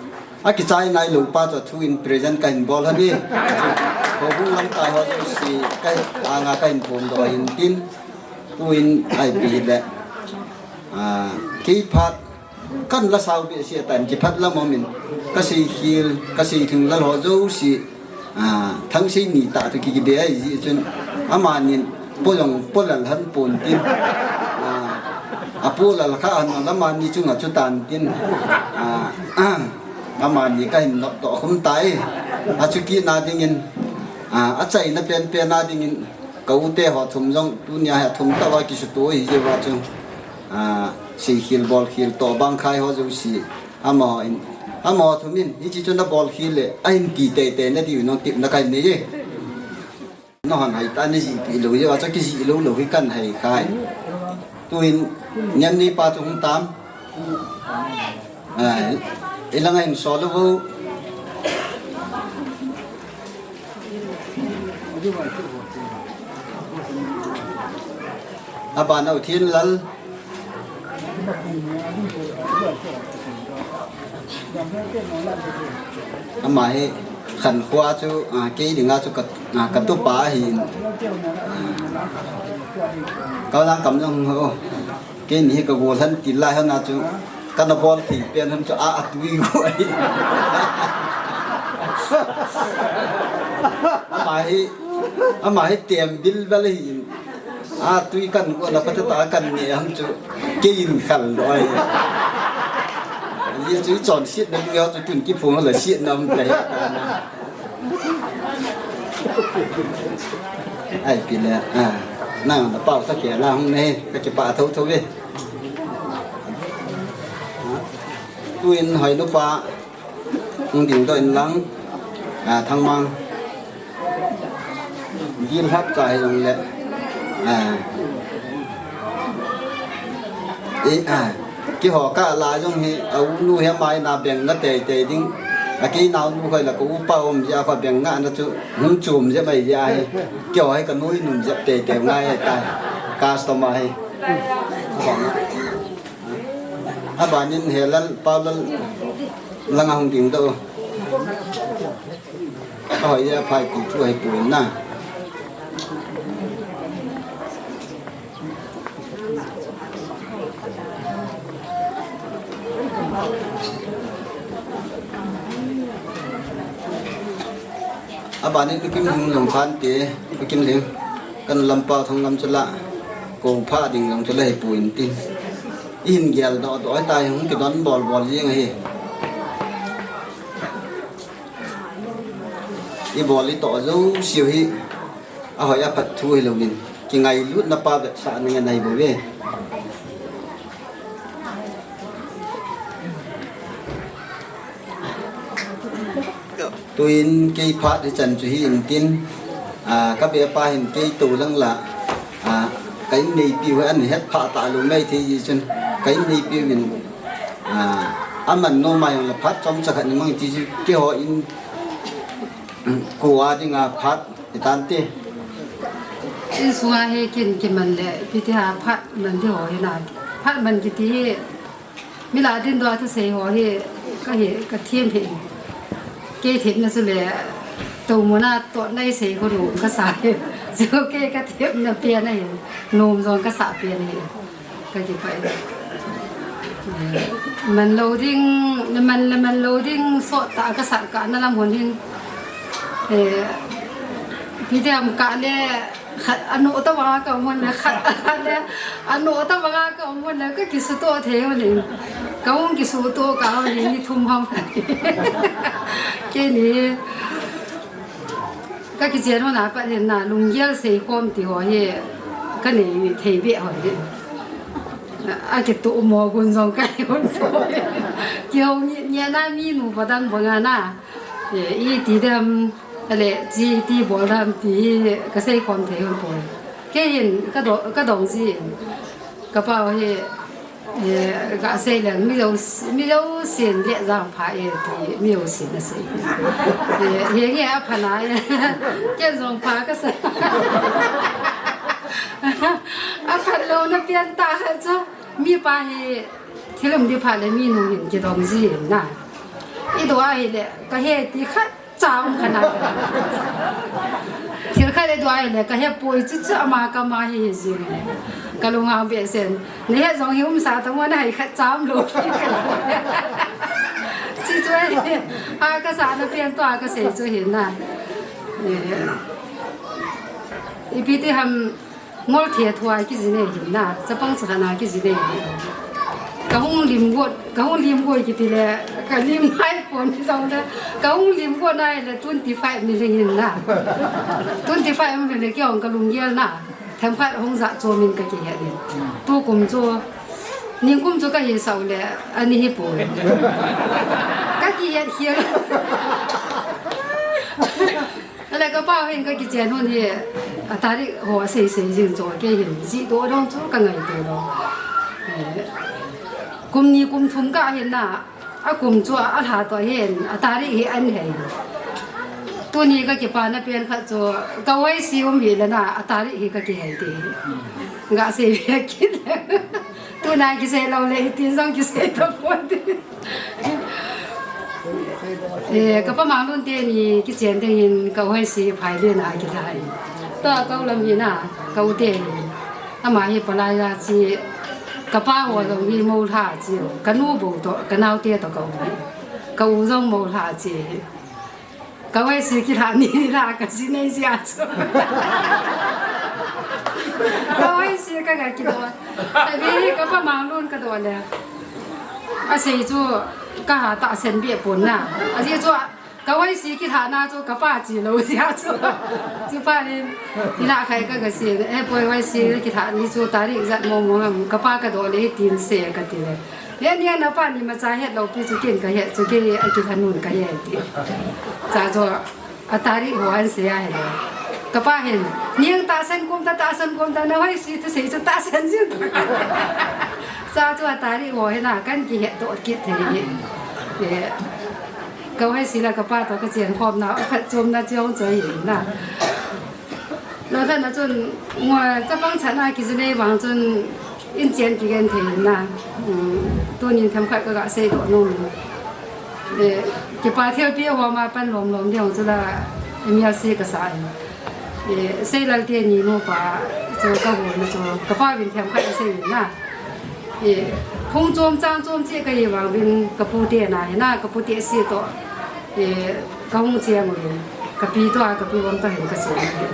a kichai nai lo pa chu thu in present ka hin bol ha ni. Houbung lam tai ho chu si ka, a nga ka hin pon doh hin tin, Tuin ai pi le, a, kei phat kan la sau be si atan ki phat la momin ka sei khil, ka sei thing la lo jo si, A, Thangsei ni tah toh ki, kibe ahi jeh chun, amani po jong po lal hon pon tin. A, apo lal kha hon, amani chunga chu tan tin. A, amani kahin nop toh khum tai. Achu kit na dingin, a, achaina penpen na dingin, ka u te ho thum jong, tunia hi athum tah uva kisuto ahi jeh uva chu. A, seikhel bolkhel toh bang khai ho jouse. Amaho in, amaho thum in, hiche chu nabol khel le, ahin ti teitei nadiu nong tepna kahin nei e. Nahon hai tah najihpeh lou jeh uva chu kijih lou lou hi kahin hai khai. Tuin, Niamnei pa chu hung tam. A, ilanga hin sol uvo. Abana U Thenlal. Ama hi Khankhoa chu, a, kei dinga chu ka, a, ka tupa ahin. Ka lang kam jong ho. Keini hi ka golhang til lai hon a chu, kana bol thei pen ham chu a, atui go ahi. Ama hi, ama hi tem bilbel ahi. Atui kan go na phat a kan ne ham chu, kei in khal lou ahi. Ajeh chu chonsetna lui ho chu tun kiphong le setna um ta hi. Ai, pi le, a, nang na pau sa khel a hung nei, ka kipah thotho ve. Tuin Hoinu pa, hung dingdoh in lang, a, Thangmang. Dil hat ka hi jong le, a, E, a, keiho kala jong hi, a u nu hi amai na beng nga teitei ding. A kei naonu khoi la ka upa um jeh a kho beng nga na chu hung chom jep mai jeh a hi. Keiho hi ka nuinun jep teitei ngai ahitai. Customer hi. Abanin Helal, Paulal langa hung dingdoh. Ahoi jeh a phai ti thu ahipoi na. Abanin Pu Kimling jong phan te, Pu Kimling, ka nu lampa Thangngam chu la, kou pha ding jong chu la hipoi in tin. Ihin geldoh doh tai, hung kidon bol bol jeng ahi. Ibol itoh jouseu hi ahoi aphat thu hilouvin, kingailutna pa vetsahna ngen ahi bouve. Tuin kei phat hichan chu hi intin, a, ka bepa hin kei tou lang la, a, ka inneipiu hi ahin het phah talou maithei jeh chun, ka inneipiu hin, a, aman nom a jong le phat chomcha khat ni mang ti chu keiho in, um, kou a dinga phat hitante. Insunga hi kin kiman le, ipi ti ham phat man ti ho hi na. Phat man kiti hi, mi lah a dindoh a thusei ho hi, ka hi, ka them hi. Kei themna chu le, tou mun a toh nei sei kho nom ka sa hi. Chu kei ka themna pen ahi, nom jong ka sa pen ahi. Ka kipah e. Eh, man lou ding, man le man lou ding, sot tah a ka sat kah na lam hon hin. Eh, ipi ti ham kah le, khat, anoh tah vang a ka um hon le, khat le, anoh tah vang a ka um hon le, ka kisutoh thei hon in. Ka hung kisutoh kah hon in, ni thum ham. Keini, ka kichen hon a pat hin na, lunggel seikhom ti ho hi, ka nei thei beh hon hi. A kitoh mo gun jong ka hi hon poi. Kihou nge, nge na mi nu pa dang bang a na. E, iti dem, ale, chi ti bol dem ti hi ka seikhom thei hon poi. Kei hin ka do, ka dong ji in. Ka pau hi, e, ka sei leng mi jou, mi jousen le jang pha e ti, mi jousen asei. E, henge apha na e. Ken jong pha ka sa. Aphat louna pen tah khat chu, mipa hi thil um di phat le mi nu hin kidong ji in na. I do ahile, ka he ti khat cha um kha na. Thil khat i do ahile, ka he poi chu chu ama ka ma hi hi jing. Ka lunghang behseh in. Na he jong hi umsa ta mo na hai khat cha um lou. Chi chu ahi, a ka sa na pen toh a ka sei chu hi na. Eh, ipi ti ham, ngol thei thua kiji nei hin na, chapang chakhat na kiji nei hin. Ka hung lim got, ka hung lim got kiti le, ka lim nai pon ti jong le, ka hung lim got nai le twenty five ni lhing hin na. Twenty five ni le kei jong ka lunggel na. Themkhat hung ja chom in ka kihet in. Tukum chu, ningkum chu ka hisah u le, ani hi poi. Ka kihet khel. Ale ka pa hin ka kichen hun hi, a tarik ho asei sei jing chu, kei hin, jih doh dong chu ka ngaito lou. Eh, kum ni kum thum ka hin na, a kum chu a lha toh hin, a tarik hi an hei. Tuni ka kipana pen khat chu, ka Y C um hi le na, a tarik hi ka kihei ti. Ga sei ve kit le. Tuna kisei lou le, hitin jong kisei ta pon ti. Eh, ka pa Manglun teni kichen teng hin ka Y C phai le na kilhai. Tua ka u lam hi na, ka u te hin. Ama hi palai a chi, ka pa ho jong hi mo lha chi, ka nu bou toh, ka nau te toh ka u hi. Ka u jong mo lha chi. Ka Y C kilha ni la ka ji nei jia chu. Ka Y C ka ga kidoh. Tabi ka pa Manglun ka doh le. Asei chu ka ha tahsan be pon na. Ajeh chu ka Y C kilha na chu ka pa chi lou jia chu. Chu pa ni, ni la khai ka ga sei. Eh, poi Y C kilha ni chu tarik jat mo mo ngam ka pa ka doh le hitin sei ka ti le. Heni a na pa ni macha het lou pi chu ken ka het chu kei a kilha nun ka het ti. Cha chu a tarik ho an sei a he le. Ka pa hin, "Niang tahsan kom ta, tahsan kom ta, na Y C thusei chu tahsan jing ta." Cha chu a tarik ho hi na kan kihet doh kit thei hi. Eh, ka Y C la ka pa toh ka chen khom na, a phatchomna chu hung chu hi na. Lo khat na chun, ngol chapang chan a kiji nei vang chun, in chen kigen thei na. Um, tunin themkhat ka ga sei doh nom. Eh, kipa thilpi ho ma pan lom lom ding chu la M L C ka sa in. Eh, Seilal teni nupa chu ka hol na chu, ka pa vin themkhat a sei in na. Eh, hung chom chang chom che ka hi vang vin ka pu te na hi na, ka pu te si toh. Eh, ka hung chiang u vin, ka pi toh a, ka pi vang toh hin ka chiang u vin.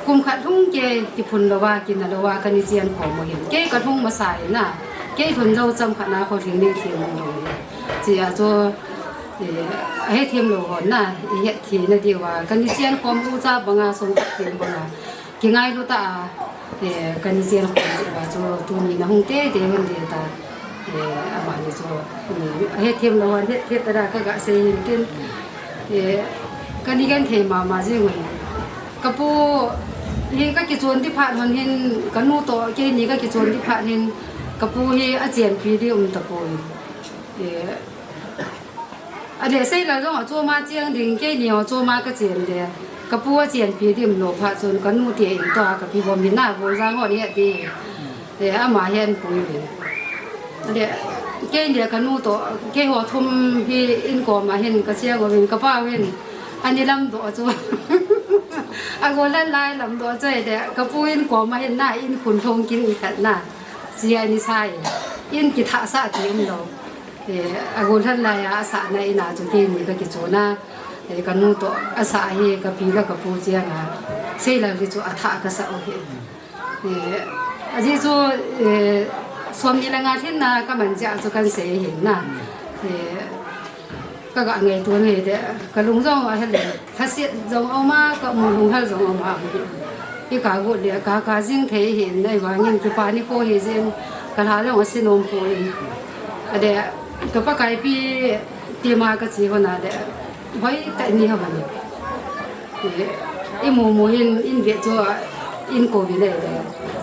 Kum khat lhung kei kiphun lou a, kina lou a, ka ni chian khom u hin. Kei ka lhung masa in na, kei lhun jou cham khat na kho lhing ni thim u vin. Chi a chu, eh, a hethem lou hon na, i het thei na diu a, ka ni chian khom u cha bang a sung khat thim bang a. Kingailu ta a, eh, ka ni chen khom chu ba chu tuni na hung te te hun te ta, eh, ama ni chu, mm, a hethem lou a, het, het ta da ka ga sei hin tin, eh, ka ni gen thei mama jing u hin. Ka pu hi ka kichon ti phat hon hin, ka nu toh kei ni ka kichon ti phat hin, ka pu hi a chenpi di um ta poi. Eh, A le Seilal jong a chom a chiang ding, kei ni a chom a ka chen le. Ka pu a chenpi dim lou phat chun ka nu te in toh a ka pi bom hin na, bol jang ho ni a ti. Le ama hin pui le. A le kei ni ka nu toh, kei ho thum hi in kom a hin ka chiang u vin ka pa u hin. Ani lam doh chu. A go lan lai lam doh chu le. Ka pu in kom a hin na, in khun thong kin i khat na. Chi a ni sa in. In kithah sa ti um lou. Eh, a golhang lai a, a sahna in a chu kei ni ka kichon a, eh, ka nu toh a sah hi ka pi le ka pu chiang a, Seilal hi chu a thah ka sah u hi. Eh, ajeh chu, eh, som ni le nga lhin na ka man jeh a chu kan sei hin na. Eh, ka ga ngaito nge de, ka lung jong a hel le. Lhaset jong a um a, ka mu lunghel jong a um a. I ka got le, ka ka jing thei hin, ahivangin kipa ni kho hi jin, ka lha jong a si nom poi. A le, ka Pakaipi tima ka chi hon a le, hoi tah ni hon a. I mu mu hin, in ve chu a, in ko vi le le.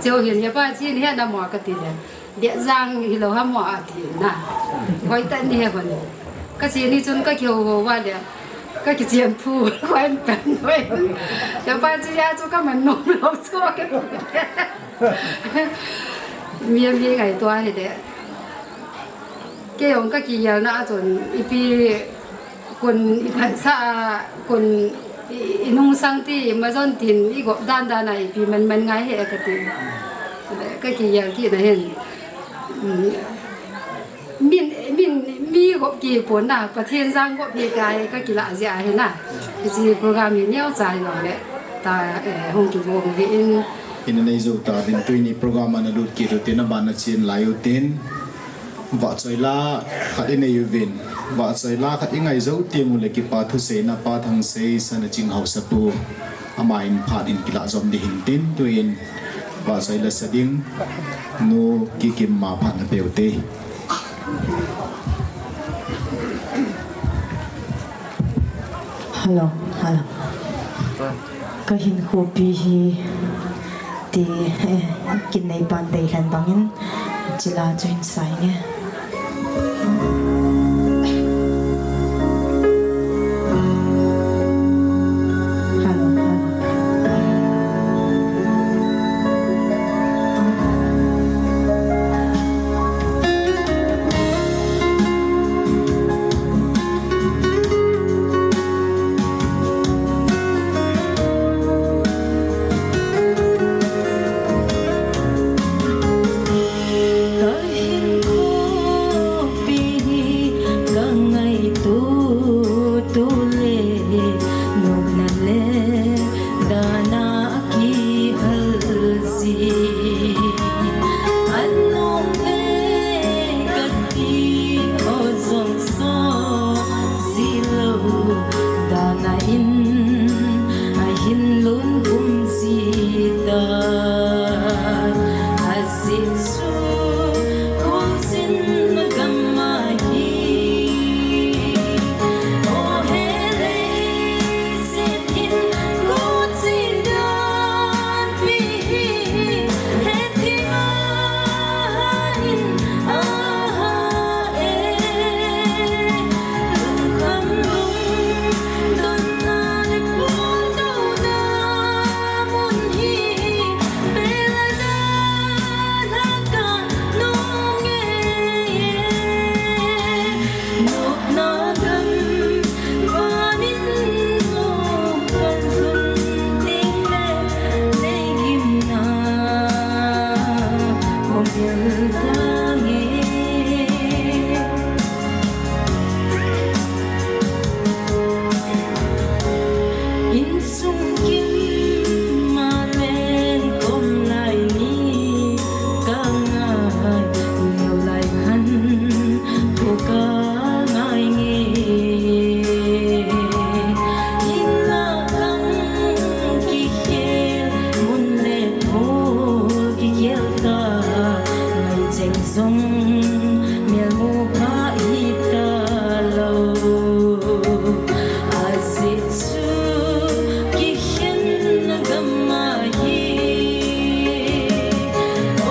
Cheu hin, ya pa chi ni he na mo ka ti le. Deh jang hilou ham mo a ti na. Hoi tah ni he hon. Ka chi ni chun ka kihou hou va le. Ka kichian thu, hoi pen hoi. Ya pa chi ya chu ka man nom lou chu ka. Mi mi ngaito a hi de. Kei jong ka kigel na a chun ipi kun i phat sa a, kun i, i nung sang ti, i ma jon tin, i gop dan dan a ipi man man ngai he ka ti. Ka kigel kit na hin. Mm, min, min, mi Kop kipon na, Pathen jang kop hi kai ka kilah jeh ahi na. Hiche program hi neocha hijongle ta, eh, hung kigong uvin. Ina nei jou tauvin, tuni program ana lut kit utin, aban a chen lai utin. Vahchoi la khat inei uvin. Vahchoi la khat ingai jou teng uleh kipa thuseina Pa Thangsei Sanaching Haosapu, ama in phat in kilah jom ding hin tin, tuin vahchoi la sa ding Nu Kikim ma phat na pe ute. Hello, hello. Ka hinkhopi hi ti, eh, kin nei pan dei lhan bangin, chila chu hin sa inge. Hello, hello. Ka hinkhopi hi ka ngaito to le, nopna le dana kihal ji. Anop e kati ho jong so ji lou, dana in ahin lhun khum ji ta. Ajeh chu khuljin gam ahi. O he lei Hethem ahin aha e, lungkham lungdonna le puldouna mun hi, pela dan a kan nung e. Nopna gam vanin nom kan lhun ding le, leigimna hung hil tange. Insung kim a leng kom lai ni ka ngai, neo lai khan thu ka ngai nge. Hinla khang kikhel, mun le phul kikhel ta, ngai cheng jong melmu pha hi ta lou. Ajeh chu kikhen gam ahi.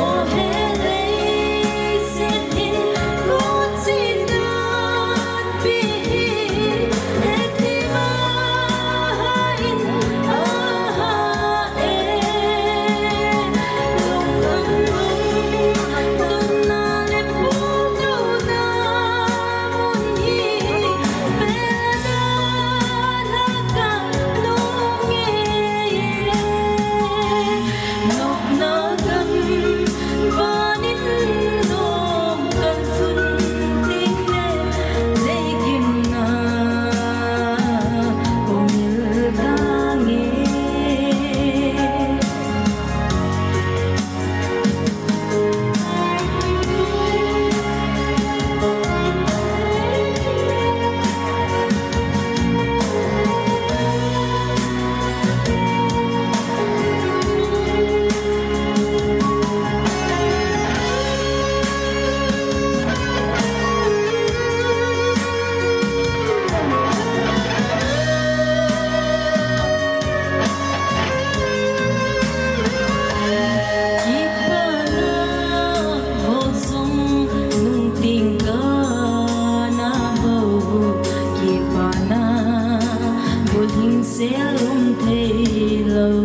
O he lei Hethem ahin aha e, lungkham lungdonna le puldouna mun hi, pela dan a kan nung e. Nopna gam vanin nom kan lhun ding le, leigimna hung hil tange. Kipana ho jong nung ting kana bou, kipana bulhing sel um thei lou.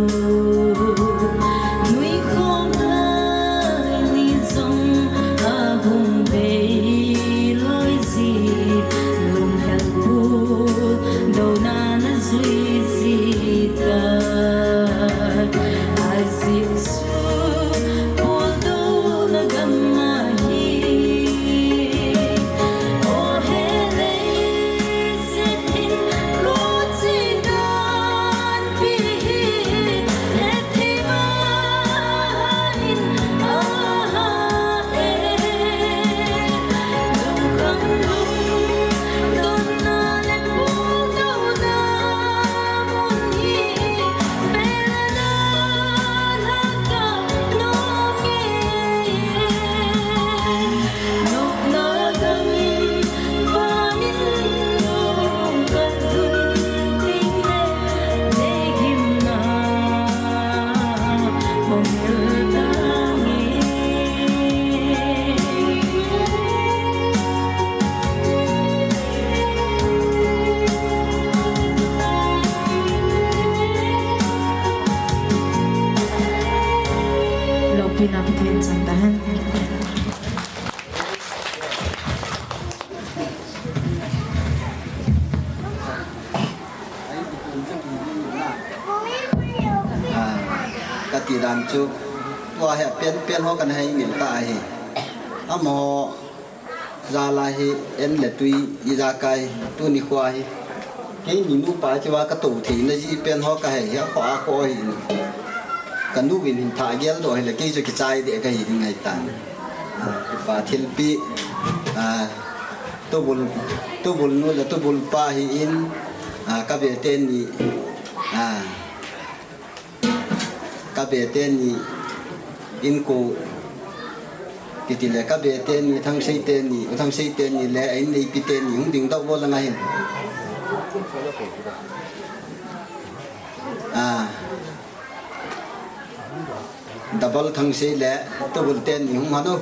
Nui khom lai ni jong ahung bei loi ji, lunghel puldouna na jui ji ta. Ajeh chu puldouna gam ahi. O he Lopina Pathen chang tahen. Ah, kati dan chu, tua hi pen, pen ho kana hei ngil ta ahi. Amaho jal a hi en le tui ijakai tuni khoa hi. Keini nupa chu va katou theina jeh pen ho kahei hi, akhoh, akhoh hi. Kanu vin hin thah geldoh hile kei chu kichai deh kahi ding ahitan. Ah, kipa thilpeh. Ah, tubul, tubul nu le tubul pa hi in, ah, kabe teni, ah, kabe teni in ko kiti le kabe teni, Thangsei teni, U Thangsei teni le a inneipi teni hung dingdoh vo lang ahin. Ah. Double Thangsei le tubul teni hung hon o.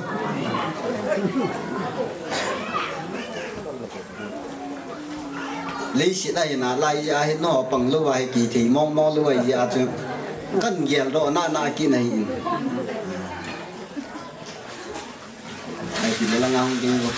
Leiset a hin a lai a hin no pang lou a hi kithei mong mong lou a hi a chu. Kan geldoh na na kit na hi in. Ai ti le lang a hung ding vo.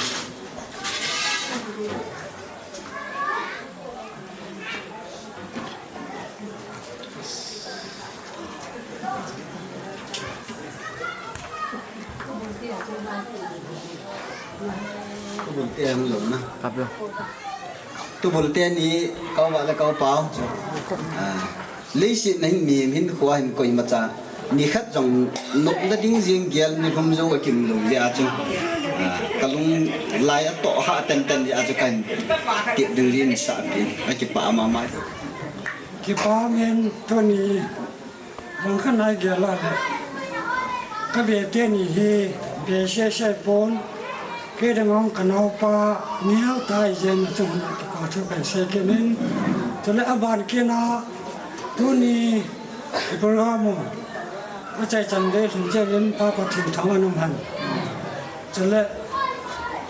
Tubul te hung lou na. Kap lo. Tubul teni kau va le kau pau. Ah. Leiset na hin mihem hin khoa hin koimacha nikhat jong nopna ding jing gel ni lhum jou a kim lou jeh a chu. Ah, kalung lai a toh ha tenten jeh a chu kahin tep ding jin sa pi. Akipah mama. Kipa min tuni. Bang khat nai gel a le. Kabe teni hi be sese pon. Kei dang hung kanaopa neo tai jen a chung na kipa thu kahin sei kit in. Chule aban kit a tuni i program u achaichan dei lhun jeh in Pa Pathen thangvah in umhen. Chule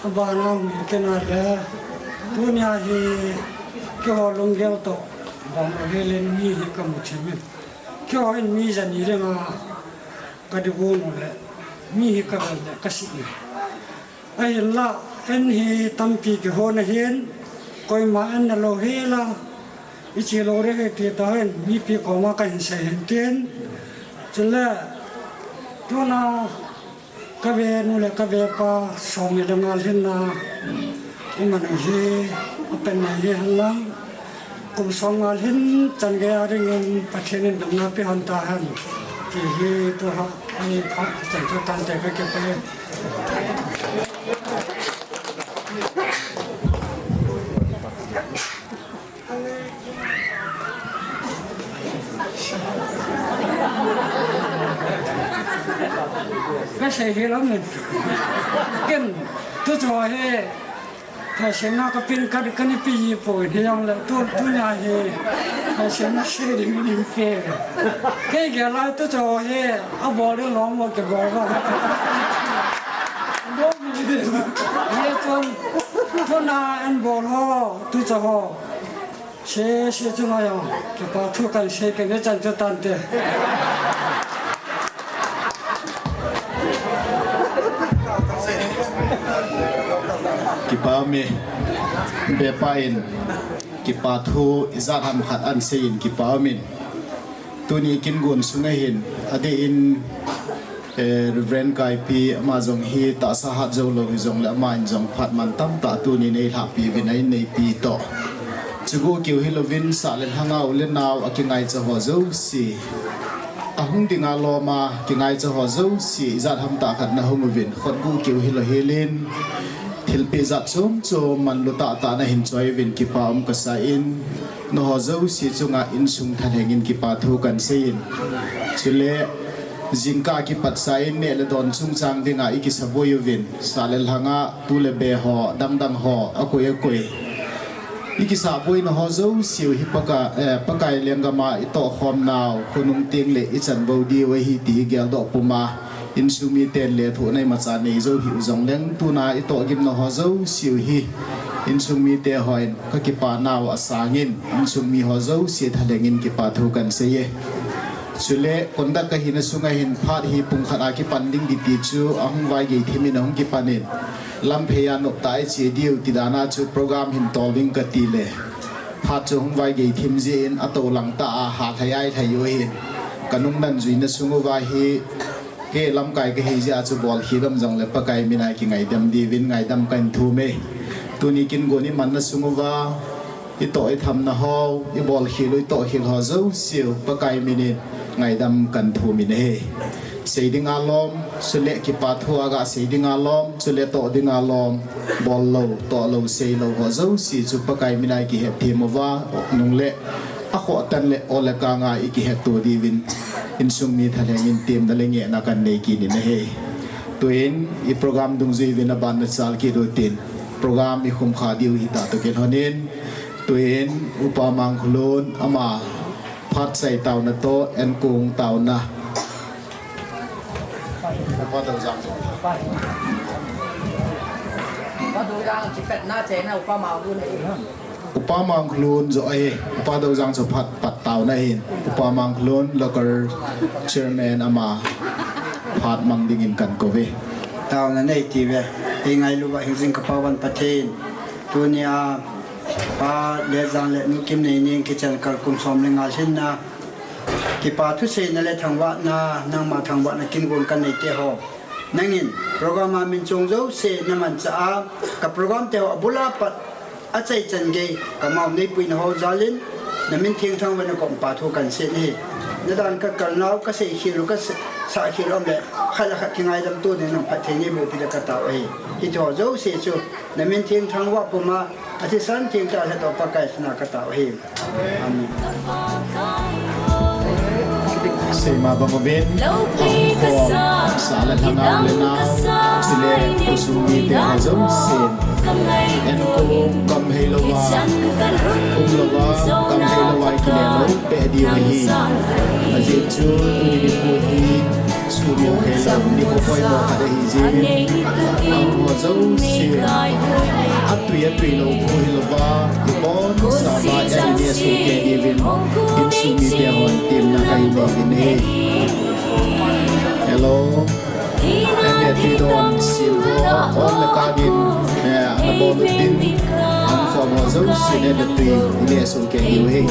aban a hung kit a le tuni a hi keiho lunggel toh bang lou hel in mi hi kamu thim in. Keiho in mi jani ding a kadi gon u le mi hi kavel le kasih in. Ahinla, en hi tampi kihon ahin, koima en na lou hel a, iche lou ding ahi ti toh hin, mipi koma kahin sei hin tin. Chule, tuna, kave nu le kave pa, som ni le nga lhinna, iman u hi, apen na hi hen lang. Kum som nga lhin chan gei a dingin Pathen in damna pe hon tahen. Ti hi tu ha, ani pha chan chu tante kakipah e. Kasei hi lou min. Ken, tu chu hi. Thaisemna kapin ka, kani pe ji poi, hijongle tu, tunia hi, thaisemna sei ding in pe. Kei gel a tu chu hi, abol ding lom mo kibol ba. Hichun, tuna an bol ho, tu chu ho. Sese chunga jong, kipa thu kahin sei kit e chan chu tante. Kipa um e, bepa in, kipa thu ijat ham khat ahin sei in kipa um in. Tuni kin gon sunga hin, adeh in, Eh, Reverend Kaipi, ama jong hi tahsa hat jou lou hijongle, ama in jong phat mantam tah tuni nei lhahpi uvin a inneipi toh. Chuguh keu hilouvin sah le lhanga u le nao a kingaicha ho jouse. Ahung dinga lom a kingaicha ho jouse, ijat ham tah khat na hung uvin, khutguh keu hilou helin, thilpeh jat chom chom manlu tah tah na hin choi uvin kipa um kasa in, nangho jouse chunga insung thalheng in kipa thu kahin sei in. Chule, Jingkah kipat sa in neh le don chungchang dinga i kisaboi uvin, sah le lhanga tu le be ho, dangdang ho, akoi akoi. Ikisahboina ho jouseu hi Pakai, eh, Pakai lenggam a itohkhom nau, khonung teng le ichan bou diu ahi ti hi geldoh puma, insung miten lethuhna imacha nei jou hih u jongleng, tuna itohgimna ho jouseu hi insung mite hon kakipa nau asangin, insung mi ho jouse thalhengin kipa thu kahin seiye. Chule, conduct kahina sunga hin phat hi pung khat a kipan ding kiti chu ahung vaigei thim in ahung kipan in, lamphei a noptah a iche diu ti dan a chu program hin tol ding kati le, phat chu hung vaigei thim jeh in atoh lang tah a halhai ai lhai u ahin, kanung nan juina sung uva hi, kei lamkai kahi jeh a chu bolkhel um jongle Pakai mina ikingaidam diuvin ngaidam kahin thum e. Tuni kin gon imanna sung uva, itoh ithamna ho, ibolkhel u, itohkhel ho jouseu Pakai minin ngaidam kahin thum in ahi. Sei dinga lom, chule kipa thu a gasei dinga lom, chule toh dinga lom, bol lou, toh lou, sei lou ho jouse chu Pakai mina ikihetthem uva, nung le akhoh tan le ol le kang a ikihetto diuvin, insung mi thalhengin temna le ngehna kahin nei kit in ahi. Tuin iprogram dungjui uvin abanna chal kit utin, program ikhum kha diu hita toh kilhonin, tuin Upa Mangkholun ama phat chai taona toh enkong taona. Upa Doujang. Upa Doujang, chipet na chena Upa Mangkholun. Upa Mangkholun joh ahi, Upa Doujang chu phat pat taona ahin, Upa Mangkholun local chairman ama phat mang dingin kahin kouve. Taona nei tiuve, eingailu uva hingjing kapa uva Pathen. Tunia Pa Letjang le Nu Kimneining kichan kal kum som le nga lhinna, kipa thuseina le thangvahna, nangma thangvahna kin gon kanei te ho. Nangin program a min chong jouse namanchah a, ka program te ho abul a pat achaichan gei, kamau neipuina ho jalin, namin thengthang uva nakom pa thu kahin sei ahi. Nadan kakal nau, kasei khel u, kasa khel u um le, khat le khat kingaidam to ding nang phatthei neiboh peh ding katao ahi. Hiti ho jouse chu, namin thengthang uva puma, athisan thengtah a lhatdoh Pakai mina katao ahi. Amen. Seima bang uvin, ahung khom, sah le lhangau le nao, chule khosung mite ho jousen, enkong gam heilouva, umlouva, gam heilouva ikile lou peh diu ahi. Ajeh chu tuni nikho hi, School mong khelou, nikho poimo khat ahi jeh in, amaho jouse, atui atui lou khu hilouva, ibonchauva, eini asohkei diuvin, insung mite hon temna kahin nei in ahi. Hello. Eini atui don, simho, ol le kang in, eh, nabon utin, amaho jouse, eini atui, eini asohkei diu ahi.